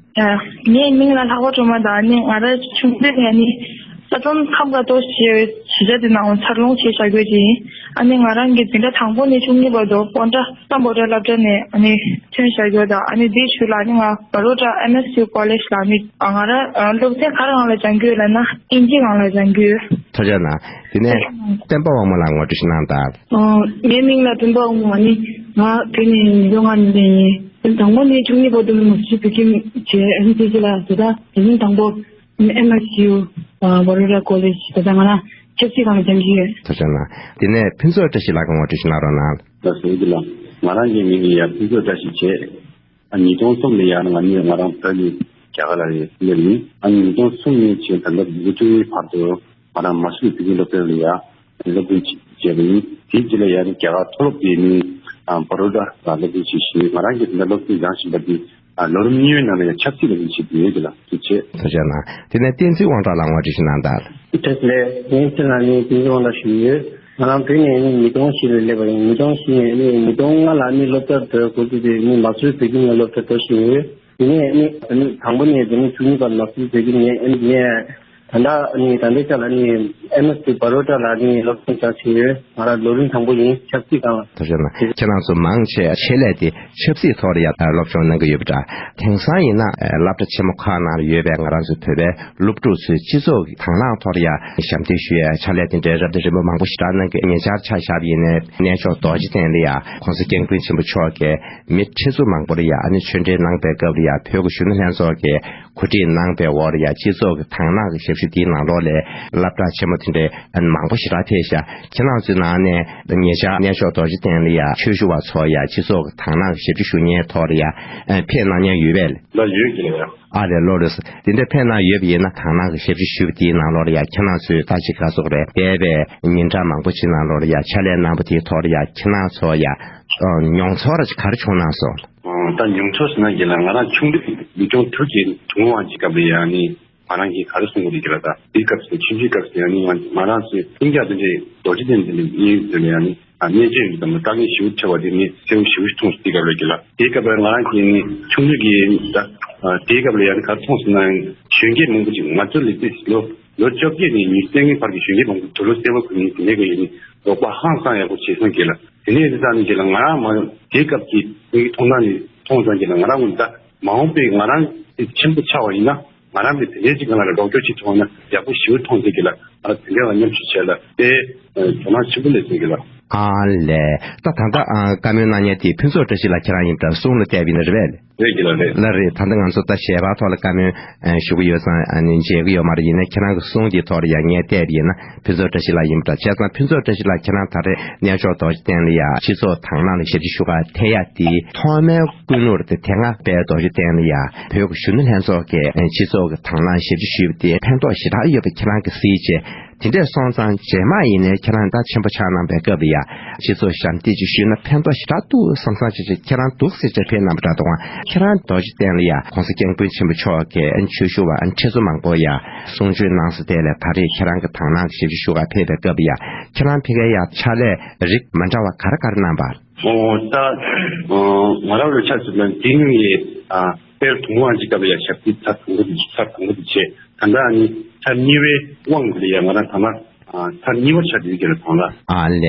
ངའི་མིང་ལ་ལྷག་པ་སྒྲོལ་མ་དང་། ཨ་ནི་ང་རང་ཆུང་དུས་ནས་ཨ་ནི་ས་མཚམས་ཁམས་དཀར་རྡོ་ཞེས་པའི་གཞིས་ཆགས་དེ་ནང་འཚར་ལོངས་བྱས་བཞག་རྒྱུ་ཅིག་ཡིན། ཨ་ནི་ང་རང་གི་འཛིན་གྲྭ་དང་པོ་ནས་བཅུ་གཉིས་བར་དུ་སྤོན་ཊ་སམ་བྷོ་ཊ་སློབ་གྲྭ་ནས་ཨ་ནི་ཐོན་བཞག་རྒྱུ་དང་། ཨ་ནི་དེའི་ཤུལ་ལ་ཨ་ནི་ང་བ་རོ་ཌ་ཨེམ་ཨེས་ཡུ་ཀོ་ལེཇ་ལ་ཨ་ནི་ང་རང་སློབ་ཚན་ག་རེ་སྒང་ལ་སྦྱང་གི་ཡོད་ལབ་ན་ཨིན་ཇི་སྒང་ལ་སྦྱང་གི་ཡོད། ཐུགས་རྗེ་གནང་། དེ་ནས་སྤེན་པ་དབང་མོ་ལགས་ངོ་སྤྲོད་ཞིག་གནང་དང་། ཨོ། ངའི་མིང་ལ་སྤེན་པ་དབང་མོ། ཨ་ནི་ང་དེ་ནས་ཉིས་སྟོང་ལྔ་ནས་ཡིན། དང་པོ་ནས་བཅུ་གཉིས་བར་དུ་མ་སུ་བོད་ཁྱིམ་བྱས། ཨ་ནི་དེ་རྗེས་ལ་ད་ལྟ་དེ་རིང་དང་པོ་ཨེམ་ཨེས་ཡུ་བ་རོ་ཌ་ཀོ་ལེཇ་ད་ལྟ་ང་རང་ཆབ་སྲིད་སྒང་ལ་སྦྱང་གི་ཡོད། ཐུགས་རྗེ་གནང་། དེ་ནས་ཕུན་ཚོགས་བཀྲ་ཤིས་ལགས་ཀྱི་ངོ་སྤྲོད་ཞིག་གནང་རོགས་གནང་། ལགས་སོ། འདི་ལ་ང་རང་གི་མིང་ལ་ཡ་ཕུན་ཚོགས་བཀྲ་ཤིས་བྱས། ཨ་ཉིས་སྟོང་གསུམ་ལ་ཡ་ང་ནི་ང་རང་བོད་ནས་རྒྱ་གར་ལ་ཡ་སླེབས་ཡིན། ཨ་ཉིས་སྟོང་གསུམ་ནས་བྱས་ད་ལྟ་ལོ་བཅུ་གཉིས་བར་དུ་ང་རང་མ་སུ་བོད་ཁྱིམ་སློབ་གྲྭ་ལ་ཡ་སློབ་སྦྱོང་བྱས་པ་ཡིན། དེའི་རྗེས་ལ་ཡ་ནི་རྒྱ་གར་མཐོ་སློབ་དེ་ནི་ཨ་བ་རོ་ཌ་ལ་སློབ་སྦྱོང་བྱས་ཤིང་། ང་རང་གིས་ད་ལྟ་སློབ་སྦྱོང་སྦྱང་བཞིན་པ་འདི་ཨ་ལོ་རིམ་གཉིས་པའི་ནང་ལ་ཡ་ཆབ་སྲིད་ལ་སློབ་སྦྱོང་བྱེད་ཀྱི་ཡོད། དེ་ལ་ཐུགས་རྗེ་ཆེ། ཐུགས་རྗེ་གནང་། དེ་ནས་བསྟན་འཛིན་དབང་གྲགས་ལགས་ངོ་སྤྲོད་ཞིག་གནང་དང་། བཀྲ་ཤིས་བདེ་ལེགས། ངའི་ཚེ་ལ་ནི་བསྟན་འཛིན་དབང་གྲགས་ཞུ་ཡོད། ང་རང་བོད་ནས་ནི་ཉིས་སྟོང་བཞི་ལ་སླེབས་པ་ཡིན། ཉིས་སྟོང་བཞི་ནས་ནི་ཉིས་སྟོང་ལྔ་ལ་ནི་སློབ་གྲྭར་འགྲོ་དགོས་ཀྱི་དེ་ནི་མ་སུ་བོད་ཁྱིམ་ནས་སློབ་གྲྭར་འགྲོ་བཞིན་ཡོད། དེ་ནས་ནི་དང་པོ་ནས་དེ་ནི་བཅུ་གཉིས་བར་མ་སུ་བོད་ཁྱིམ་ནས་ཨེམ་ནས་ད་ལྟ་ནི་ད་ལྟའི་ཆ་ལ་ནི་ ཨེམ་ཨེས་སི་པ་རོ་ཊ་ལགས་ནས་སློབ་སྦྱོང་བྱ་བཞིན་ཡོད། ང་རང་ལོ་རིམ་དང་པོ་ཡིན། ཆབ་སྲིད་སྒང་ལ། ཐུགས་རྗེ་གནང་། ཁྱེད་རང་ཚོ་མང་ཆེ་ཆེད་ལས་དེ་ཆབ་སྲིད་ཐོག་ལ་ཡ་སློབ་སྦྱོང་གནང་གི་ཡོད་པ་འདྲ། དེང་སང་ཡིན་ན་སློབ་གྲྭ་ཆེན་མོ་ཁག་ནང་ལ་ཡོད་པའི་ང་རང་ཚོའི་བོད་པའི་སློབ་ཕྲུག་ཚོས་སྤྱི་ཚོགས་ཀྱི་དང་བླངས་ཐོག་ལ་ཡ་ཞབས་འདེགས་ཞུ་ཡ་ཕྱག་ལས་དེ་འདྲའི་རབ་དང་རིམ་པ་མང་པོ་ཞེ་དྲག་གནང་གི། ཉེ་ཆར་ཆ་བཞག་པ་ཡིན་ན་གནས་མཆོག་རྡོ་རྗེ་གདན་ལ་ཡ་༸གོང་ས་༸སྐྱབས་མགོན་ཆེན་པོ་མཆོག་གིས་མི་ཁྲི་ཚོ་མང་པོར་ཡ་ཨ་ནི་ཆོས་འབྲེལ་གནང་པའི་སྐབས་ལ་ཡ་བོད་ཀྱི་གཞོན་ནུ་ལྷན་ཚོགས་ཀྱིས་གོ་སྒྲིག་གནང་པའི་འོག་ལ་ཡ་སྤྱི་ཚོགས་ཀྱི་དང་བླངས་ཀྱི་ཞབས་ཞུ་དེའི་ནང་ལོགས་ལ་སློབ་གྲྭ་ཆེན་མོ་དེ་འདྲའི་མང་པོ་ཞེ་དྲག་ཕེབས་ཤག་ཁྱེད་རང་ཚོའི་ནང་ནས་ཉེ་ཆར་གནས་མཆོག་རྡོ་རྗེ་གདན་ལ་ཡ་ཆོས་ཞུ་བ་ཚོ་ཡ་སྤྱི་ཚོགས་ཀྱི་དང་བླངས་ཀྱི་ཞབས་ཞུ་ཞུ་མཁན་ཐོག་ལ་ཡ་ཕེབས་གནང་མཁན་ཡོད་པས། ལགས། ཡོད་ཀྱི་ལགས། ཨ་ལས། ལགས་རེད། དེ་འདྲ་ཕེབས་གནང་ཡོད་པ་ཡིན་ན་དང་བླངས་ཀྱི་ཞབས་ཞུ་ཞུས་པ་དེའི་ནང་ལོགས་ལ་ཡ་ཁྱེད་རང་ཚོས་ད་ཅི་ག་ཟེར་དགོས་རེད། འདས་པའི་ཉིན་གྲངས་མང་པོ་ཅིག་ནང་ལོགས་ལ་ཡ་ཕྱག་ལས་གནང་པ་དེའི་ཐོག་ལ་ཡ་ཁྱེད་རང་ཚོ་ཡ་མྱོང་ཚོར་ག་རེ་བྱུང་གནང་སོང་། ཨོ། ད་མྱོང་ཚོར་ཟེར་ན་ཡིན་ལ་ང་རང་ཆུང་དུས་ལོ་ཆུང་དུས་ཀྱི་དུང་དབང་གི་སྐབས་ལ་ཡ་ནི་ང་རང་གིས་ག་རེ་གསུང་གི་རེད་ལ། ད་དེའི་སྐབས་སུ་ཆུང་ཆུང་སྐབས་སུ་ཡ་ནི་ང་ང་རང་ཚོའི་ལྷིང་འཇགས་དེ་འདྲའི་རྡོ་རྗེ་གདན་དེ་འདྲའི་གཡས་གཡོན་དེ་ལ་ཡ་ནི། ཨ། གནས་མཆོད་ཡིན་དང་དཀའ་ངལ་ཞེ་པོ་འཕྲད་པ་དེ་ངས་གསལ་པོ་ཞེ་པོ་ཞིག་མཐོང་སོང་། དེའི་སྐབས་ལ་ང་རང་གིས་ནི་ཆུང་དུས་ཀྱི་ད་ཨ་དེའི་སྐབས་ལ་ཡང་ག་རེ་མཐོང་སོང་ན། གཞོན་སྐྱེས་མང་པོ་ཅིག་ང་ཚོ་ལས་དུས་ལོ་ལོ་བཅོ་བརྒྱད་ནས་ཉི་ཤུ་རྩ་ལྔའི་བར་གྱི་གཞོན་སྐྱེས་མང་པོ་དུག་ལོག་སེར་པོ་གོན་ནས་དེ་ནས་གི་ཡིན་ནི་རོགས་པ་ཧང་སང་ཡག་པོ་བྱས་སོང་གི་ལ། དེ་ནས་དེ་ཙང་ནི་གི་ལ་ང་རང་མ་དེའི་སྐབས་ཀྱི་ངའི་མཐོང་སྣང་ནས་མཐོང་སོང་གི་ལ། ང་རང་ངོས་ད་མ་འོངས་པའི་ང་རང་ཆེན་པོ་ཆགས་པ་ཡིན་ན། ང་རང་གིས་དེ་འདྲའི་ཅིག་གང་ལ་རོགས་སྐྱོར་བྱེད་ཐུབ་ན་ཡག་པོ་ཞེ་པོ་མཐོང་ཟེར་གི་ལ། ང་རང་དེ་འདྲ་ལ་མཉམ་ཞུགས་བྱས་ལ་དེ་དོ་སྣང་ཆེན་པོ་སླེབས་ཟེར་གི་ལ། ཨ་ལས། ད་ད་ལྟ་ཨ་བཀའ་མོལ་གནང་མཁན་དེ་ཕུན་ཚོགས་བཀྲ་ཤིས་ལགས་ཁྱེད་རང་ཡིན་པ་འདྲ། གསུང་ལ་བལྟས་པ་ཡིན་ན་རེད་པས། རེད་གི་ལ། རེད། ལགས་རེད། ད་ལྟ་ང་ཚོ་ད་ཞལ་པར་ཐོག་ལ་བཀའ་མོལ་ཨ་ཞུ་གི་ཡོད་ཙང་ཨ་ནི་མཇལ་གི་ཡོད་མ་རེད། ཡིན་ནའི་ཁྱེད་རང་གི་གསུང་དེའི་ཐོག་ལ་ཡང་ངས་བལྟས་པ་ཡིན་ན། ཕུན་ཚོགས་བཀྲ་ཤིས་ལགས་ཡིན་པ་འདྲ། བྱས་ཙང་ཕུན་ཚོགས་བཀྲ་ཤིས་ལགས་ཁྱེད་རང་ད་རེས་གནས་མཆོག་རྡོ་རྗེ་གདན་ལ་ཡ་སྤྱི་ཚོགས་དང་བླངས་ལ་ཞབས་ཕྱི་ཞུ་གར་ཕེབས་ཡ་དེ་ཐོག་མའི་ཀུན་སློང་དེ་དེ་སྔ་དཔལ་རྡོ་རྗེ་གདན་ལ་ཡ་བོད་ཀྱི་གཞོན་ནུ་ལྷན་ཚོགས་ཀྱིས་སྤྱི་ཚོགས་ཀྱི་དང་བླངས་ཞབས་ཕྱི་ཞུས་པ་དེ་ཕན་ཐོགས་ཞེ་དྲག་ཡོད་པ་ཁྱེད་རང་གིས་གཟིགས་བྱས། དེ་འདྲས་སོང་ཙང་རྗེས་མ་ཡིན་ནའི་ཁྱེད་རང་ད་ཆེན་པོ་ཆགས་གནང་པའི་སྐབས་ལ་ཡ་སྤྱི་ཚོགས་ཞབས་འདེགས་ཅིག་ཞུས་ན་ཕན་ཐོགས་ཞེ་དྲག་འདུག་བསམ་བསམ་ཅིག་ཅིག་ཁྱེད་རང་འདུག་ཟེར་བྱས་ཕེབས་གནང་པ་འདྲ་འདུག་ག་ཁྱེད་རང་རྡོ་རྗེ་གདན་ལ་ཡ་༸གོང་ས་༸སྐྱབས་མགོན་ཆེན་པོ་མཆོག་གིས་ཆོས་ཞུ་བ་ཁྲི་ཚོ་མང་པོ་ཡ་གསུང་ཆོས་གནང་ས་དེ་ལ་ད་རེས་ཁྱེད་རང་གི་དང་བླངས་ཞབས་ཕྱི་ཞུ་གར་ཕེབས་པའི་སྐབས་ལ་ཡ་ཁྱེད་རང་ཕ་གིར་ཡ་ཕྱག་ལས་རིགས་མ་འདྲ་བ་ག་རེ་ག་རེ་གནང་པ། ཨོ། ད་ཨ་ང་རང་ལ་ཆ་བཞག་ན་དེ་སྔོན་གྱི་ཨ་དཔལ་དུང་དབང་གི་སྐབས་ལ་ཡ་ཞབས་ཕྱི་ཚར་དང་པོ་དེ་ཚར་དང་པོ་དེ་བྱས། ད་ལྟ་ནི་ཚར་གཉིས་པའི་དབང་དེ་ལ་ཡ་ང་རང་ད་ལྟ་ཨ་ཚར་གཉིས་པ་ཆགས་བསྡད་ཀྱི་ལ། ད་ལྟ། ཨ་ལས།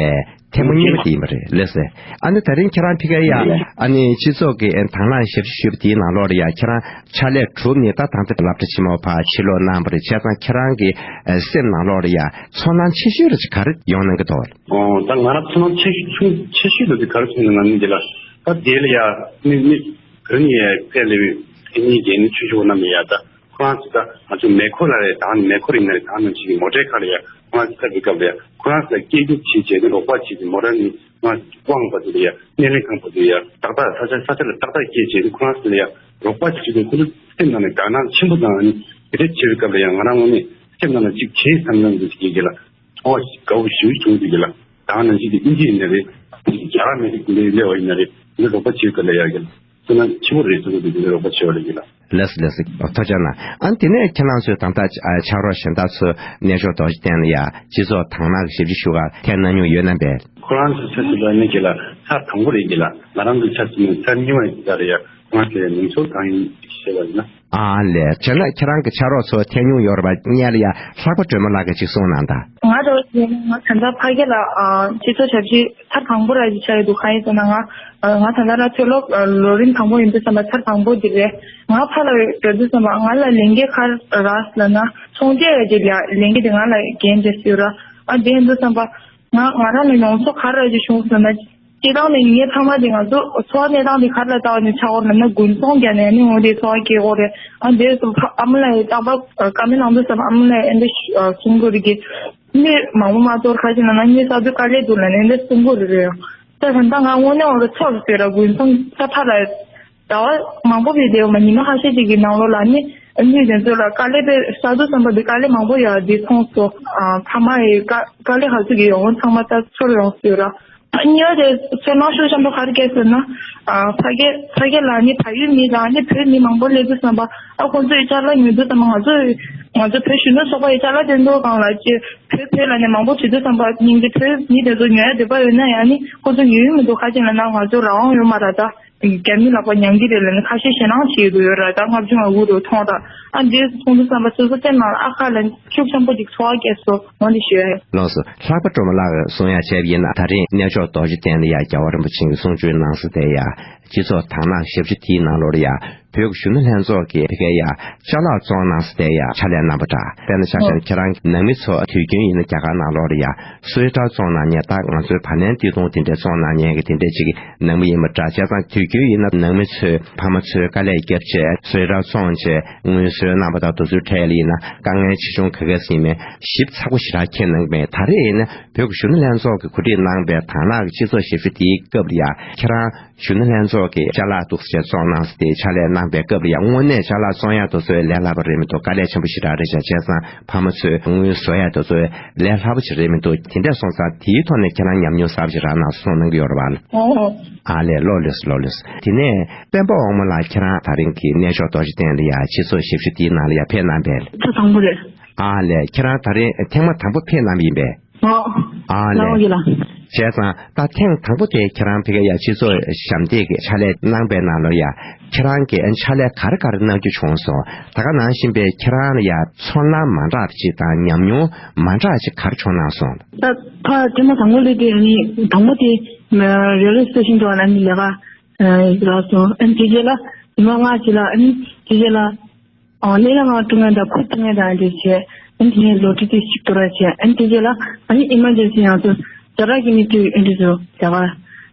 ཐེངས་མ་གཉིས་པ་དེ་ཡིན་པ་རེད། ལགས་སེ། ཨ་ནི་ད་རིང་ཁྱེད་རང་ཕ་གིར་ཡ་ཨ་ནི་སྤྱི་ཚོགས་ཀྱི་དང་བླངས་ཞབས་ཕྱི་ཞུས་པ་དེའི་ནང་ལོགས་ལ་ཡ་ཁྱེད་རང་ཕྱག་ལས་གྲུབ་ནས་ད་ད་ལྟ་སློབ་གྲྭ་ཆེན་མོ་ཕར་ཕྱིར་ལོག་གནང་བ་རེད། བྱས་ཙང་ཁྱེད་རང་གི་སེམས་ནང་ལོགས་ལ་ཡ་ཚོར་སྣང་ཆེ་ཤོས་རེ་ག་རེ་ཡོང་གནང་གི་འདུག། ཨོ། ད་ང་རང་ཚོར་སྣང་ཆེ་ཤོས་ཆེ་ཤོས་ལ་དེ་ག་རེ་མཐོང་ནས་ང་ནི་འདི་ལ་ད་དེ་ལ་ཡ་མི་མི་བོད་ནས་ཡ་ཕེབས་སླེབས་པའི་ཕེབས་མཁན་གྱི་ནི་ཆོས་ཞུ་བ་རྣམས་ལ་ཡ་ད་ཁོ་རང་ཚོ་ད་ང་ཚོ་མེ་འཁོར་ལ་རེད། ད་ནི་མེ་འཁོར་ཡིན་ན་རེད། ད་ནང་བཞིན་གྱི་མོ་ཊའི་ཁ་ལ་ཡ་ཁོ་རང་ཚོ་ཕེབས་པའི་སྐབས་ལ་ཡ་ཁོ་རང་ཚོ་ལ་སྐད་སྒྱུར་བྱས་བྱས་ནས་རོགས་པ་བྱས་ཏེ་མོ་ཊ་ནི་ཁོ་རང་ཚོ་དབང་བ་དེ་ལ་ཡ་སྣེ་ལེན་ཁང་བ་དེ་ལ་ཡ་ཏག་ཏག་ས་ཆ་ས་ཆ་ལ་ཏག་ཏག་སྐྱེལ་བྱས་ནས་ཁོ་རང་ཚོ་ལ་ཡ་རོགས་པ་བྱས་ཏེ་ཁོ་ཚོ་སེམས་ནང་ནས་དགའ་སྣང་ཆེན་པོ་དང་ནི་དེ་འདྲ་བྱེད་པའི་སྐབས་ལ་ཡ་ང་རང་ངོས་ནས་སེམས་ནང་ལ་གཅིག་བྱས་བསམ་བསམ་འདུག་ཟེར་གྱི་ལ། ཚོར་བ་དགའ་བོ་ཞེ་པོ་བྱུང་འདུག་གི་ལ། ད་ནང་བཞིན་གྱི་ཨིན་ཇི་ཡིན་ན་རེད། རྒྱ་གར་མི་རིགས་ཀུན་ལས་སླེབས་པ་ཡིན་ན་རེད། འདི་རོགས་པ་བྱེད་དགོས་ལ་ཡ་གི་ལ། ཚོར་སྣང་ཆེ་བོ་རེད་ཟེར་གི་འདུག་འདི་རོགས་པ་བྱེད་པ་རེད་གི་ལ། ལགས་སོ་ལགས་སོ། ཐུགས་རྗེ་གནང་། ཨ་ནི་དེ་ནས་ཁྱེད་རང་ཚོའི་ད་ལྟ་ཨ་ཕྱག་རོགས་གཞན་དག་ཚོས་གནས་མཆོག་རྡོ་རྗེ་གདན་ལ་ཡ་སྤྱི་ཚོགས་དང་བླངས་ཀྱི་ཞབས་ཕྱི་ཞུ་གར་ཕེབས་གནང་མྱོང་ཡོད་ན་པས། ཁོ་རང་ཚོའི་ཆ་ཞིག་ལ་ནི་གི་ལ་ཚར་དང་པོ་རེད་གི་ལ། ང་རང་ཚོའི་ཆ་ཞིག་ནས་ཚར་གཉིས་པ་ཡིན་ས་རེད་ཡ། ཁོ་རང་ཚོའི་མིང་ཚོར་གང་ཡིན་ཞེས་པ་ཡིན་ན། ཨ་ལས། བྱས་ན་ཁྱེད་རང་གི་ཕྱག་རོགས་ཚོ་ཐེབས་མྱོང་ཡོད་རེད་པ། སྔོན་ལ་ཡ་ལྷག་པ་སྒྲོལ་མ་ལགས་ཀྱིས་ཅིག་གསུངས་གནང་དང་། ང་རང་ང་ད་ལྟ་ཕ་གི་ལ་ཨ་སྤྱི་ཚོགས་ཞབས་ཕྱི་ཚར་དང་པོ་ར་ཅིག་ཆགས་ཡོད་འདུག། གང་ཡིན་ཟེར་ན་ང་ཨ་ང་ད་ལྟ་ར་མཐོ་སློབ་ཨ་ལོ་རིམ་དང་པོ་ཡིན་དུས་ཙམ་པ་ཚར་དང་པོ་འདི་རེད། ང་ཕར་ལ་འགྲོ་དུས་ཙམ་པ་ང་ལ་ལས་འགན་ག་རེ་རག་ཟེར་ན་ཚོང་ཆེད་ཀྱི་ལས་འགན་དེ་ང་ལ་འགན་དེ་ཟེར་ར། ཨ་དེ་ཡིན་དུས་ཙམ་པ་ང་ང་རང་ལ་མྱོང་ཚོར་ག་རེ་ཅིག་བྱུང་ཟེར་ན། སྤྱིར་བཏང་ནས་ངའི་ཕ་མ་དེ་ང་ཚོ་འཚོ་བ་གནས་སྟངས་དེ་ག་རེ་ལ་བལྟ་བ་ནས་ཆགས་ཡོད་ལབ་ན་དགུན་ཚོང་བརྒྱབ་ནས་ནི་འོ་དེ་འཚོ་བ་སྐྱེལ་གྱི་རེད། ཨ་འདས་སོང་ཕ་ཨ་མ་ལགས་ཡི་རྟག་པར་བཀའ་མོལ་གནང་དུས་ཙམ་ཨ་མ་ལགས་ཨེ་འདྲ་གསུང་གི་རེད་གི། མི་མང་པོ་མ་གཏོགས་ཁ་ཅིག་ལ་ན་མི་གསར་དུ་དཀའ་ལས་འདུག་ལབ་ནས་ཨེ་འདྲ་གསུང་གི་རེད། ད་ད་ལྟ་ང་དངོས་གནས་འོ་ར་ཚོར་ཟེར་ར་དགུན་ཚོང་ས་ཕར་ལ་ཟླ་བ་མང་པོ་བྱས་བསྡད་ཡོད་མ་ཉི་མ་ཁ་ཤས་ཅིག་གི་ནང་ལོགས་ལ་ནི་མི་དེ་ཚོ་ལ་དཀའ་ལས་དཔེ་གསར་དུ་བསམ་པ་འདི་དཀའ་ལས་མང་པོ་ཡོད་འདི་མཐོང་སོང་། ཨ་ཕ་མ་ཡི་དཀའ་དཀའ་ལས་ག་ཚོད་ཀྱི་ཡོད་ཚང་མ་ད་ཚོར་ཡོང་སྲིད་ར། གཉིས་པ་དེ་ཚོར་སྣང་ཤུགས་ཆེན་པོ་ག་རེ་སྐྱེས་ཟེར་ན། ཨ་ཕ་གི་ཕ་གི་ལ་ནི་བལ་ཡུལ་མི་དང་ནི་བོད་མི་མང་པོ་སླེབས་དུས་ཙམ་པ་ཨ་ཁོང་ཚོ་ཡི་ཅ་ལག་ཉོ་དུས་ཙམ་པ་ང་ཚོ་ང་ཚོ་བོད་གཞོན་ནུ་ཚོགས་པ་ཡི་ཅ་ལག་དེ་ཚོ་སྒང་ལ་ཅི་བོད་བོད་ལ་ནི་མང་པོ་བྱེད་དུས་ཙམ་པ་སྙིང་རྗེ། བོད་མི་དེ་ཚོ་ཉོ་ཡ་འདོད་པ་ཡོད་ན་ཡང་ནི་ཁོང་ཚོ་ཉོ་ཡུལ་མི་འདུག། ག་ཅི་ལབ་ན་ང་ཚོ་རང་དབང་ཡོད་མ་རེད་ད། རྒྱ་མི་ལག་པ་ཉམས་ཀྱི་རེད་ལབ་ནས་ཁ་ཤས་ཞེད་སྣང་བྱེད་ཀྱི་ཡོད་ར། ད་ལྔ་བཅུ་ང་དགུ་རུ་མཐོང་དང་། ཨ་འདྲས་མཐོང་དུས་ཙམ་པ་སོ་སོ་སེམས་ནང་ལ་ཨ་ཁ་ལ་ཤུགས་ཆེན་པོ་ཅིག་ཚོར་བ་སྐྱེས་སོང་། འོ་འདི་ཞུ་ཡ་ཡིན། ལགས་སོ། ལྷག་པ་སྒྲོལ་མ་ལགས་གསུང་ཡ་བྱས་པ་ཡིན་ན། ད་རེས་གནས་མཆོག་རྡོ་རྗེ་གདན་ལ་ཡ་རྒྱལ་བ་རིན་པོ་ཆེ་གི་གསུང་ཆོས་གནང་ས་དེ་ཡ། སྤྱི་ཚོགས་དང་བླངས་ཞབས་ཞུ་དེའི་ནང་ལོགས་ལ་ཡ། བོད་ཀྱི་གཞོན་ནུ་ལྷན་ཚོགས་ཀྱིས་ཕ་གིར་ཡ་ཅ་ལག་བཙོང་གནང་ས་དེ་ཡ་ཕྱག་ལས་གནང་པ་འདྲ། དཔེར་ན་ཆ་བཞག་ན་ཁྱེད་རང་གི་ནང་མི་ཚོ་དུས་རྒྱུན་ཡིན་ན་རྒྱ་གར་ནང་ལོགས་ལ་ཡ་སུ་ཝེ་ཊར་བཙོང་གནང་མཁན། ད་ང་ཚོའི་བར་ལེན་སྟོད་ཐུང་དེ་འདྲས་བཙོང་གནང་མཁན་གྱི་དེ་འདྲས་ཅིག་ནང་མི་ཡིན་པ་འདྲ། བྱས་ཙང་དུས་རྒྱུན་ཡིན་ན་ནང་མི་ཚོས་ཕ་མ་ཚོའི་དཀའ་ལས་བརྒྱབ་བྱས་སུ་ཝེ་ཊར་བཙོང་བྱས་དངུལ་གསོལ་གནང་པ་དང་། དེ་ཚོའི་གྲས་ལ་ཡིན་ན་དཀའ་ངལ་ཆེ་ཆུང་ག་ག་ཟིན་མེད་ཞིབ་ཚགས་པོ་ཞེ་དྲག་མཁྱེན་གནང་གི་མེད། ད་རེས་ཡིན་ན་བོད་ཀྱི་གཞོན་ནུ་ལྷན་ཚོགས་ཀྱིས་གོ་སྒྲིག་གནང་པའི་དང་བླངས་ཀྱི་སྤྱི་ཚོགས་ཞབས་ཞུ་དེའི་སྐབས་ལ་ཡ། ཁྱེད་རང་གཞོན་ནུ་ལྷན་ཚོགས་ཀྱི་ཅ་ལག་འདུག་སེ་བཙོང་གནང་སྟེ་ཕྱག་ལས་གནང་པའི་སྐབས་ལ་ཡང་དངོས་གནས་ཅ་ལག་བཙོང་ཡག་དེ་ཚོ་ལས་སླ་པོ་རེད་མི་འདུག། དཀའ་ལས་ཆེན་པོ་ཞེ་དྲག་རེད་ཤག། བྱས་ཙང་ཕ་མ་ཚོས་དངུལ་བཟོ་ཡག་དེ་ཚོ་ལས་སླ་པོ་ཞིག་རེད་མི་འདུག། དེ་འདྲ་སོང་ཙང་དེའི་ཐོག་ནས་ཁྱེད་རང་ཉམས་མྱོང་གསར་པ་ཞིག་རག་ན་གསུང་གནང་གི་ཡོད་རེད་བ། ཨོ་ཨོ། ཨ་ལས། ལགས་ལགས་སོ། ལགས་ལགས་སོ། དེ་ནས་སྤེན་པ་དབང་མོ་ལགས། ཁྱེད་རང་ད་རིང་གི་གནས་མཆོག་རྡོ་རྗེ་གདན་ལ་ཡ་སྤྱི་ཚོགས་ཞབས་ཞུ་དེའི་ནང་ལ་ཡ་ཕེབས་གནང་པས། ཐེངས་དང་པོ་རེད། ཨ་ལས། ཁྱེད་རང་ད་རིང་ཐེངས་མ་དང་པོ་ཕེབས་གནང་པ་ཡིན་པས། ཨོ། ཨ་ལས། ལགས་འོང་གི་ལགས། བྱས་ཙང་ད་ཐེངས་དང་པོ་དེ་ཁྱེད་རང་ཕ་གིར་ཡ་སྤྱི་ཚོགས་ཞབས་འདེགས་ཀྱི་ཕྱག་ལས་གནང་པའི་ནང་ལོགས་ཡ། ཁྱེད་རང་གིས་ཕྱག་ལས་ག་རེ་ག་རེ་གནང་རྒྱུ་བྱུང་སོང་། ད་ག་ནང་བཞིན་པའི་ཁྱེད་རང་ལ་ཡ་ཚོར་སྣང་མ་འདྲ་བ་ཅིག་དང་ཉམས་མྱོང་མ་འདྲ་བ་ཅིག་ག་རེ་བྱུང་གནང་སོང་། ད་ཕ་ཐེངས་མ་དང་པོ་ལས་དེ་ནི་དང་པོ་དེ་རེ་ལི་སི་ཊེ་ཤན་དུ་ཨ་ནི་ལས་ཀ་ལ་སོང་། ཨ་ནི་དེ་རྗེས་ལ་ཉི་མ་ལྔ་ཅིག་ལ། ཨ་ནི་དེ་རྗེས་ལ། ཨ་ནི་ལ་ང་ཀྲུང་ངེ་དང་ཁུ་ཀྲུང་ངེ་དང་འདི་བྱས། ཨ་ནི་དེ་ནས་ལོ་ཊི་དེ་ཞིབ་ཏུ་ར་བྱས། ཨ་ནི་དེ་རྗེས་ལ་ཨ་ནི་ཨི་མར་ཇེན་སི་ང་ཚོ་ཛ་དྲག་གི་གནས་ཚུལ་ཨ་འདི་ཚོ་རྒྱ་གར་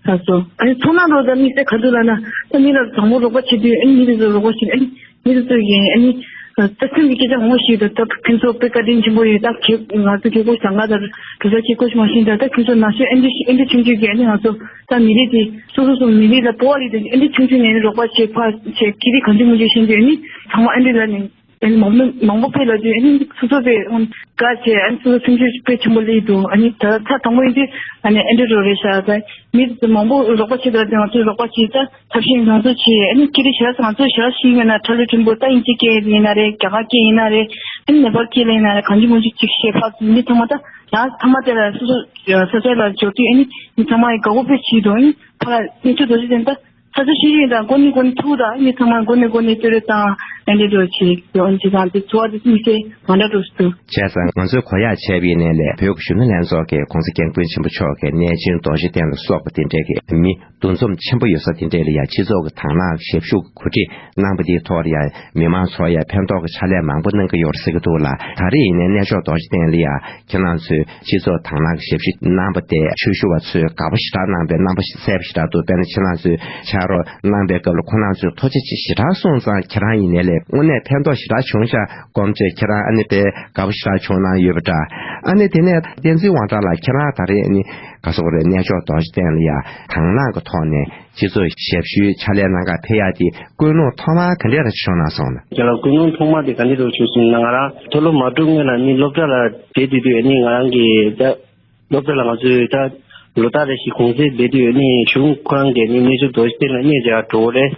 ལ་སོང་། ཨ་ནི་ཚོར་སྣང་འགྲོ་ད་དམིགས་བསལ་ག་དུས་ལ་ན། ད་མི་ལ་དང་པོ་རོགས་པ་བྱེད་དུས། ཨ་ནི་མི་དེ་ཚོ་རོགས་པ་བྱེད། ཨ་ནི་མི་དེ་ཚོ་གིས་ཨ་ནི་ད་སེམས་ཀྱི་སྐད་ཆ་ངོ་ཤེས་དུས། ད་ཁྱོད་ཚོ་དཔེ་བཀའ་དྲིན་ཆེན་པོ་ཡོད། ད་ཁྱེད་ང་ཚོ་ཁྱེད་ཁོ་ཟང་ག་དང་གྲུ་ས་ཁྱེད་ཁོ་ཞིག་མ་ཤེས། ད་ད་ཁྱོད་ཚོ་ན་གཞོན་ཨ་འདི་ཨ་འདི་ཆུང་ཆུང་གིས་ཨ་ནི་ང་ཚོ་ད་མི་རིགས་དེ་སོ་སོ་སོ་མི་རིགས་ལ་སྤོབས་པ་ལས་དེ་ཨ་འདི་ཆུང་ཆུང་ནས་ཨ་ནི་རོགས་པ་བྱེད། ཕར་བྱེད། ཀི་རི་གང་ཅི་མང་ཅི་ཤེས་དུས། ཨ་ནི་ཚང་མ་ཨ་འདི་ལ་ནི། ཨ་ནི་མང་མང་མང་པོ་ཕེབས་ལབ་དུས། ཨ་ནི་སོ་སོ་དཔེ་དགའ་བྱས། ཨ་ནི་སོ་སོ་སེམས་ཤུགས་དཔེ་ཆེན་པོ་སླེབས་འདུག། ཨ་ནི་ད་ད་དང་པོ་ཡིན་དུས་ཨ་ནི་ཨ་འདི་རོ་རེད་ཤག། ད་མི་མང་པོ་རོགས་པ་བྱེད་དུས་ང་ཚོས་རོགས་པ་བྱེད། ད་ཐབས་ཤེས་ང་ཚོ་བྱེད། ཨ་ནི་ཀི་རི་བྱས་ང་ཚོ་བྱས་ཤེས་ཡོད་ན། ཁྲ་ལོ་ཕྲན་བུ་ད་དབྱིན་ཇི་སྐད་ཡིན་ན་རེད། རྒྱ་གར་སྐད་ཡིན་ན་རེད། ཨ་ནི་ནེ་པཱལ་སྐད་ལ་ཡིན་ན་རེད། གང་ཅི་མང་ཅི་ཅིག་བཤད། ཕར་མི་ཚང་མ་ད་ཡང་ཚང་མ་དེ་ལ་སོ་སོ་ས་ཆ་ལ་འབྱོར་དུས། ཨ་ནི་མི་ཚང་མ་ཡི་དགའ་པོ་དཔེ་བྱེད་འདུག། ཨ་ནི་ཕར་གནས་མཆོག་རྡོ་རྗེ་གདན་ད། ས་ཆ་ཤེས་ཡོན་དང་གོ་གནས་གོ་གནས་ཐུག་དང་། མི་ཚང་མ་གོ་གནས་གོ་གནས་བསྟོད་ར་དང་། ཨ་འདི་འགྲོ་བྱེད་ཡོང་བྱེད་དང་། དེ་ཚོ་བ་དེ་མི་ཚེ་མ་འདྲ་འགྲོ་སྲིད་དུ། བྱས་ཙང་ང་ཚོས་གོ་ཡག་བྱས་པ་ཡིན་ནའི་ལས། བོད་ཀྱི་གཞོན་ནུ་ལྷན་ཚོགས་ཀྱི་༸གོང་ས་༸སྐྱབས་མགོན་ཆེན་པོ་མཆོག་གིས་གནས་ཆེན་རྡོ་རྗེ་གདན་ལ་སོགས་པ་དེ་འདྲའི་གི་མི་འདུ་འཛོམས་ཆེན་པོ་ཡོད་ས་དེ་འདྲའི་ལ་ཡ་སྤྱི་ཚོགས་ཀྱི་དང་བླངས་ཞབས་ཞུ་གོ་སྒྲིག་གནང་པ་དེའི་ཐོག་ལ་ཡ། མི་མང་ཚོར་ཡ་ཕན་ཐོགས་ཀྱི་ཕྱག་ལས་མང་པོ་གནང་གི་ཡོད་རེད་ཟེར་གྱི་འདུག་ལ། ད་རེས་ཡིན་ནའི་གནས་མཆོག་རྡོ་རྗེ་གདན་ལ་ཡ་ཁྱེད་རང་ཚོས་སྤྱི་ཚོགས་དང་བླངས་ཀྱི་ཞབས་ཞུ་གནང་པ་དེ་ཆོས་ཞུ་བ་ཚོས་དགའ་པོ་ཞེ་དྲག་གནང་པའི་རྣམ་པ་ཞིག་གསལ་པོ་ཞེ་དྲག་འདུག། དཔེར་ན་ཁྱེད་རང་ཚོས་ཕྱག་རོགས་གནང་པའི་སྐབས་ལ་ཁོང་རྣམ་ཚོས་ཐུགས་རྗེ་ཆེ་ཞེ་དྲག་གསུངས་ཙང་། ཁྱེད་རང་ཡིན་ནའི་ལས་དངོས་གནས་ཕན་ཐོགས་ཞེ་དྲག་བྱུང་ཤག་སྒོམ་བྱས། ཁྱེད་རང་ཨ་ནི་དཔེ་དགའ་པོ་ཞེ་དྲག་བྱུང་གནང་ཡོད་པ་འདྲ། ཨ་ནི་དེ་ནས་བསྟན་འཛིན་དབང་གྲགས་ལགས། ཁྱེད་རང་ད་རེས་ཨ་ནི་ག་སོག་རེད། གནས་མཆོག་རྡོ་རྗེ་གདན་ལ་ཡ་དང་བླངས་ཀྱི་ཐོག་ནས་སྤྱི་ཚོགས་ཞབས་ཞུའི་ཕྱག་ལས་གནང་གར་ཕེབས་ཡག་དེ་ཀུན་སློང་ཐོག་མར་ག་འདྲས་ར་བྱུང་གནང་སོང་ན། རྒན་ལགས། ཀུན་སློང་ཐོག་མ་དེ་ག་འདྲས་ར་བྱུང་སོང་ན། ང་རང་མཐོ་སློབ་མ་གྲུབ་སྔོན་ལ་ནི་སློབ་གྲྭ་ལ་བསྡད་དུས་དུས་ཨ་ནི་ང་རང་གི་ད་སློབ་གྲྭ་ལ་ང་ཚོས་ད་ལོ་ལྟར་རེ་བཞིན་གུང་སེང་བསྡད་དུས་ཨ་ནི་གཞུང་ཁོ་རང་གིས་ནི་གནས་མཆོག་རྡོ་རྗེ་གདན་ལ་གནས་མཇལ་འགྲོ་གི་རེད།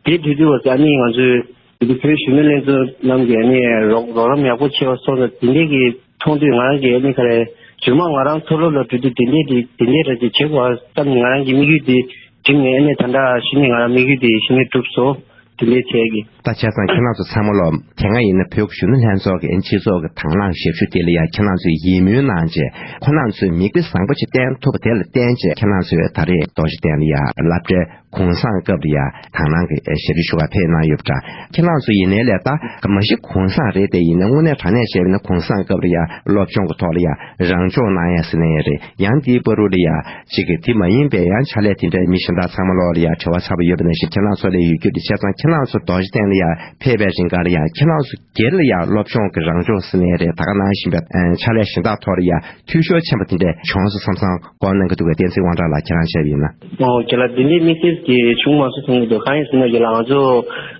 དེ་དུས་དུས་བ་ས་ཨ་ནི་ང་ཚོས་དེ་དུས་བོད་གཞོན་ནུ་ལྷན་ཚོགས་རྣམས་ཀྱིས་ཨ་ནི་རོགས་རོགས་རམ་ཡག་པོ་བྱས་པ་སོང་ཙང་། དེ་འདྲས་ཀྱི་མཐོང་དུས་ང་རང་གིས་ཨ་ནི་ག་རེ་རྗེས་མ་ང་རང་མཐོ་སློབ་ལ་འགྲོ་དུས་དེ་འདྲས་དེ་དེ་འདྲས་ར་ཅིག་བྱེད་དགོས་བསམ་ནས་ང་རང་གི་དམིགས་ཡུལ་དེ་བསྒྲིམས་ནས། ཨ་ནི་ད་ལྟ་གཞི་ནས་ང་རང་དམིགས་ཡུལ་དེ་གཞི་ནས་གྲུབ་སོང་། དེ་འདྲས་བྱས་ཀྱི། ད་བྱས་ཙང་ཁྱེད་རང་ཚོ་ཚང་མ་ལོ། དེ་སྔ་ཡིན་ན་བོད་ཀྱི་གཞོན་ནུ་ལྷན་ཚོགས་ཀྱི་སྤྱི་ཚོགས་ཀྱི་དང་བླངས་ཞབས་ཞུ་དེ་ལ་ཡ་ཁྱེད་རང་ཚོས་ཡིད་སྨོན་གནང་བྱས། ཁོང་རྣམ་ཚོས་མིག་དཔེ་བཟང་པོ་ཅིག་བསྟན་ཐུབ་པ་དེ་ལ་བརྟེན་བྱས། ཁྱེད་རང་ཚོས་ད་རེས་རྡོ་རྗེ་གདན་ལ་ཡ་སློབ་གྲྭའི་གུང་སེང་སྐབས་ལ་ཡ་དང་བླངས་ཀྱི་ཞབས་ཞུ་ཞུ་བར་ཕེབས་གནང་ཡོད་པ་འདྲ། ཁྱེད་རང་ཚོ་ཡིན་ནའི་ལས་ད་མ་གཞི་གུང་སེང་རེད་དེ། ཡིན་ནའི་དངོས་གནས་དྲང་གནས་བཤད་ན་གུང་སེང་སྐབས་ལ་ཡ་སློབ་སྦྱོང་གི་ཐོག་ལ་ཡ་རང་སྦྱོང་གནང་ཡ་ཟེར་ན་ཡ་རེད། ཡང་དེའི་བར་དུ་ལ་ཡ་གཅིག་གི་དེ་མ་ཡིན་པའི་ཡང་ཕྱག་ལས་དེ་འདྲའི་མི་གཞན་དག་ཚང་མ་ལོག་ལ་ཡ་དྲི་བ་ཚ་པོ་ཡོད་པ་ནང་བཞིན་ཁྱེད་རང་ཚོ་ལ་ཡོད་རྒྱུ་རེད། བྱས་ཙང་ཁྱེད་རང་ཚོ་རྡོ་རྗེ་གདན་ལ་ཡ་ཕེབས་པའི་རིང་ག་ལ་ཡ་ཁྱེད་རང་ཚོ་སྒེར་ལ་ཡ་སློབ་སྦྱོང་གི་རང་སྦྱོང་ཟེར་ནའི་རེད། ད་ག་ནང་བཞིན་པའི་ཕྱག་ལས་གཞན་དག་ཐོག་ལ་ཡ་འཐུས་ཤོར་ཆེན་པོ་དེ་འདྲ་བྱུང་སོང་བསམ་བསམ་དགོངས་གནང་གི་འདུག་གས། བསྟན་འཛིན་དབང་གྲགས་ལགས། ཁྱེད་རང་བྱས་པ་ཡིན་ན། ཨོ། རྒན་ལགས། འདི་འདྲའི་དམིགས་བསལ་གྱི་བྱུང་མ་སོང་བསམ་གྱི་འདུག། གང་ཡིན་ཟེར་ན་རྒན་ལགས། ང་ཚོ་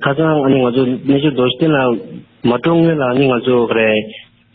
ཁ་སང་ཨ་ནི་ང་ཚོ་གནས་མཆོག་རྡོ་རྗེ་གདན་ལ་མ་འགྲོ་སྔོན་ལ་ཨ་ནི་ང་ཚོ་ག་རེ་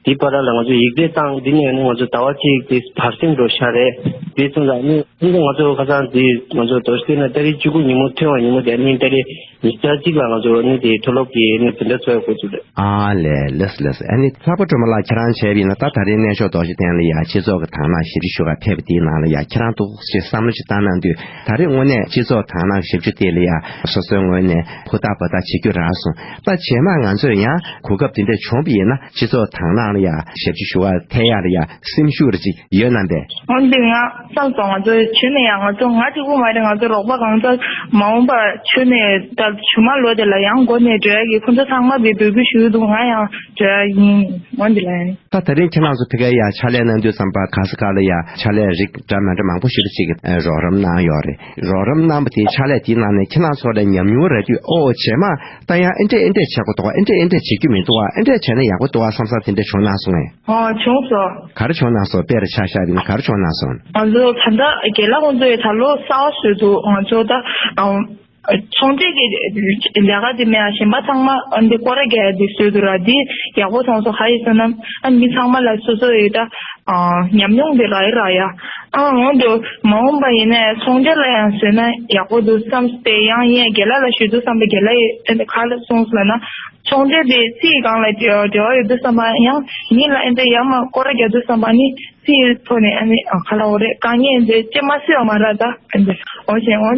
འདི་བར་ལ་ང་ཚོ་ཡིག་ཚད་བཏང་། འདི་ནས་ཨ་ནི་ང་ཚོ་ཟླ་བ་གཅིག་དེ་བར་སེང་འགྲོ་ཤག་རེད། དེ་སོང་ཙང་ནི་ཨ་ནི་ང་ཚོ་ཁ་སང་དེ་ང་ཚོ་རྡོ་རྗེ་གདན་ནས་ཏ་རིག་བཅུ་དགུ་ཉིན་མོ་ཐོན་བ་ཉིན་མོ་དེ་ཨ་ནི་ཏ་རིག་ཉི་ཤུ་རྩ་གཅིག་ལ་ང་ཚོ་ཨ་ནི་དེ་མཐོ་སློབ་ཀྱི་ཨ་ནི་འཛིན་གྲྭ་ཚོགས་ཡག་འགོ་ཚུགས་རེད། ཨ་ལས་ལགས་སོ་ལགས་སོ། ཨ་ནི་ལྷག་པ་སྒྲོལ་མ་ལགས། ཁྱེད་རང་བྱས་པ་ཡིན་ན་ད་ད་རེས་གནས་མཆོག་རྡོ་རྗེ་གདན་ལ་ཡ་སྤྱི་ཚོགས་ཀྱི་དང་བླངས་ཞབས་ཕྱི་ཞུ་གར་ཕེབས་པ་དེའི་ནང་ལ་ཡ་ཁྱེད་རང་ཏོག་ཙམ་བསམ་བློ་ཞིག་བཏང་གནང་དུས། ད་རེས་དངོས་གནས་སྤྱི་ཚོགས་དང་བླངས་ཞབས་ཞུ་དེ་ལ་ཡ་སོ་སོའི་ངོས་ནས་ཧུར་ཐག་འབད་ཐག་བྱེད་རྒྱུ་རག་སོང་། ད་རྗེས་མ་ང་ཚོས་ཡང་གོ་སྐབས་དེ་འདྲ་བྱུང་བ་ཡིན་ན་སྤྱི་ཚོགས་དང་བླངས་ལ་ཡ་ཞབས་ཕྱི་ཞུ་གར་ཐད་ཡག་ལ་ཡ་སེམས་ཤུགས་རེ་ཅིག་ཡོད་ན་པས། འོན་ཏེ་ང་བསམ་སོང་། ང་ཚོ་བྱོན་ནས་ཡང་ང་ཚོ་ང་གཅིག་པུ་མ་རེད། ང་ཚོ་རོགས་པ་གང་ཚ་མ་འོངས་པར་བྱོན་ནས་ད་ཞུ་མ་ལོ་དེ་ལ་ཡང་འགོ་ནས་འགྲོ་ཡག་གི་ཁོང་ཚོ་ཚང་མ་བའི་འབོད་སྐུལ་ཞུ་གི་འདུག་ང་ཡང་འགྲོ་ཡག་ཡིན། འོན་ཏེ་ལ་ཡང་། ད་ད་རིང་ཁྱེད་རང་ཚོ་ཕ་གིར་ཡ་ཕྱག་ལས་གནང་དུས་ཙམ་པ་ག་ས་ག་ལ་ཡ་ཕྱག་ལས་རིགས་འདྲ་མི་འདྲ་མང་པོ་ཞིག་ཅིག་གི་རོགས་རམ་གནང་ཡོད་རེད། རོགས་རམ་གནང་པ་དེ་ཕྱག་ལས་དེའི་ནང་ནས་ཁྱེད་རང་ཚོ་ལ་ཉམས་མྱོང་རག་དུས་ཨོ་རྗེས་མ་ད་ཡང་ཨེ་འདྲས་ཨེ་འདྲས་བྱེད་དགོས་འདུག་ཨེ་འདྲས་ཨེ་འདྲས་བྱེད་རྒྱུ་མི་འདུག་ཨེ་འདྲས་བྱས་ན་ཡག་པོ་འདུག་བསམ་བསམ་དེ་འདྲས་བྱུང་གནང་སོང་ངས། ཨོ་བྱུང་སོང་། ག་རེ་བྱུང་གནང་སོང་། དཔེར་ཆ་བཞག་པ་ཡིན་ན་ག་རེ་བྱུང་གནང་སོང་། ང་ཚོ་ད་ལྟ་རྒན་ལགས་ཁོང་ཚོས་ད་ལོ་གསར་པ་བཟོས་འདུག་ང་ཚོ་ད་ཨམ་ཚོང་འབྲེལ་གྱི་ལས་ཀ་དེ་མེད་ཨ་གཞན་པ་ཚང་མ་ཨ་འདི་སྐོར་ར་རྒྱག་ཡ་དེ་བཟོས་འདུག་ར། དེ་ཡག་པོ་མཐོང་སོང་། ག་རེ་ཟེར་ན་ཨ་མི་ཚང་མ་ལ་སོ་སོ་ཡི་ད་ཨ་ཉམས་མྱོང་དེ་རག་ཡ་རག་ཡ། ཨ་འོན་ཏེ་མ་འོངས་པ་ཡིན་ན་ཚོང་འབྲེལ་ལ་ཡང་བཟོས་ན་ཡག་པོ་འདུག་བསམ་སྟེ་ཡང་ཡིན་རྒན་ལགས་ལ་ཞུ་འདུག་བསམ་པའི་རྒན་ལགས་ཡིས་ཨ་འདི་ག་རེ་གསུངས་སོང་ལབ་ན། ཚོང་འབྲེལ་དེ་རྩིས་སྒང་ལ་འབྲེལ་བ་ཡོད་དུས་ཙམ་པ་ཡང་མི་ལ་ཨེ་འདྲ་ཡར་མར་སྐོར་ར་རྒྱག་དུས་ཙམ་པ་ནི་རྩིས་ཐོག་ནས་ཨ་ནི་ག་ལ་འོ་རེད་དཀའ་ངལ་ཨེ་འདྲ་ཅེས་མ་སུས་ཡང་མ་ར་ད་ཨེ་འདྲ་འོ་ཞེས་འོ་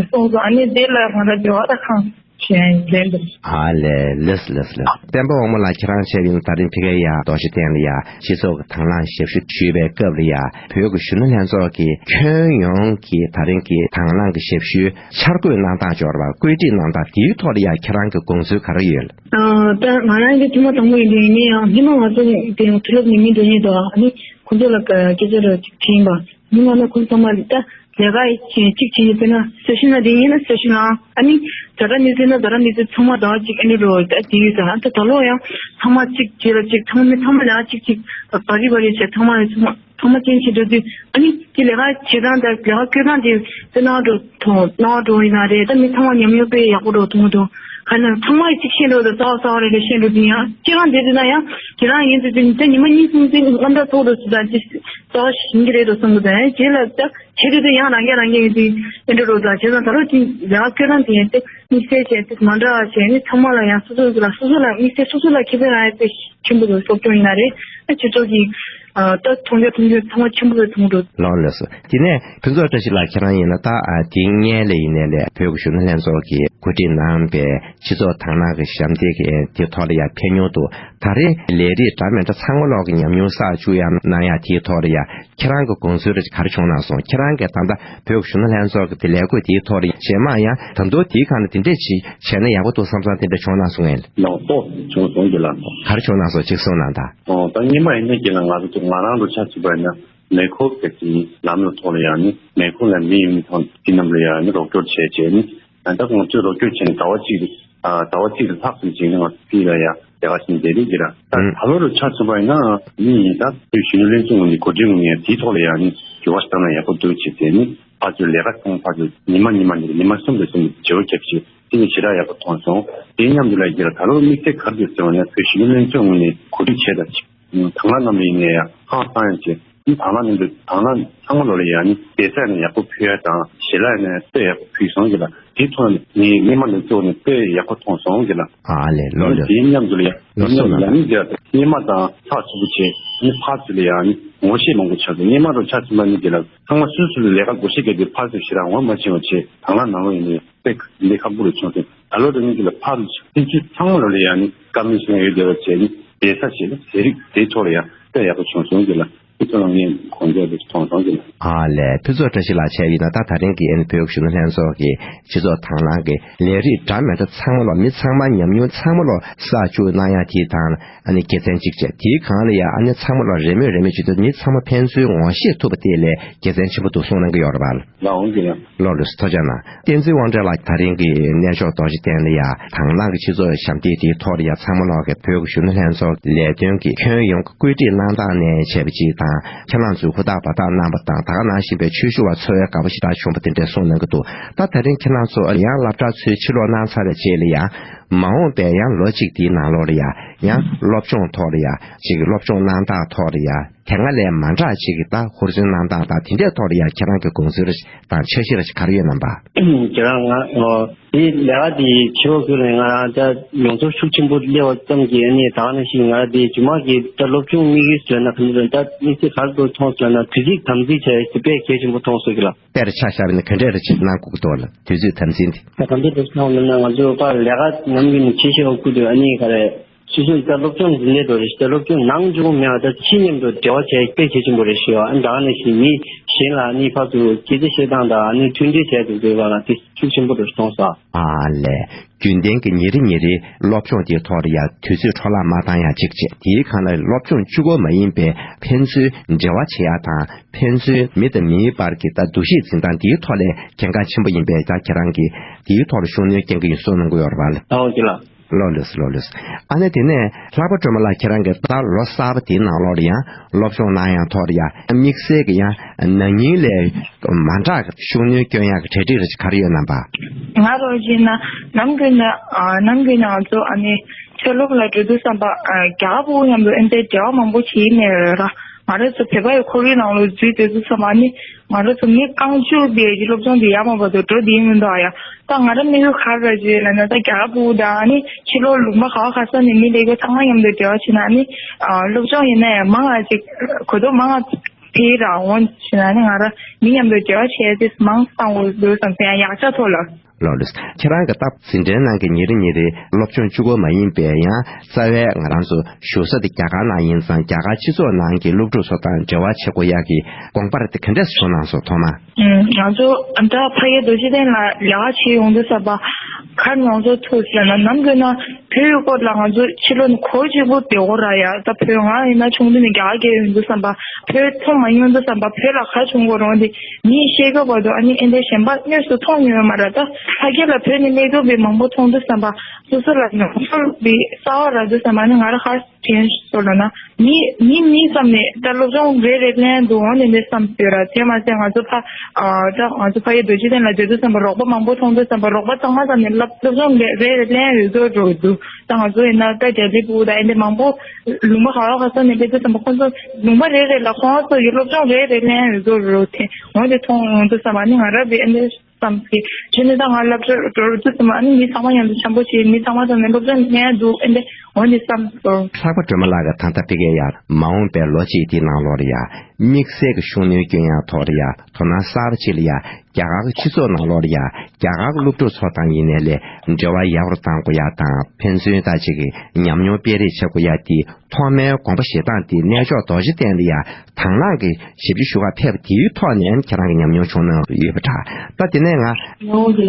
གསུངས་སོང་། ཨ་ནི་དེ་ལ་ང་ར་འབྲེལ་བ་ད་གང་བྱས་ཡིན་ལན་འདེབས། ཨ་ལས་ལགས་ལགས་ལགས། སྤེན་པ་དབང་མོ་ལགས་ཁྱེད་རང་བྱས་པ་ཡིན་ན་ད་རིང་ཕ་གིར་ཡ་རྡོ་རྗེ་གདན་ལ་ཡ་སྤྱི་ཚོགས་ཀྱི་དང་བླངས་ཞབས་ཞུ་ཞུས་པའི་སྐབས་ལ་ཡ་བོད་ཀྱི་གཞོན་ནུ་ལྷན་ཚོགས་ཀྱི་ཁྱོན་ཡོངས་ཀྱི་ད་རིང་གི་དང་བླངས་ཀྱི་ཞབས་ཞུའི་འཆར་འགོད་གནང་སྟངས་འབྱོར་བ་བཀོད་སྒྲིག་གནང་སྟངས་དེའི་ཐོག་ལ་ཡང་ཁྱེད་རང་གི་དགོངས་ཚུལ་ག་རེ་ཡོད། ཨ་ད་ང་རང་གི་ཐེངས་མ་དང་པོ་ཡིན་དུས་ངས་ཡང་སྔོན་མ་ང་ཚོ་དེ་ཡང་མཐོ་སློབ་ནས་མི་འགྲོ་མཁན་དང་ཨ་ནི་ཁོང་ཚོ་ལ་སྐད་ཆ་ར་ཅིག་དྲིས་ཡིན་པ། སྔོན་མ་ན་ཁོང་ཚང་མ་ད་ལས་ཀ་གཅིག་བྱེད་ཡིན་ཟེར་ན་སེ་ཤན་ན་དེ་ཡིན་ན་སེ་ཤན་ལ་ཨ་ནི་ཛ་དྲག་མི་ཟེར་ན་ཛ་དྲག་མི་ཟེར་ཚང་མ་དང་ཅིག་ཨ་ནི་རོ་ད་དེ་ཡོད་ཟེར། ཨ་ད་ད་ལོ་ཡང་ཚང་མ་གཅིག་བྱེད་ལ་གཅིག་ཚང་མ་ཚང་མ་ལ་གཅིག་གཅིག་བ་རི་བ་རི་བྱས་ཚང་མ་ཚང་མ། ཚང་མ་ཅན་ཞིག་འགྲོ་དུས་ཨ་ནི་དེ་ལས་ཀ་བྱེད་སྟངས་དང་ལས་ཀ་སྐྱོད་སྟངས་དེ་དཔེ་སྣང་འགྲོ་ཐོང་སྣང་བ་འགྲོ་ཡིན་ན་རེད། ད་མི་ཚང་མ་ཉམས་མྱོང་དཔེ་ཡག་པོ་འགྲོ་ཐོང་འདུག་ག་ན་ཚང་མ་གཅིག་ཤེས་འགྲོ་དང་གསར་པ་གསར་པ་རེ་རེ་ཤེས་འགྲོ་དུས་ཡང་སྐྱེ་རང་བསྡད་དུས་ན་ཡང་ཁྱེད་རང་ཡིན་དུས་དུས་ད་ཉི་མ་གཉིས་གསུམ་ཙམ་རྔམ་སྐྲག་ཚོགས་འགྲོ་དུས་ད་ཅི་གསར་པ་ཞིག་ཡིན་གྱི་རེད་འགྲོ་བསམ་གི་འདུག་ཨ་རྗེས་ལ་ད་བྱེད་དུས་ད་ཡང་རང་རྒྱ་རང་རྒྱ་ཡིན་དུས་ཨེ་འགྲོ་འགྲོ་ད་བྱས་ཙང་ད་རུང་ཅི་ལས་ཀ་སྐྱོད་སྟངས་དེ་ཡང་ཏེ་དམིགས་བསལ་བྱས་ཏེ་མ་འདྲ་བ་བྱས་ནས་ཚང་མ་ལ་ཡང་སོ་སོ་ལ་སོ་སོ་ལ་དམིགས་བསལ་སོ་སོ་ལ་ཁེ་ཕན་རང་ཡང་ཏེ། ཆེན་པོ་དང་སློབ་སྦྱོང་ཡིན་ན་རེད། ཨ་སྤྱི་ཚོགས་ཀྱི་ཨ་ད་མཐོང་རྒྱ་མཐོང་རྒྱ་ཚང་མ་ཆེན་པོ་རེད་མཐོང་འགྲོ། ལགས་ལགས་སོ། དེ་ནས་ཕུན་ཚོགས་བཀྲ་ཤིས་ལགས་ཁྱེད་རང་ཡིན་ན་ད་ཨ་དེ་སྔོན་ལ་ཡིན་ནའི་ལས་བོད་ཀྱི་གཞོན་ནུ་ལྷན་ཚོགས་ཀྱིས་གོ་སྒྲིག་གནང་པའི་སྤྱི་ཚོགས་དང་བླངས་ཀྱི་ཞབས་འདེགས་ཀྱི་དེ་ཐོག་ལ་ཡང་ཕེབས་མྱོང་འདུག་ད་རེས་ལས་རིགས་འདྲ་མི་འདྲ་ཚང་མ་ལོག་གི་ཉམས་མྱོང་བསགས་བཅུག་ཡ་གནང་ཡ་དེའི་ཐོག་ལ་ཡང་ཁྱེད་རང་གི་དགོངས་ཚུལ་རེ་ག་རེ་བྱུང་གནང་སོང་། ཁྱེད་རང་གིས་ད་ལྟ་བོད་ཀྱི་གཞོན་ནུ་ལྷན་ཚོགས་ཀྱི་དེ་ལས་བགོས་དེའི་ཐོག་ལ་རྗེས་མ་ཡང་ད་དུང་དེའི་སྒང་ལ་དེ་འདྲས་ཅིག་བྱས་ན་ཡག་པོ་འདུག་བསམ་བསམ་དེ་འདྲ་བྱུང་གནང་སོང་ངས། ལགས་སོ། བྱུང་སོང་གི་ལགས། ག་རེ་བྱུང་གནང་སོང་ཅིག་གསུངས་གནང་དང་། ཨོ་ད་སྔོན་མ་ཡིན་ན་གྱི་ལ་ང་ཚོ་ང་རང་ཚོ་ཆ་བཞག་པ་ཡིན་ན་མེ་འཁོར་གྱི་དེ་ལམ་ལ་ཐོག་ལ་ཡང་ནི་མེ་འཁོར་ལ་མི་ཡོང་མི་ཐོག་དེ་རྣམས་ལ་ཡང་ནི་རོགས་སྐྱོར་བྱས་བྱས་ནི་ད་ལྟ་ང་ཚོས་རོགས་སྐྱོར་བྱས་ནས་ཟླ་བ་གཅིག་ཨ་ཟླ་བ་གཅིག་ལ་ལྷག་ཙམ་བྱས་ནས་ང་ཚོ་ཕི་ལ་ཡང་ལས་ཀ་བྱས་ནས་བསྡད་རེད་ཀྱི་ལ། ད་ད་ལོ་རུ་ཆ་བཞག་པ་ཡིན་ན་མི་ཡིན་ད་བོད་གཞོན་ནུ་ལྷན་ཚོགས་ངོས་ནས་གོ་སྒྲིག་ངོས་ནས་དེའི་ཐོག་ལ་ཡང་ནི་འགྱུར་བ་ཞིག་བཏང་ན་ཡག་པོ་འདུག་བྱས་བྱས་ནི་ཕར་ཚུར་ལས་ཀ་ཚང་ཕར་ཚུར་ཉི་མ་ཉི་མ་ནས་ཉི་མ་གསུམ་དང་གསུམ་བརྗེ་པོ་བརྒྱབ་བྱས། དེ་ནི་ཞེ་དྲག་ཡག་པོ་མཐོང་སོང་། དེ་མཉམ་དུ་ལ་ཡིན་ལ་ད་ལོ་དམིགས་བསལ་ག་རེ་ཟེར་བ་ན་བོད་གཞོན་ནུ་ལྷན་ཚོགས་ངོས་ནས་གོ་སྒྲིག་བྱས་དང་། དང་བླངས་རྣམས་ལ་ཡིན་ནའི་ཡང་ཧང་སང་ཡང་བྱས། དེ་དང་བླངས་རྣམས་དང་བླངས་ཚང་མ་ལོ་ལ་ཡང་ནི་བསྡད་ས་ནས་ཡག་པོ་ཕུལ་ཡ་དང་ཞལ་ལག་ནས་ལྟོས་ཡག་པོ་ཕུལ་སོང་གི་ལ། དེ་ཐོག་ནས་ངས་སྔོན་མ་ལ་ཚོགས་ནས་ལྟོས་ཡག་པོ་མཐོང་སོང་གི་ལ། ཨ་ལས་ལོ་ལོ། དེ་མཉམ་དུ་ལ་ཡང་ལོ་སོ་ལ་ཡང་ནི་དེ་སྔོན་མ་དང་ཚགས་ཚུད་པོ་བྱས་ནི་ཕར་ཚུར་ལ་ཡང་ནི་ངོ་ཤེས་མང་པོ་ཆགས་སོང་། སྔོན་མ་རུ་ཆ་ཚུད་པ་ནི་དེ་ལ་ཚང་མ་སུ་སུ་ལ་ལས་ཀ་བགོ་བཤའ་བརྒྱབ་དུས་ཕར་ཚུར་ཞེ་དྲག་ངོ་མ་ཕྱེ་བ་བྱས་དང་བླངས་ནང་ལོགས་ཡིན་ནའི། དཔེ་འདི་ཁག་པོ་རུ་བྱུང་སྟེ་ད་ལོ་རིང་གི་ལ་ཕར་ཕན་ཚུན་ཚང་མ་ལོ་ལ་ཡང་ནི་བཀའ་མོལ་གསུང་ཡོད་བསྡད་པ་བྱས་ནི་བསྡད་ས་ཞིག་ལ་ཟས་རིགས་དེའི་ཐོག་ལ་ཡང་དཔེ་ཡག་པོ་བྱུང་སོང་གི་ལ། དེ་ཚོ་ལ་ངས་གོང་འདྲ་དེ་མཐོང་སོང་གི་ལ། ཨ་ལས་ཕུན་ཚོགས་བཀྲ་ཤིས་ལགས་བྱས་པ་ཡིན་ན་ད་ད་རིང་གི་ཨ་ནི་བོད་གཞོན་ནུ་ལྷན་ཚོགས་ཀྱི་སྤྱི་ཚོགས་དང་བླངས་ཀྱི་ལས་རིགས་འདྲ་མི་འདྲ་ཚང་མ་ལོ་མི་ཚང་མ་ཉམས་མྱོང་ཚང་མ་ལོ་བསགས་བཅུག་གནང་ཡ་དེའི་དང་ཨ་ནི་དགེ་མཚན་གཅིག་བྱས་དེའི་སྒང་ལ་ཡང་ཨ་ནི་ཚང་མ་ལོ་རེས་མོས་རེས་མོས་བྱེད་དུས་མི་ཚང་མ་ཕན་ཚུན་ངོ་ཤེས་ཐུབ་པ་དེ་ལས་དགེ་མཚན་ཆེན་པོ་འདུག་གསུངས་གནང་གི་ཡོད་རེད་པ། ལགས་འོང་གི་ལགས། ལོ་ལོས་ཐོ་ཅག་ན། བསྟན་འཛིན་དབང་གྲགས་ལགས་ད་རིང་གི་གནས་མཆོག་རྡོ་རྗེ་གདན་ལ་ཡ་དང་བླངས་ཀྱི་སྤྱི་ཚོགས་ཞབས་འདེགས་དེའི་ཐོག་ལ་ཡ་ཚང་མ་ལོག་གི་བོད་ཀྱི་གཞོན་ནུ་ལྷན་ཚོགས་ལས་དོན་གྱི་ཁྱོན་ཡོངས་ཀྱི་བཀོད་སྒྲིག་གནང་སྟངས་ནས་བྱས་པ་ཅིག་དང་ཁྱེད་རང་ཚོས་ཧུར་ཐག་འབད་ཐག་གནང་པ་དང་ད་ག་ནང་བཞིན་པའི་ཆོས་ཞུ་བ་ཚོ་ཡ་དགའ་པོ་ཞེ་དྲག་བྱུང་པ་དེ་འདྲས་གསུངས་གནང་གི་འདུག་ད་ད་རིང་ཁྱེད་རང་ཚོ་ཡང་སློབ་གྲྭ་ཚོའི་ཕྱིར་ལོག་གནང་ཚར་བའི་རྗེས་ལ་ཡ། མ་འོངས་པའི་ཡང་ལོ་གཅིག་དེའི་ནང་ལོགས་ལ་ཡ་ཡང་སློབ་སྦྱོང་ཐོག་ལ་ཡ་ཅིག་སློབ་སྦྱོང་གནང་སྟངས་ཐོག་ལ་ཡ་དེ་སྔ་ལས་མ་འདྲ་ཅིག་གི་ད་ཧུར་བརྩོན་གནང་སྟངས་དང་དེ་འདྲའི་ཐོག་ལ་ཡ་ཁྱེད་རང་གི་དགོངས་ཚུལ་དང་འཆར་གཞི་ར་ཅིག་ག་རེ་ཡོད་ན་པ། ཁྱེད་རང་ང་ཨོ། དེ་ལས་ཀ་དེ་བྱེད་པ་ཁུལ་ནས་ང་རང་ད་ཡོངས་ཚོར་ཤུགས་ཆེན་པོ་སླེབས་པ་ཙམ་གྱིས་ཨ་ནི་ད་ག་ནང་བཞིན་ང་རང་དེ་རྗེས་མ་གི་ད་སློབ་སྦྱོང་དམིགས་ཡུལ་ཟེར་ན་ག་འདྲ་ད་དམིགས་བསལ་ག་རེ་མཐོང་སོང་ན་དུས་ཚོད་དམ་འཛིན་བྱས་དེ་དཔེ་གལ་ཆེན་པོ་མཐོང་སོང་གི་ལ། དཔེར་ཆ་བཞག་ན་ག་འདྲས་རེ་བྱེད་གནང་དགོས་ཀྱི་འདུག་ལ་དུས་ཚོད་དམ་འཛིན་དེ། ད་ག་འདྲ་རེ་མཐོང་ལབ་ན་ང་ཚོ་ཕར་ལས་ཀ་ནམ་རྒྱུན་ནས་བྱེད་ཤེས་པ་ཁུལ་དུ་ཨ་ནི་ག་རེ། སོ་སོས་ད་སློབ་སྦྱོང་འཛིན་ལས་དོ་རེ་ཞིག་ད་སློབ་སྦྱོང་ནང་འཇུག་མེད་པ་ད་ཕྱི་མཉམ་དུ་འབྲེལ་བ་བྱས་དཔེ་གལ་ཆེན་པོ་རེད་ཞུ་བ་ཨ་ནི་ད་ག་ནང་བཞིན་མི་གཞན་ལ་ཨ་ནི་ཕར་ཚུར་སྐད་ཆ་བཤད་སྟངས་དང་ཨ་ནི་མཐུན་སྒྲིལ་བྱས་འདུག་དགོས་པ་ལ་དེ་ཤུགས་ཆེན་པོ་རེ་མཐོང་སོང་། ཨ་ལས། རྒྱུན་ལྡན་གྱི་ཉིན་རེ་ཉིན་རེའི་སློབ་སྦྱོང་དེའི་ཐོག་ལ་ཡང་དུས་ཚོད་འཕྲོ་བརླག་མ་བཏང་ཡང་གཅིག་བྱས་དེའི་སྒང་ལ་སློབ་སྦྱོང་གཅིག་པོ་མ་ཡིན་པའི་ཕན་ཚུན་འབྲེལ་བ་བྱེད་ཡ་དང་ཕན་ཚུན་མི་དང་མིའི་བར་གྱི་ད་འདུ་ཤེས་འཛིན་སྟངས་དེའི་ཐོག་ལ་གལ་འགངས་ཆེན་པོ་ཡིན་པས་ད་ཁྱེད་རང་གིས་དེའི་ཐོག་ལ་ཤུགས་སྣོན་རྒྱག་གི་ཡིན་གསུངས་གནང་གི་ཡོད་རེད་པ་ལགས། ཨོ་ཀྱི་ལགས། ལགས་ལགས་ལགས་ལགས། ཨ་ནི་དེ་ནས་ལྷག་པ་སྒྲོལ་མ་ལགས་ཁྱེད་རང་གིས་ད་ལོ་གསར་པ་དེའི་ནང་ལོགས་ལ་ཡང་སློབ་སྦྱོང་གནང་ཡག་ཐོག་ལ་ཡང་དམིགས་བསལ་གྱི་ཡང་ན་ནིང་ལས་མ་འདྲ་ཤུགས་སྣོན་སྐྱོན་ཡག་གི་གྲ་སྒྲིག་རེ་ག་རེ་ཡོད་ན་པ། ང་རང་བྱས་ན་ནམ་རྒྱུན་ན་ཨ་ནམ་རྒྱུན་ན་ང་ཚོ་ཨ་ནི་ཆོས་སློབ་ལ་འགྲོ་དུས་ཙམ་པ་ཨ་རྒྱ་གར་ཕྲུ་གུ་མཉམ་དུ་ཨེ་འདྲའི་འབྲེལ་བ་མང་པོ་བྱེད་ཀྱི་མེད་ར། ང་རང་ཚོ་བོད་པ་ཡི་ཁོར་ཡུག་ནང་ལ་འཛུལ་དུས་ཙམ་པ་ཨ་ནི་ང་རང་ཚོ་མི་རྐང་བཅུ་བའི་སློབ་སྦྱོང་དེ་ཡར་མར་བར་དུ་འགྲོ་བསྡད་ཡིན་མི་འདུག་ཨ་ཡ། ད་ང་རང་དམིགས་ཡུལ་ག་རེ་རེད་ལབ་ན་ད་རྒྱ་གར་ཕྲུ་གུ་དང་ཨ་ནི་ཕྱི་ལོགས་ལུང་པ་ག་བ་ག་ས་ནས་མི་སླེབས་ཡོད་ཚང་མ་མཉམ་དུ་འབྲེལ་བ་བྱས་ན་ཨ་ནི་སློབ་སྦྱོང་ཡིན་ན་ཡང་མང་ང་ཅིག་གོ་རྟོགས་མང་ང་འཕེལ་ར་འོང་བྱས་ན་ཨ་ནི་ང་རང་མི་མཉམ་དུ་འབྲེལ་བ་བྱས་ཏེ་མང་བཏང་དགོས་འདུག་བསམ་སེ་ཡང་ཡག་ཆ་ཐོག་ལ། ལགས་ལགས། ཁྱེད་རང་གི་སྟབས་འཛིན་གྲྭའི་ནང་གི་ཉིན་རེ་ཉིན་རེའི་སློབ་སྦྱོང་གཅིག་པོ་མ་ཡིན་པའི་ཡང་རྩ་བའི་ང་རང་ཚོ་བཞུགས་ས་དེ་རྒྱ་གར་ནང་ཡིན་ཙང་རྒྱ་གར་སྤྱི་ཚོགས་ནང་གི་སློབ་ཕྲུག་ཚོ་དང་འབྲེལ་བ་བྱེད་དགོས་ཡག་གི་དགོངས་པ་རེ་དེ་ག་འདྲས་བྱུང་གནང་སོང་ཐོག་མ། ང་ཚོ་ད་ཕ་གིའི་རྡོ་རྗེ་གདན་ལ་ལས་ཀ་བྱེད་ཡོང་དུས་ཙམ་པ་ག་རེ་ང་ཚོ་ཐུག་ཟེར་ན་ནམ་རྒྱུན་ན་བོད་ཡིག་སྐོར་ལ་ང་ཚོ་ཕྱི་ལོགས་ནས་གོ་གཅིག་པུ་བསྡད་ཡོད་ར་ཡ། ད་བོད་ང་ཡིན་ན་ཆུང་དུས་ནས་རྒྱ་གར་སྐྱེས་ཡོང་དུས་ཙམ་པ་བོད་མཐོང་མ་མྱོང་དུས་ཙམ་པ་བོད་ལ་ག་རེ་བྱུང་དགོས་རུང་དེ་མིས་བཤད་སྐབས་བར་དུ་ཨ་ནི་ཨེ་འདྲ་གཞན་པ་དངོས་སུ་མཐོང་མྱོང་ཡོད་མ་རེད། ད་ཕ་གི་ལ་བོད་ནས་སླེབས་སྐབས་པའི་མང་པོ་མཐོང་དུས་ཙམ་པ་སོ་སོ་ལ་མྱོང་ཚོར་བའི་གསར་བ་རག་དུས་ཙམ་པ་ཨ་ནི་ང་རང་ག་རེ་དྲན་སོང་ལབ་ན་མི་མི་མི་བསམ་ནས་ད་སློབ་སྦྱོང་རེ་རེ་ལེན་འདུག་འོང་ནས་འདི་བསམ་ཡོད་ར། དེ་མ་ཟད་ང་ཚོ་ཕ་ཨ་ད་ང་ཚོ་ཕ་གི་རྡོ་རྗེ་གདན་ལ་སྡོད་དུས་ཙམ་པ་རོགས་པ་མང་པོ་མཐོང་དུས་ཙམ་པ་རོགས་པ་ཚང་མ་བསམ་ནས་སློབ་སློབ་སྦྱོང་རེ་རེ་ལེན་ཡོད་འགྲོ་འགྲོ་འདུག་ད་ང་ཚོ་ཡིན་ན་ད་རྒྱ་རིགས་ཕྲུ་གུ་ད་ཨེ་འདྲ་མང་པོ་ལུང་པ་ག་བ་ག་ས་ནས་སླེབས་དུས་ཙམ་པ་ཁོང་ཚོ་ལུང་པ་རེ་རེ་ལ་ཁོང་ཚོ་ཡི་སློབ་སྦྱོང་རེ་རེ་ལེན་ཡོད་འགྲོ་འགྲོ་དེ་འོང་དེ་མཐོང་ཡོང་དུས་ཙམ་པ་ནི་ང་ར་བི་ཨེ་འདྲ་བསམ་གི་ཁྱེད་ནི་ད་ང་སློབ་གྲྭར་འགྲོ་དུས་ཙམ་ཨ་ནི་མི་ཚང་མ་མཉམ་དུ་འཆམ་པོ་བྱེད། མི་ཚང་མ་ཚང་ནས་སློབ་སྦྱོང་ཉན་འདུག་ཨེ་འདྲ་འོ་འདི་བསམ་སོང་། ལྷག་པ་སྒྲོལ་མ་ལགས་ཀྱིས་ད་ལྟ་ཕ་གིའི་ཡར་མ་འོངས་པའི་ལོ་གཅིག་དེའི་ནང་ལོགས་ལ་ཡ་དམིགས་བསལ་གྱི་ཤུགས་སྣོན་སྐྱོན་ཡག་ཐོག་ལ་ཡ་དོ་སྣང་གསར་པ་ཅིག་ལ་ཡ་རྒྱ་གར་གྱི་སྤྱི་ཚོགས་ནང་ལོགས་ལ་ཡ་རྒྱ་གར་གྱི་སློབ་ཕྲུག་ཚོ་དང་ཡིན་ནའི་ལས་འབྲེལ་བ་ཡག་པོ་བཏང་དགོས་ཡག་དང་ཕན་ཚུན་ད་ཅིག་གི་ཉམས་མྱོང་སྤེལ་རེས་བྱེད་དགོས་ཡག་དེ། ཐོག་མའི་དགོངས་པ་བཞེས་སྟངས་དེ་གནས་མཆོག་རྡོ་རྗེ་གདན་ལ་ཡང་དང་བླངས་ཀྱིས་ཞབས་ཕྱི་ཞུ་གར་ཕེབས་པ་དེའི་ཐོག་ནས་ཁྱེད་རང་གི་ཉམས་མྱོང་བྱུང་གནང་ཡོད་པ་འདྲ། ད་དེ་ནས་ང་། ཡོང་གི།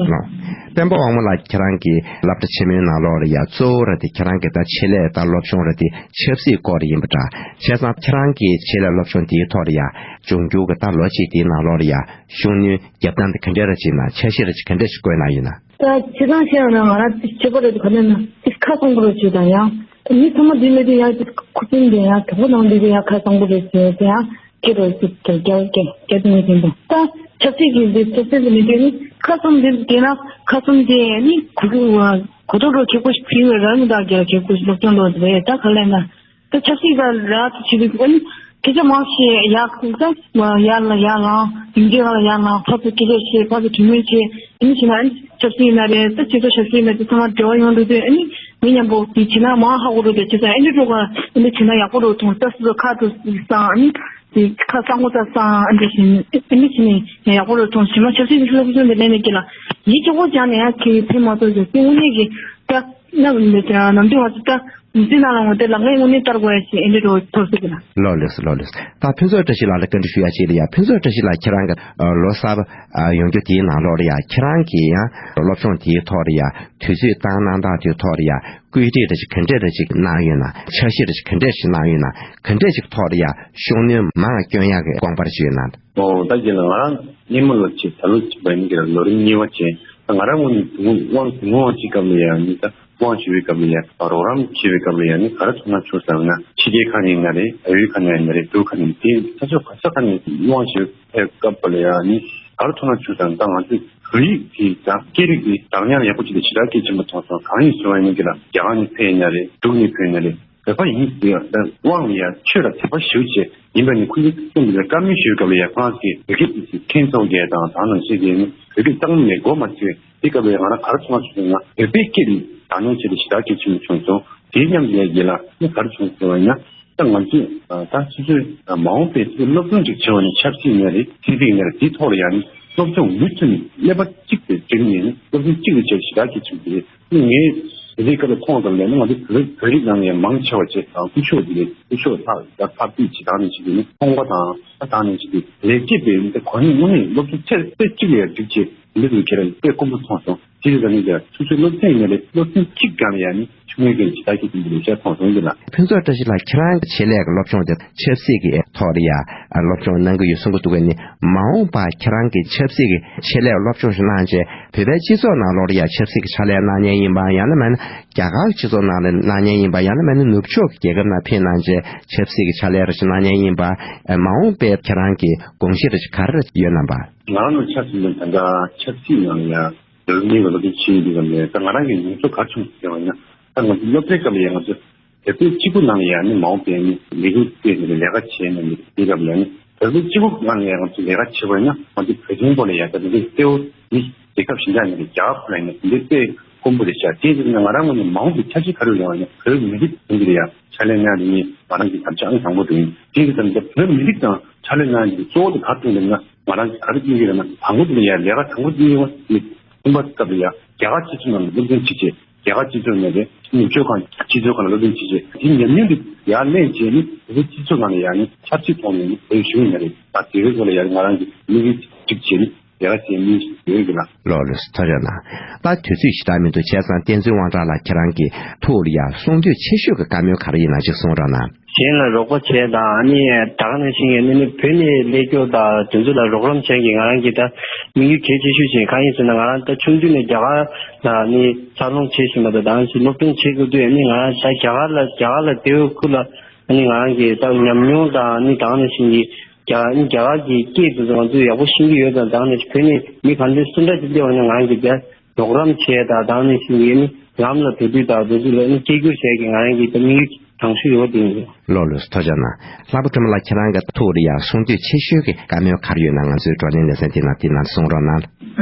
སྤེན་པ་དབང་མོ་ལགས་ཁྱེད་རང་གི་སློབ་གྲྭ་ཆེན་མོའི་ནང་ལོགས་ལ་ཡང་གཙོ་བོ་ར་དེ་ཁྱེད་རང་གི་ད་ཆེད་ལས་ད་སློབ་སྦྱོང་ར་དེ་ཆབ་སྲིད་སྐོར་ཡིན་པ་འདྲ། བྱས་ཙང་ཁྱེད་རང་གི་ཆེད་ལས་སློབ་སྦྱོང་དེའི་ཐོག་ལ་ཡང་འབྱུང་འགྱུར་གྱི་ད་ལོ་གཅིག་དེའི་ནང་ལོགས་ལ་ཡང་ཤུགས་སྣོན་རྒྱབ་སྟངས་དེ་ག་འདྲས་ར་བྱེད་ན་འཆར་གཞི་ར་ཅིག་ག་འདྲས་ཞིག་བཀོད་གནང་ཡོད་ན། ད་སྤྱིར་བཏང་བཤད་ཡོང་ན་ང་རང་ཁྱད་པར་རེད་ག་ནས་ན་ཁ་གསང་པོ་རེད་བྱས་དང་ཡང་མི་ཚང་མ་འདི་མེད་དུས་ཡང་ཁུ་སིམ་དེ་ཡང་གྲོགས་པོ་ནང་འདི་དུས་ཡང་ཁ་གསང་པོ་རེད་བྱས་དེ་ཡང་ཁྱེད་རོ་ཅིག་རྒྱ་རྒྱ་རྒྱ་དེ་ནས་དེ་འདུག་ད་ཆབ་སྲིད་ཀྱི་འདི་ཆབ་སྲིད་ཀྱི་མི་འདུག་ནི་ཁ་གསང་འདི་དེ་ན་ཁ་གསང་དེ་ནི་གོ་གོ་ཐོག་རོ་ཁྱེད་ཁོ་ཕི་བའི་རང་མི་དག་རྒྱ་ཁྱེད་ཁོ་སློབ་སྦྱོང་ལོ་རེད་ད་ག་ལས་ན། ད་ཆབ་སྲིད་ཀ་ར་ཐུ་ཆི་རིག་ཨ་ནི་སྐད་ཆ་མང་ཤེས་ཡག་ད་ཡར་ལ་ཡར་ལངས་ཡིན་གྱི་ཡར་ལ་ཡར་ལངས་ཕར་ཚུར་སྐད་ཆ་བཤད་ཕར་ཚུར་གྲོས་མོལ་བྱེད་ཨ་ནི་བྱས་ན་ཨ་ནི་ཆབ་སྲིད་ཡིན་ན་རེད་ད་སྤྱི་ཚོགས་ཆབ་སྲིད་ཡིན་ན་དེ་ཚང་མ་འབྲེལ་བ་ཡོང་འདུག་དུས་ཨ་ནི་མི་མཉམ་པོ་དེ་བྱེད་ན་མང་ཧ་གོ་རུ་དེ་བྱེད་ས་ཨ་ནི་འགྲོ་ག་ཨ་ནི་བྱེད་ན་ཡག་པོ་རུ་མཐོང་ད་སོ་སོ་ཁ་ཐུག་སང་ཨ་ནི་དེ་ཁ་གསང་པོ་ད་སང་ཨ་ནི་བྱེད་ཨ་ནི་བྱེད་ནས་ཡག་པོ་རུ་མཐོང་བྱེད་མ་ཆབ་སྲིད་ཀྱི་སློབ་སྦྱོང་དེ་ལས་ནས་ཀྱི་ལ་ཡིད་སྐྱོ་པོ་སྦྱངས་ནས་ཡང་ཁྱེད་ཕན་མ་ཐོགས་ཟེར་དེ་དངོས་གནས་ཀྱི་ད། ནམ་ནམ་དུས་ང་ཚོ་ད་མི་ཚེ་ནང་ལ་ངོ་དེ་ལག་ལེན་དངོས་གནས་བསྟར་དགོས་ཡ་ཞིག་ཨེ་འདྲ་འགྲོ་ཐོར་སྲིད་ཀྱི་ན། ལོ་ལེགས་ལོ་ལེགས། ད་ཕུན་ཚོགས་བཀྲ་ཤིས་ལགས་ལ་བཀའ་འདྲི་ཞུ་ཡ་ཅིག་ལ་ཡ་ཕུན་ཚོགས་བཀྲ་ཤིས་ལགས་ཁྱེད་རང་གི་ལོ་གསར་པ་ཡོང་རྒྱུ་དེའི་ནང་ལོགས་ལ་ཡ་ཁྱེད་རང་གིས་ཡང་སློབ་སྦྱོང་དེའི་ཐོག་ལ་ཡ་དུས་ཚོད་བཏང་གནང་སྟངས་དེའི་ཐོག་ལ་ཡ་བཀོད་སྒྲིག་རེ་ཞིག་ག་འདྲས་རེ་ཞིག་གནང་ཡོད་ན་འཆར་གཞི་རེ་ཞིག་ག་འདྲས་ཞིག་གནང་ཡོད་ན་ག་འདྲས་ཞིག་ཐོག་ལ་ཡ་ཤུགས་སྣོན་མང་བ་སྐྱོན་ཡག་གི་དགོངས་པ་རེ་ཞིག་ཡོད་ན། ཨོ་ད་གྱི་ལ་ང་རང་སྔོན་མ་ལོ་ཆེ་ད་ལོ་ཆེ་བ་ཡིན་གྱི་ལ་ལོ་རིམ་གཉིས་པ་བྱས་ད་ང་རང་ངོས་ནས་དུང་དབང་དུང་དབང་ཅིག་སྐབས་ལ་ཡང་ནི་ད་དབང་ཞུ་བའི་སྐབས་ལ་ཡང་རོགས་རམ་བྱེད་པའི་སྐབས་ལ་ཡང་ནི་ག་རེ་ཐུགས་སྣང་བྱུང་ཟེར་ན་ཕྱི་རྒྱལ་ཁག་ནས་ཡིན་ན་རེད་བལ་ཡུལ་ཁག་ནས་ཡིན་ན་རེད་འབྲུག་ཁག་ནས་དེ་ས་ཕྱོགས་ག་ས་ཁག་ནས་དབང་ཞུ་བའི་སྐབས་ལ་ཡང་ནི་ག་རེ་ཐུགས་སྣང་བྱུང་ཟེར་ན་ད་ང་ཚོས། བོད་ཡིག་དེ་དང་སྐད་རིགས་དེ་དྲང་སྙིང་ཡག་པོ་ཅིག་དང་ཞེ་དྲག་གལ་ཆེན་པོ་མཐོང་སོང་། གང་ཡིན་ཟེར་བ་ཡིན་ན་གི་ལ་རྒྱ་གར་ནས་ཕེབས་ཡིན་ན་རེད། འབྲུག་ནས་ཕེབས་ཡིན་ན་རེད། བོད་པ་ཡིན་ཟེར་ཡང་དབང་ལ་ཡང་ཆོས་ལ་དད་པ་ཞེ་པོ་ཅིག་ཡིན་པ་ནི་ཁོ་ཚོའི་སེམས་ལ་བཀའ་མོལ་ཞུས་སྐབས་ལ་ཡང་ཁོ་རང་ཚོས་བོད་སྐད་དེ་མཁྱེན་ཚོར་གྱི་དང་དེ་ནང་བཞིན་གྱི་བོད་སྐད་གཙང་མ་ནས་གོ་མ་ཐུབ་པའི་དེ་སྐབས་ལ་ཡང་ང་རང་ག་རེ་མཐོང་སོང་ན་བོད་པའི་སྐད་དེ་དྲང་སྙིང་ཆེད་དུ་ཞེ་དྲག་གལ་ཆེན་པོ་བྱུང་སོང་། དེའི་མཉམ་དུ་ཡང་རྒན་ལགས་ནི་ག་རེ་བྱུང་ཟེར་བ་ཡིན་ན། ད་ང་ཚོས་ད་སོ་སོའི་མ་འོངས་པའི་སློབ་སྦྱོང་ཅིག་བྱེད་པ་ནི་ཆབ་སྲིད་ཡིན་ན་རེད། ཚན་རིག་ཡིན་ན་རེད། དེའི་ཐོག་ལ་ཡང་ནི་སློབ་སྦྱོང་མུ་མཐུད་ནས་ཀླད་པ་གཅིག་ཏུ་བསྒྲིམས་ནས་ནི་སློབ་སྦྱོང་གཅིག་ཏུ་བྱེད་ཞེ་དྲག་གལ་ཆེན་པོ་རེད། ངས་དེ་འདྲའི་སྐབས་ལ་མཐོང་ཙམ་ལ་ནི་ང་ཚོ་བོད་བོད་རིགས་ནང་ནས་མང་ཆེ་བ་བྱས་དང་སྐུ་ཞབས་དེ་རེད། སྐུ་ཞབས་ལྷག་ཡར་ཕབ་སྟེ་ཇི་ལྟར་ནས་ཞིག་གིས་ནི་ཁོང་པ་དང་ད་དང་ནས་ཞིག་གིས་ལས་བྱེད་པའི་ཁོ་ནི་དངོས་གནས་སློབ་སྦྱོང་ཚད་ཚད་གཅིག་ལ་ཡང་འགྲིག་ཆེད་འདི་ཚོ་ཁྱེད་རང་དཔེ་དཀོན་པོ་མཐོང་སོང་། དེ་རིང་ད་ནི་ཀྱང་སོ་སོའི་སློབ་ཚན་ཡིན་ན་རེད། སློབ་ཚན་གཅིག་སྒང་ལ་ཡང་ནི་ཆུང་ངུའི་གི་ཇི་ལྟར་གྱི་དེ་འདྲ་ཤར་མཐོང་སོང་གི་ལ། ཕུན་ཚོགས་བཀྲ་ཤིས་ལགས། ཁྱེད་རང་གི་ཆེད་ལས་ཀྱི་སློབ་སྦྱོང་དེ་ཆབ་སྲིད་ཀྱི་ཐོག་ལ་ཡང་སློབ་སྦྱོང་གནང་གི་ཡོད་གསུང་གི་འདུག་གས། ནི་མ་འོངས་པ་ཁྱེད་རང་གི་ཆབ་སྲིད་ཀྱི་ཆེད་ལས་སློབ་སྦྱོང་ཞིག་གནང་རྗེས་བོད་པའི་སྤྱི་ཚོགས་ནང་ལོགས་ལ་ཡང་ཆབ་སྲིད་ཀྱི་ཕྱག་ལས་གནང་མཁན་ཡིན་པ། ཡང་ན་མིན་ན་རྒྱ་གར་གྱི་སྤྱི་ཚོགས་ནང་ལ་གནང་མཁན་ཡིན་པ། ཡང་ན་མིན་ན་ནུབ་ཕྱོགས་ཀྱི་རྒྱལ་ཁབ་ནང་ཕེབས་གནང་རྗེས་ཆབ་སྲིད་ཀྱི་ཕྱག་ལས་རེ་ཞིག་གནང་མཁན་ཡིན་པ། མ་འོངས་པའི་ཁྱེད་རང་གི་དགོངས་གཞི་རེ་ཞིག་ག་རེ་ཡོད་སྙམ་པ། ང་རང་ལ་ཆབ་སྲིད་ལ་ད་ལྟ་ཆབ་སྲིད་ནང་ལ་ཡང་། བོད་མིའི་སློབ་སྦྱོང་བྱེད་ཡོང་དུས་ཙམ་ནས་ད་ང་རང་གི་མྱོང་ཚོར་ག་རེ་བྱུང་ཟེར་བ་ཡིན་ན། ད་ང་ཚོ་སློབ་གྲྭའི་སྐབས་ལ་ཡང་ང་ཚོ་བོད་པའི་སྤྱི་ཁོག་ནང་ལ་ཡང་ནི་མ་འོངས་པའི་ནི་མི་རིགས་སྤེལ་ནས་ལས་ཀ་བྱས་ནས་ནི་དེའི་སྐབས་ལ་ཡང་ནི་བོད་པའི་སྤྱི་ཁོག་ནང་ལ་ཡང་ང་ཚོ་ལས་ཀ་བྱེད་པ་ཡིན་ན་ང་ཚོ་བོད་དོན་སྐོར་ལ་ཡང་ད་མི་རིགས་གསལ་བོ་ནི་རྒྱལ་ཁབ་གཞན་དག་ནས་རྒྱ་གར་ཁུལ་ལ་ཡིན་ན་དེ་འདྲའི་དཔེ་དཀོན་པོ་རེད་ཤག་དེ་ཡིན་ན་ང་རང་ངོས་ནས་མ་འོངས་པའི་འཆར་གཞི་ག་རེ་ཡོད་ལབ་ན་བོད་མི་རིགས་དེ་འདྲ་ཡང་ཕྱག་ལས་གནང་ནི་ང་རང་གི་དམ་བཅའ་ཨང་དང་པོ་རེད། དེ་ཡིན་ཙང་བོད་མི་རིགས་དང་ཕྱག་ལས་གནང་རྒྱུ་གཙོ་བོ་དེ་ག་རེ་བྱུང་ལབ་ན། ང་རང་ག་རེ་བསྟན་གྱི་རེད་ན་དང་པོ་དེ་ལ་ཡང་ལས་ཀ་དང་པོ་དེ་ཡིན་པ་ནི་ཁོམ་པ་སྐབས་ལ་ཡང་རྒྱ་གར་སྤྱི་ཚོགས་ནང་ལ་སློབ་སྦྱོང་བྱེད་ཆེད་རྒྱ་གར་སྤྱི་ཚོགས་ནང་ལས་ནུབ་ཕྱོགས་ཁང་སྤྱི་ཚོགས་ཁང་ལ་སློབ་སྦྱོང་བྱེད་ཆེད་དེ་ཉམས་མྱོང་དེ་ཡར་ལེན་བྱས་ནས་བོད་པའི་སྤྱི་ཚོགས་ནང་ལ་ཡང་ནི་ཆབ་སྲིད་ཐོག་ནས་ནི་བོད་གཞུང་ཡིན་ན་རེད། ད་དེ་རིང་ཁོ་ལ་ཡང་ང་རང་གི་དམིགས་ཡུལ་གཅིག་བྱས་ནས་ལས་ཀ་བྱེད་མུས་ཡོད་ཀྱི་ལ། ལགས་ལགས་སོ། ཐུགས་རྗེ་གནང་། ད་དུས་ཚོད་ཞེ་དྲག་མི་འདུག་བྱས་ཙང་བསྟན་འཛིན་དབང་གྲགས་ལགས་ཁྱེད་རང་གི་ཐུགས་ལ་ཡང་གསུང་འདོད་ཆེ་ཤོས་ཀྱི་བཀའ་མོལ་ག་རེ་ཡིན་ན་ཅིག་གསུང་རོགས་གནང་། གཞན་ལ་རོགས་པ་བྱས་དང་ཨ་ནི་ད་ག་ནང་བཞིན་ངས་ནི་ནི་བོད་ནས་སླེབས་སྐྱོར་དང་དེ་ཚོ་ལ་རོགས་རམ་བྱས་ཀྱི་ང་རང་གི་ད་དམིགས་ཡུལ་གལ་ཆེ་ཤོས་ཅིག་གང་ཡིན་ཟེར་ན། ང་རང་ད་ཆུང་དུས་ནས་རྒྱ་གར་ལ་ནི་འཚར་ལོངས་བྱེད་བཞིན་པ་དང་ད་ག་ནང་བཞིན་སློབ་སྦྱོང་བྱེད་དགོས་དུས་ཨ་ནི་ང་རང་ད་རྒྱ་གར་ལ་རྒྱ་གར་ལ་བསྡད་ཡོད་ཁུལ་ལ་ཨ་ནི་ང་རང་གི་ད་ཉམས་མྱོང་དང་ཨ་ནི་ད་ག་ནང་བཞིན་གྱི་རྒྱ་ཨ་ནི་རྒྱ་གར་གྱི་སྐད་དེ་ཚོ་ང་ཚོས་ཡག་པོ་ཤེས་ཀྱི་ཡོད་དང་ད་ག་ནང་བཞིན་བོད་ནས་མི་ག་འདྲ་སུ་འདྲ་ཅིག་སླེབས་པ་ཡིན་ན་ང་རང་གི་རྒྱ་རོགས་རམ་བྱས་དང་ད་ག་ནང་བཞིན་ཡིན་ནི་ལམ་ལ་འགྲོ་དུས་དང་དེ་ཚོ་ལ་ནི་སྐད་སྒྱུར་བྱས་ཀྱི་ང་རང་གི་ད་དམིགས་ཡུལ་དང་ཤོས་ཡོད་དེ་ཡིན། ལགས་ལགས་སོ། ཐུགས་རྗེ་གནང་། ལྷག་པ་སྒྲོལ་མ་ལགས་ཁྱེད་རང་གི་ཐུགས་ལ་ཡང་གསུང་འདོད་ཆེ་ཤོས་ཀྱི་བཀའ་མོལ་ག་རེ་ཡོད་ན་ང་ཚོའི་བགྲོ་གླེང་ལེ་ཚན་འདི་ནང་འདི་ནང་གསུང་རོགས་གནང་།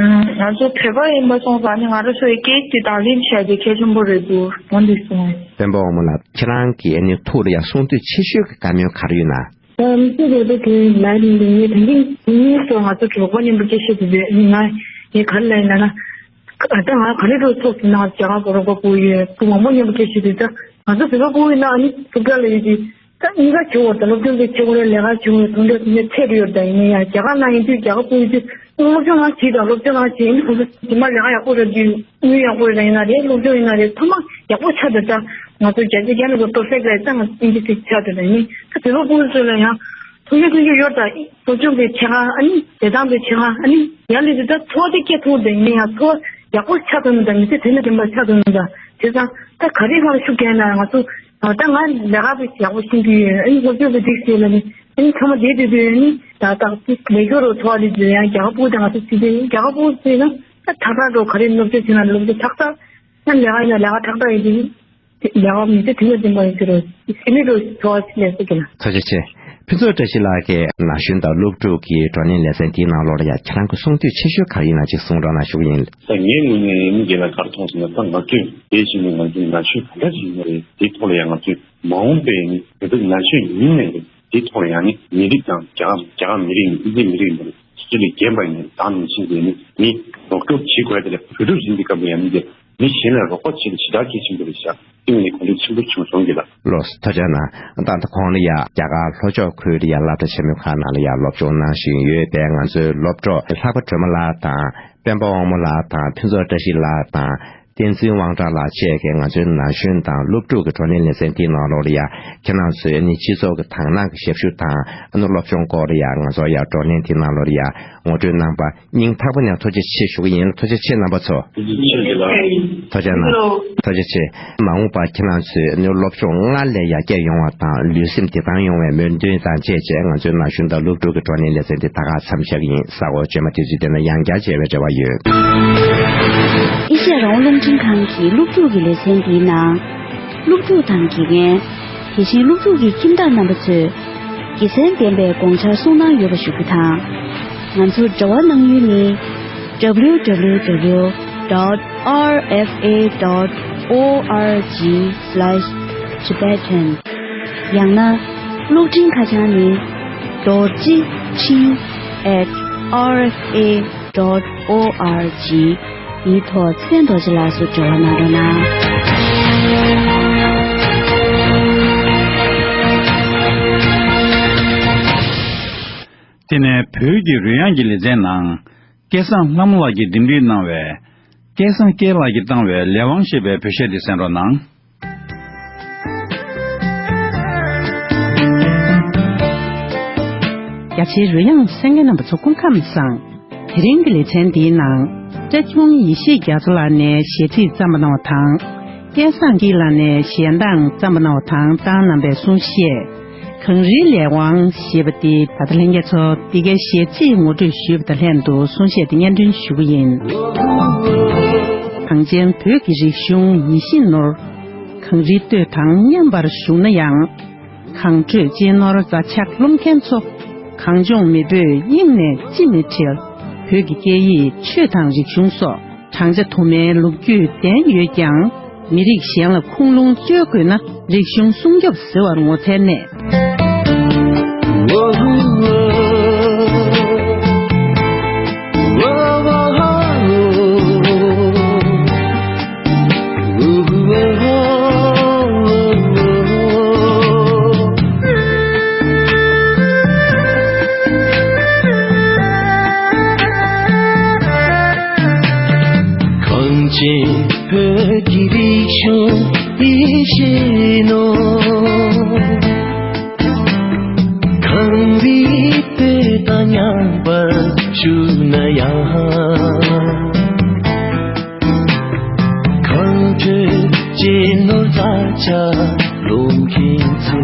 ང་ཚོ་བོད་པ་ཡིན་པ་སོང་ཙང་ནི་ང་རང་ཚོའི་སྐད་ཀྱི་དང་ལེན་བྱས་ཏེ་གལ་ཆེན་པོ་རེད་འདུག་འོན་ཏེ་སོང་། སྤེན་པ་དབང་མོ་ལགས་ཁྱེད་རང་གི་ཨ་ནི་ཐུགས་ལ་ཡང་གསུང་འདོད་ཆེ་ཤོས་ཀྱི་བཀའ་མོལ་ག་རེ་ཡོད་ན། ཨ་མི་ཚེ་རོལ་པའི་དེ་ལ་ནི་ངས་ད་གིན་ངས་སོ་ང་ཚོ་གྲོགས་པོ་མཉམ་པོ་སྐད་ཆ་དེ་བས་ང་ངས་ག་རེ་ལབ་ཡིན་ལབ་ན། ད་ང་ག་རེ་རུ་ཚོགས་ཀྱི་ནང་རྒྱ་གར་གོ་རོ་གོ་པོ་ཡོད་པུ་མང་པོ་མཉམ་པོ་སྐད་ཆ་དེ་ད་ང་ཚོ་བོད་པ་པུ་ཡིན་ན་ཨ་ནི་སློབ་གྲྭ་ལ་ཡོད་དེ་ད་གཉིས་ཀ་བྱེད་འོ་ད་སློབ་སྦྱོང་དེ་བྱེད་འོ་རེད། ལས་ཀ་བྱེད་འོ་དུང་འདྲ་དུང་འདྲ་ཚད་རེ་ཡོད་ད་ཡིན་ན་ཡང་རྒྱ་གར་ནང་ཡིན་དུས་རྒྱ་གར་པུ་ཡིན་དུས་སློབ་སྦྱོང་ལ་བྱེད་དང་སློབ་སྦྱོང་ལ་བྱེད་ཡིན་དུས་ཁོ་ཚོ་ཉི་མ་ལས་ཀ་ཡག་པོ་རེད་དུས་དངུལ་ཡག་པོ་རེད་ཡིན་ན་རེད། སློབ་སྦྱོང་ཡིན་ན་རེད། ཚང་མ་ཡག་པོ་ཆགས་འདུག་ད་ང་ཚོ་རྒྱ་ཆེ་རྒྱ་ནས་ཚོ་པར་ཕེག་ལ་ད་ང་ཨིན་ཇི་ཚིག་ཆགས་འདུག་ད་ཡིན་ད་བོད་པ་པུ་ཚོ་ལ་ཡང་མཐུན་རྐྱེན་མཐུན་རྐྱེན་ཡོད་ད། སློབ་སྦྱོང་དེ་བྱེད་ག་ཨ་ནི་བྱེད་སྟངས་དེ་བྱེད་ག་ཨ་ནི་ཡར་ལས་དེ་ད་འཚོ་བ་དེ་སྐྱེལ་ཐུབ་དེ་ཡིན་ན་ཡང་འཚོ་བ་ཡག་པོ་ཆགས་ཐུབ་མི་འདུག་མི་ཚེ་དེ་ནས་རིམ་པ་ཆགས་ཐུབ་མི་འདུག་བྱས་ཙང་ད་ག་རེ་ང་ལ་ཤུགས་རྒྱག་ན་ང་ཚོ་ད་ང་ལས་ཀ་དེ་ཡག་པོ་ཤེས་ཀྱི་ཡོད། ཨ་ནི་སློབ་སྦྱོང་དེ་འགྲིག་ཤེས་ལ་ནི་ཨ་ནི་ཚང་མ་བསྡད་དུས་དུས་ཨ་ནི་ད་ད་ལས་ཀྱོ་རོ་འཚོ་བ་དེ་དུས་ཡང་རྒྱ་གར་པུ་དང་ང་ཚོ་ཚིག་དེ་རྒྱ་གར་པུ་ཟེར་ན་ད་ཐག་ཐག་འགྲོ་ག་རེ་སློབ་སྦྱོང་བྱེད་ན་སློབ་སྦྱོང་ཐག་ཐག་ཨ་ནི་ལས་ཀ་ཡིན་ན་ལས་ཀ་ཐག་ཐག་ཡིན་དུས། ཡང་མི་ཚེ་དུས་ལ་བདེན་པ་ཡོད་ཀྱི་རེད། སེམས་མེད་དུ་འཚོ་བ་ཞིག་ལས་སྲིད་ཀྱི་ན། ཐུགས་རྗེ་ཆེ། ཕུན་ཚོགས་བཀྲ་ཤིས་ལགས་ཀྱིས་ན་གཞོན་དང་སློབ་ཕྲུག་གི་བགྲོ་གླེང་ལེ་ཚན་དེའི་ནང་ལོགས་ལ་ཡང་ཁྱེད་རང་གི་གསུང་འདོད་ཆེ་ཤོས་ག་རེ་ཡིན་ན་ཅིག་གསུང་རོགས་གནང་ཞུ་གི་ཡིན། ད་ངའི་ངོས་ནས་ནི་རྒན་ལགས་ག་རེ་མཐོང་སོང་ན་ད་ང་ཚོས་དེ་བཞིན་ནི་ང་ཚོའི་ན་གཞོན་ག་འདྲ་ཞིག་ཡིན་ན་རེད། དེའི་ཐོག་ལ་ཡང་ང་ཚོས་མ་འོངས་པའི་ནི་བོད་པའི་ན་གཞོན་ཡིན་ནའི་རེད། དེའི་ཐོག་ལ་ཡང་ནི་མི་རིགས་དང་རྒྱ་རྒྱ་མི་རིགས་ནི་ཨིན་ཇི་མི་རིགས་ནི་སྤྱི་ལ་རྒན་པ་ཡིན་ནི་དང་ནང་བཞིན་དེ་ནི་མི་རོགས་སྐྱོར་བྱེད་དགོས་དེ་ལ་བོད་ཕྲུག་ཡིན་དུས་སྐབས་ལ་ཡང་ནི་དེ། མི་གཞན་ལ་རོགས་པ་བྱེད་ཞེ་དྲག་གལ་ཆེན་པོ་རེད་ཤག་དེ་ནི་གོ་རིམ་ཆེན་པོ་བྱུང་སོང་གི་ལ། ལགས་སོ་ཐུགས་རྗེ་གནང་། ད་ལྟ་གོང་ལ་ཡ་རྒྱ་གར་ལྷོ་ཕྱོགས་ཁུལ་ལ་ཡ་སློབ་གྲྭ་ཆེན་མོའི་ཁག་ནང་ལ་ཡ་སློབ་སྦྱོང་གནང་བཞིན་ཡོད་པའི་ང་ཚོའི་སློབ་གྲོགས་ལྷག་པ་སྒྲོལ་མ་ལགས་དང་སྤེན་པ་དབང་མོ་ལགས་དང་ཕུན་ཚོགས་བཀྲ་ཤིས་ལགས་དང་ བསྟན་འཛིན་དབང་གྲགས་ལགས་བཅས་ཀྱིས་ང་ཚོའི་ན་གཞོན་དང་སློབ་ཕྲུག་གི་བགྲོ་གླེང་ལེ་ཚན་དེའི་ནང་ལོགས་ལ་ཡ། ཁྱེད་རང་ཚོས་ནི་སྤྱི་ཚོགས་ཀྱི་དག་སྣང་གི་ཞབས་ཞུ་དང་ཨ་ནི་སློབ་སྦྱོང་སྐོར་ལ་ཡ་ང་ཚོ་ཡ་བགྲོ་གླེང་དེའི་ནང་ལོགས་ལ་ཡ་ངོ་སྤྲོད་གནང་པ་སྙིང་ཐག་པ་ནས་ཐུགས་རྗེ་ཆེ་ཞུ་གི་ཡིན། ཐུགས་རྗེ་ཆེ་རྣམ་པ་ཚོ། ཐུགས་རྗེ་ཆེ་ལགས། ཐུགས་རྗེ་ཆེ། ཐུགས་རྗེ་ཆེ། མ་འོངས་པར་ཁྱེད་རང་ཚོས་ནི་སློབ་སྦྱོང་སྔར་ལས་ཡར་རྒྱས་ཡོང་བ་དང་ལུས་སེམས་བདེ་ཐང་ཡོང་བའི་སྨོན་འདུན་དང་བཅས་བྱས་ང་ཚོའི་ན་གཞོན་དང་སློབ་ཕྲུག་གི་བགྲོ་གླེང་ལེ་ཚན་འདི་ད་ག་མཚམས་བཞག་གི་ཡིན། ས་འོག་རྗེས་མ་དུས་ཚོད་དེ་ན་ཡང་བསྐྱར་མཇལ་བའི་རེ་བ་ཡོད། ཨེ་ཤེ་ཡ་རང་དབང་རླུང་འཕྲིན་ཁང་གི་སློབ་ཕྲུག་གི་ལེ་ཚན་འདིའི་ནང་། སློབ་ཕྲུག་དང་དགེ་རྒན། དེ་བཞིན་སློབ་ཕྲུག་གི་ཁྱིམ་བདག་རྣམ་པ་ཚོས་དགེ་མཚན་ལྡན་པའི་དགོངས་འཆར་གསུང་གནང་ཡོད་པ་ཞུ་རྒྱུ་དང་། ང་ཚོར་འབྲེལ་བ་གནང་ཡུལ་ནི། W W W dot R F A dot org slash Tibetan། ཡང་ན། གློག་འཕྲིན་ཁ་བྱང་ནི། རྡོ་རྗེ་འཕྲིན་at R F A dot org འདིའི་ཐོག་མཚན་རྡོ་རྗེ་ལགས་སུ་འབྲེལ་བ་གནང་རོགས་གནང་། དེ་ནས་བོད་ཀྱི་རོལ་དབྱངས་ཀྱི་ལེ་ཚན་ནང་། སྐལ་བཟང་ལྷ་མོ་ལགས་ཀྱིས་འདེམས་སྒྲིག་གནང་བའི། སྐལ་བཟང་སྐྱིད་ལགས་ཀྱིས་བཏང་བའི་ལས་དབང་ཞེས་པའི་བོད་གཞས་དེ་གསན་རོགས་གནང་། རྒྱ་ཆེའི་རོལ་དབྱངས་གསན་མཁན་རྣམ་པ་ཚོ་སྐུ་ཁམས་བཟང་། དེ་རིང་གི་ལེ་ཚན་འདིའི་ནང་། བཀྲ་ཆུང་ཡེ་ཤེས་རྒྱ་མཚོ་ལགས་ནས་གཞས་ཚིག་བརྩམས་པ་གནང་བ་དང་། སྐལ་བཟང་སྐྱིད་ལགས་ནས་གཞས་གདངས་བརྩམས་པ་གནང་བ་དང་བཏང་གནང་བའི་གསུང་བཤད། གངས་རིའི་ལས་དབང་ཞེས་པ་འདི་ད་ལྟ་ལྷན་རྒྱས་ཚོ་འདི་གའི་གཞས་ཚིག་ངོ་སྤྲོད་ཞུས་པ་དང་ལྷན་དུ་གསུང་བཤད་འདི་སྙན་སྒྲོན་ཞུ་གི་ཡིན། གངས་ཅན་བོད་ཀྱི་རིག་གཞུང་ཡིད་བཞིན་ནོར། གངས་རིའི་སྟོད་དང་མཉམ་པར་བཞུགས་ན་ཡང་། གངས་ཁྲོད་གཅེས་ནོར་རྫ་ཆག་རློམ་མཁན་ཚོ། གངས་ལྗོངས་མེས་པོས་དབྱིངས་ནས་ཅི་མི་དྲན། བོད་ཀྱི་སྐད་ཡིག་ཆོས་དང་རིག་གཞུང་སོགས། བགྲང་བྱ་དུ་མའི་ལོ་རྒྱུས་ལྡན་ཡོད་ཀྱང་། མི་རིགས་གཞན་ལ་ཁུངས་ལུང་བཅོལ་དགོས་ན། རིག་གཞུང་སྲུང་སྐྱོབ་ཟེར་བར་ངོ་ཚའི་གནད། གངས་ཅན་བོད་ཀྱི་རིག་གཞུང་ཡིད་བཞིན་ནོར། གངས་རིའི་སྟོད་དང་མཉམ་པར་བཞུགས་ན་ཡང་། གངས་ཁྲོད་གཅེས་ནོར་རྫ་ཆག་རློམ་མཁན་ཚོ།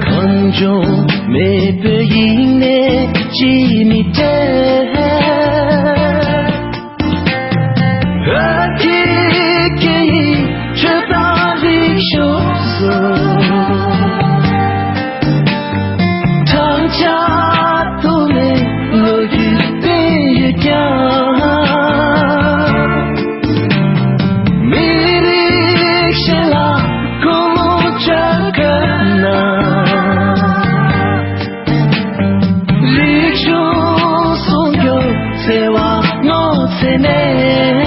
གངས་ལྗོངས་མེས་པོའི་དབྱིངས་ནས་ཅི་མི་དྲན། བོད་ཀྱི་སྐད་ཡིག་ཆོས་དང་རིག་གཞུང་སོགས། བགྲང་བྱ་དུ་མའི་ལོ་རྒྱུས་ལྡན་ཡོད་ཀྱང་། མི་རིགས་གཞན་ལ་ཁུངས་ལུང་བཅོལ་དགོས་ན། རིག་གཞུང་སྲུང་སྐྱོབ་ཟེར་བ་ངོ་ཚ་ནས།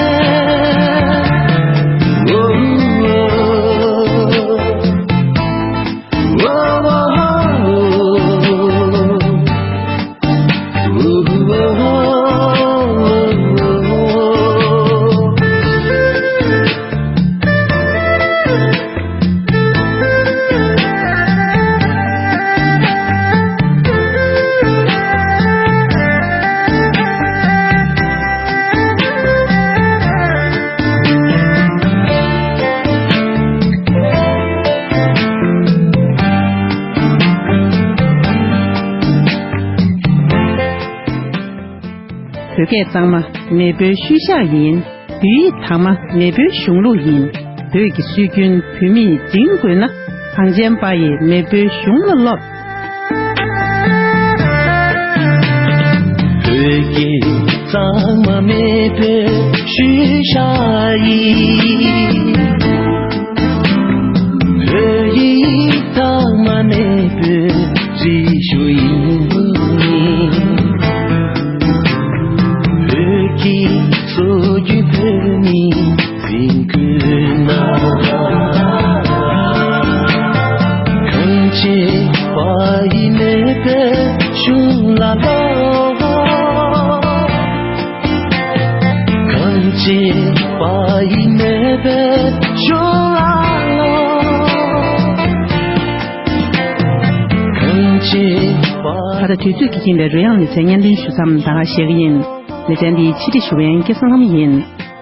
བོད་སྐད་གཙང་མ་མེས་པོའི་ཤུལ་བཞག་ཡིན། བོད་ཡིག་དྭངས་མ་མེས་པོའི་གཞུང་ལུགས་ཡིན། བོད་ཀྱི་སྲོལ་རྒྱུན་བོད་མིས་འཛིན་དགོས་ན། གངས་ཅན་པ་ཡིས་མེས་པོའི་གཞུང་ལ་སློབས། བོད་སྐད་གཙང་མ་མེས་པོའི་ཤུལ་བཞག་ཡིན། བོད་ཡིག་དྭངས་མ་མེས་པོའི་རིག་གཞུང་ཡིན། བོད་ཀྱི་སྲོལ་རྒྱུན་བོད་མིས་འཛིན་དགོས་ན། གངས་ཅན་པ་ཡིས་མེས་པོའི་གཞུང་ལ་སློབས། ད་ལྟ་དུས་ཚོད་ཀྱིས་ཁེངས་པའི་རོལ་དབྱངས་ལེ་ཚན་སྙན་སྒྲོན་ཞུ་མཚམས་ད་ག་བཞག་གི་ཡིན། ལེ་ཚན་འདི་ཕྱི་དྲི་ཞུ་མཁན་སྐལ་བཟང་ལྷ་མོ་ཡིན།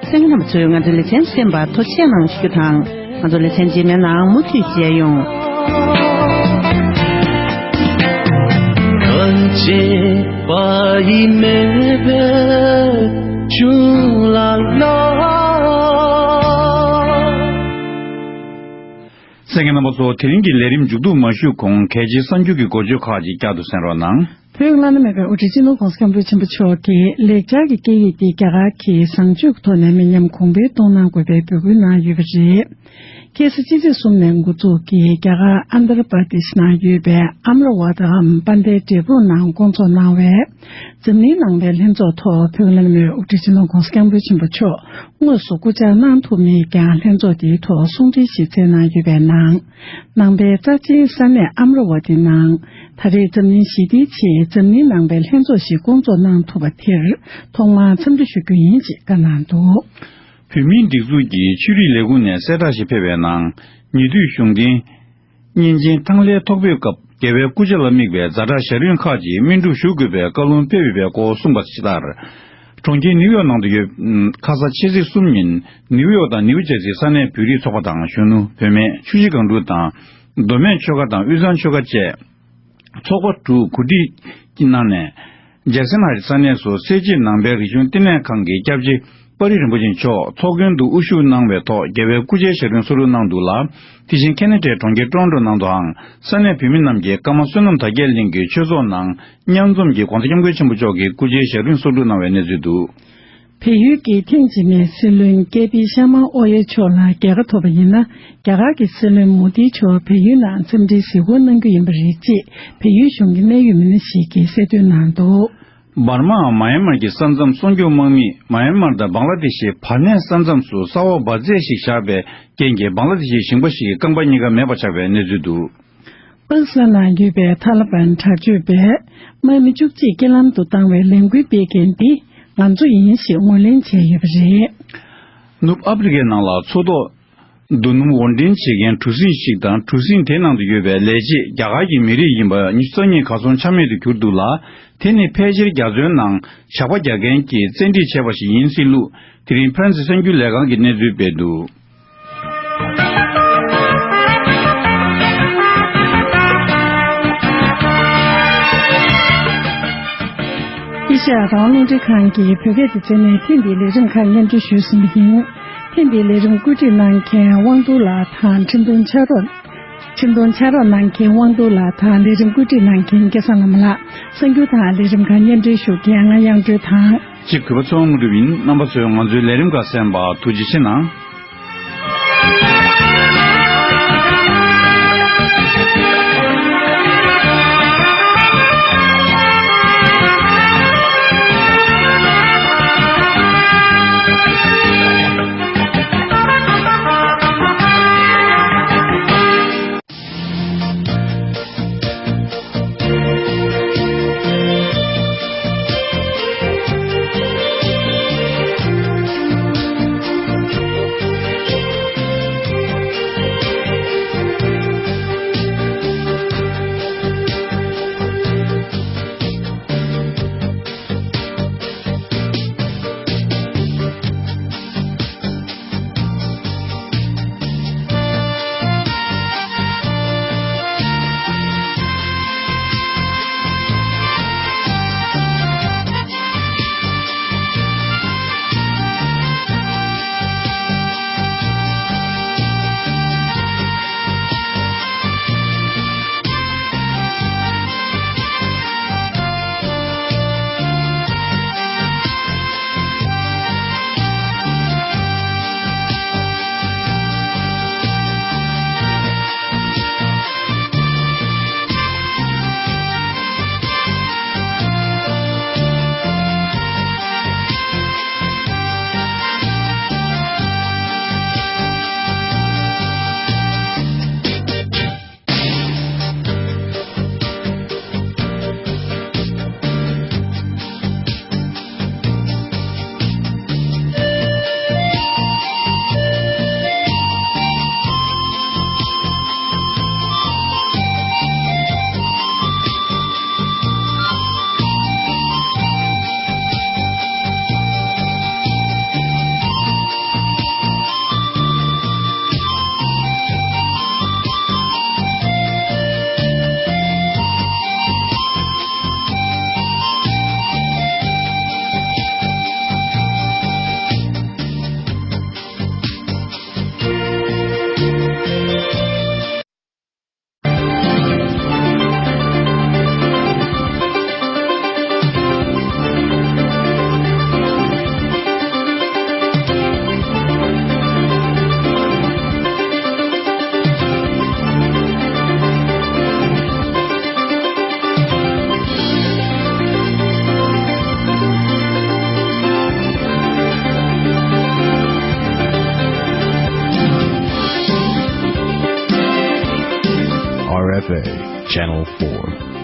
གསན་མཁན་རྣམ་པ་ཚོས་ང་ཚོའི་ལེ་ཚན་གསན་པར་ཐུགས་རྗེ་ཆེ་གནང་ཞུ་རྒྱུ་དང་། ང་ཚོ་ལེ་ཚན་རྗེས་མའི་ནང་མུ་མཐུད་མཇལ་ཡོང་། གང་བྱེད་པ་ཡི་མེད་པའི་བྱུང་ལ་ལ། གསན་མཁན་རྣམ་པ་ཚོ། དེ་རིང་གི་ལས་རིམ་མཇུག་བསྡུ་མ་ཞུས་གོང་། གལ་ཆེའི་གསར་འགྱུར་གྱི་འགོ་བརྗོད་ཁག་ཅིག་བསྐྱར་དུ་གསན་རོགས་གནང་། བོད་བླ་ན་མེད་པའི་དབུ་ཁྲིད་སྤྱི་ནོར་༧གོང་ས་༧སྐྱབས་མགོན་ཆེན་པོ་མཆོག་གིས་ལེགས་སྦྱར་གྱི་སྐད་ཡིག་དེ་རྒྱ་གར་གྱི་བཟང་སྤྱོད་ཀྱི་ཐོག་ནས་མི་ཉམས་གོང་འཕེལ་གཏོང་གནང་དགོས་པའི་འབོད་སྐུལ་གནང་ཡོད་པ་རེད། ཁ་སང་ཕྱི་ཚེས་གསུམ་ནས་འགོ་འཛུགས་ཀྱིས་རྒྱ་གར་ཨན་དྷ་ར་པར་དེཤ་ནང་ཡོད་པའི་ཨམ་ར་ཝ་ཏི་འམ་དཔལ་ལྡན་འབྲས་སྤུངས་ནང་བསྐོང་ཚོགས་གནང་བའི་འཛམ་གླིང་ནང་པའི་ལྷན་ཚོགས་ཐོག་བོད་བླ་ན་མེད་པའི་དབུ་ཁྲིད་སྤྱི་ནོར་༧གོང་ས་༧སྐྱབས་མགོན་ཆེན་པོ་མཆོག་དངོས་སུ་སྐུ་བཅར་གནང་ཐུབ་མེད་ཀྱང་། ལྷན་ཚོགས་དེའི་ཐོག་གསུང་འཕྲིན་ཞིག་སྩལ་གནང་ཡོད་པའི་ནང་། ནང་པའི་རྩ་ཆེན་ས་གནས་ཨམ་ར་ཝ་ཏི་ནང་ད་རེས་འཛམ་གླིང་ཞི་བདེའི་ཆེད་འཛམ་གླིང་ནང་པའི་ལྷན་ཚོགས་ཤིག་བསྐོང་ཚོགས་གནང་ཐུབ་པ་དེར་ཐོག་མར་འཚམས་འདྲི་ཞུ་རྒྱུ་ཡིན་ཞེས་བཀའ་གནང་འདུག། བོད་མིའི་སྒྲིག་འཛུགས་ཀྱི་ཆོས་རིག་ལས་ཁུངས་ནས་གསལ་བསྒྲགས་ཤིག་ཕེབས་པའི་ནང་། ཉེ་དུས་གཞུང་འབྲེལ་བརྙན་འཕྲིན་ཐང་ལྷའི་ཐོག་ཕེབས་སྐབས། རྒྱལ་བའི་སྐུ་ཕྱྭ་ལ་དམིགས་པའི་ཛ་དྲག་ཞལ་རིམ་ཁག་ཅིག་སྨིན་སྒྲུབ་ཞུ་དགོས་པའི་བཀའ་ལུང་ཕེབས་ཡོད་པའི་སྐོར་གསུངས་པ་ཇི་ལྟར། གྲོང་ཁྱེར་ནིའུ་ཡོག་ནང་དུ་ཡོད། ཁ་ས་ཕྱི་ཚེས་གསུམ་ཉིན་ནིའུ་ཡོག་དང་ནིའུ་ཇར་སིའི་ས་གནས་བོད་རིགས་ཚོགས་པ་དང་གཞོན་ནུ། བུད་མེད། ཆུ་བཞི་སྒང་དྲུག་དང་། མདོ་སྨད་ཆོལ་ཁ་དང་དབུས་གཙང་ཆོལ་ཁ་བཅས་ཚོགས་པ་དྲུག་གོ་སྒྲིག་གི་ནང་ནས། ཇར་སི་ན་ཧའི་ས་གནས་སུ་སེར་བྱེས་ནང་པའི་རིག་གཞུང་བསྟི་གནས་ཁང་གི་སྐྱབས་རྗེ་དཔའ་རིས་རིན་པོ་ཆེ་མཆོག་ཚོགས་མགོན་དུ་དབུ་བཞུགས་གནང་བའི་ཐོག་རྒྱལ་བའི་སྐུ་ཕྱྭའི་ཞལ་རིམ་སུ་ལུ་གནང་འདུག་ལ། དེ་བཞིན་ཁེ་ན་ཌའི་གྲོང་ཁྱེར་ཀྲོན་ཀྲོ་ནང་དུའང་ས་གནས་བོད་མི་རྣམས་ཀྱིས་ཀརྨ་བསོད་ནམས་དར་རྒྱས་གླིང་གི་ཆོས་ཚོགས་ནང་མཉམ་འཛོམས་ཀྱིས་༧གོང་ས་༧སྐྱབས་མགོན་ཆེན་པོ་མཆོག་གི་སྐུ་ཕྱྭའི་ཞལ་རིམ་སུ་ལུ་གནང་བའི་གནས་ཚུལ་འདུག། བལ་ཡུལ་གྱི་ཐེངས་རྗེས་མའི་སྲིད་བློན་ཀེ་པི་ཤར་མ་ཨོ་ཡེ་མཆོག་ལ་རྒྱལ་ཁ་ཐོབ་པ་ཡིན་ན། རྒྱ་གར་གྱི་སྲིད་བློན་མོ་དི་མཆོག་བལ་ཡུལ་ནང་འཚམས་འདྲིའི་གཟིགས་སྐོར་གནང་རྒྱུ་ཡིན་པ་རེད་ཅེས་བལ་ཡུལ་གཞུང་གི་གནད་ཡོད་མི་སྣ་ཞིག་གིས་གསལ་སྟོན་གནང་འདུག། འབར་མའམ་མཱ་ཡན་མར་གྱི་ས་མཚམས་སྲུང་སྐྱོབ་དམག་མིས་མཱ་ཡན་མར་དང་བང་ལ་དེ་ཤི་བར་གནས་ས་མཚམས་སུ་ས་འོག་འབར་རྫས་ཤིག་བཞག་པའི་རྐྱེན་གྱིས་བང་ལ་དེ་ཤིའི་ཞིང་པ་ཞིག་གི་རྐང་པ་གཉིས་ཀ་མེད་པ་ཆགས་པའི་གནས་ཚུལ་འདུག། པ་ཀི་སི་ཐན་ནང་ཡོད་པའི་ཐ་ལི་བན་དྲག་སྤྱོད་པས་དམག་མི་བཅུ་གཅིག་རྐྱེན་ལམ་དུ་བཏང་བའི་ལས་འགུལ་སྤེལ་མཁན་འདི་ང་ཚོ་ཡིན་ཞེས་ངོས་ལེན་བྱས་ཡོད་པ་རེད། ནུབ་ཨ་ཕི་རི་ཀའི་ནང་ལ་མཚོ་ཐོག་རྡོ་སྣུམ་དབོར་འདྲེན་བྱེད་མཁན་གྲུ་གཟིངས་ཤིག་དང་། གྲུ་གཟིངས་དེའི་ནང་དུ་ཡོད་པའི་ལས་བྱེད་རྒྱ་གར་གྱི་མི་རིགས་ཡིན་པ་ཉི་ཤུ་རྩ་གཉིས་གར་སོང་ཆ་མེད་དུ་གྱུར་འདུག་ལ། དེ་ནི་ཕལ་ཆེར་རྒྱ་མཚོའི་ནང་ཇག་པ་རྒྱག་མཁན་གྱིས་བཙན་ཁྲིད་བྱས་པ་ཞིག་ཡིན་སྲིད་ལུགས་དེ་རིང་ཕ་རན་སི་གསར་འགྱུར་ལས་ཁང་གིས་གནས་ཚུལ་སྤེལ་འདུག། ཨེ་ཤ་ཡ་རང་དབང་རླུང་འཕྲིན་ཁང་གི་བོད་སྐད་སྡེ་ཚན་ནས་ཐེངས་འདིའི་ལས་རིམ་ཁག་སྙན་སྒྲོན་ཞུས་ཟིན་པ་ཡིན། ཐེངས་འདིའི་ལས་རིམ་བཀོད་སྒྲིག་གནང་མཁན་དབང་འདུས་ལགས་དང་འཕྲིན་གཏོང་ཕྱག་རོགས། འཕྲིན་གཏོང་ཕྱག་རོགས་གནང་མཁན་དབང་འདུས་ལགས་དང་ལས་རིམ་བཀོད་སྒྲིག་གནང་མཁན་སྐལ་བཟང་ལྷ་མོ་ལགས། གསར་འགྱུར་དང་ལས་རིམ་ཁག་སྙན་སྒྲོན་ཞུ་མཁན་ང་དབྱངས་སྒྲོལ་དང་། གཅིག་གུས་པ་ཚེ་དབང་དངོས་གྲུབ་ཡིན། རྣམ་པ་ཚོས་ང་ཚོའི་ལས་རིམ་ཁག་གསན་པར་ཐུགས་རྗེ་ཆེ་གནང་། Channel four.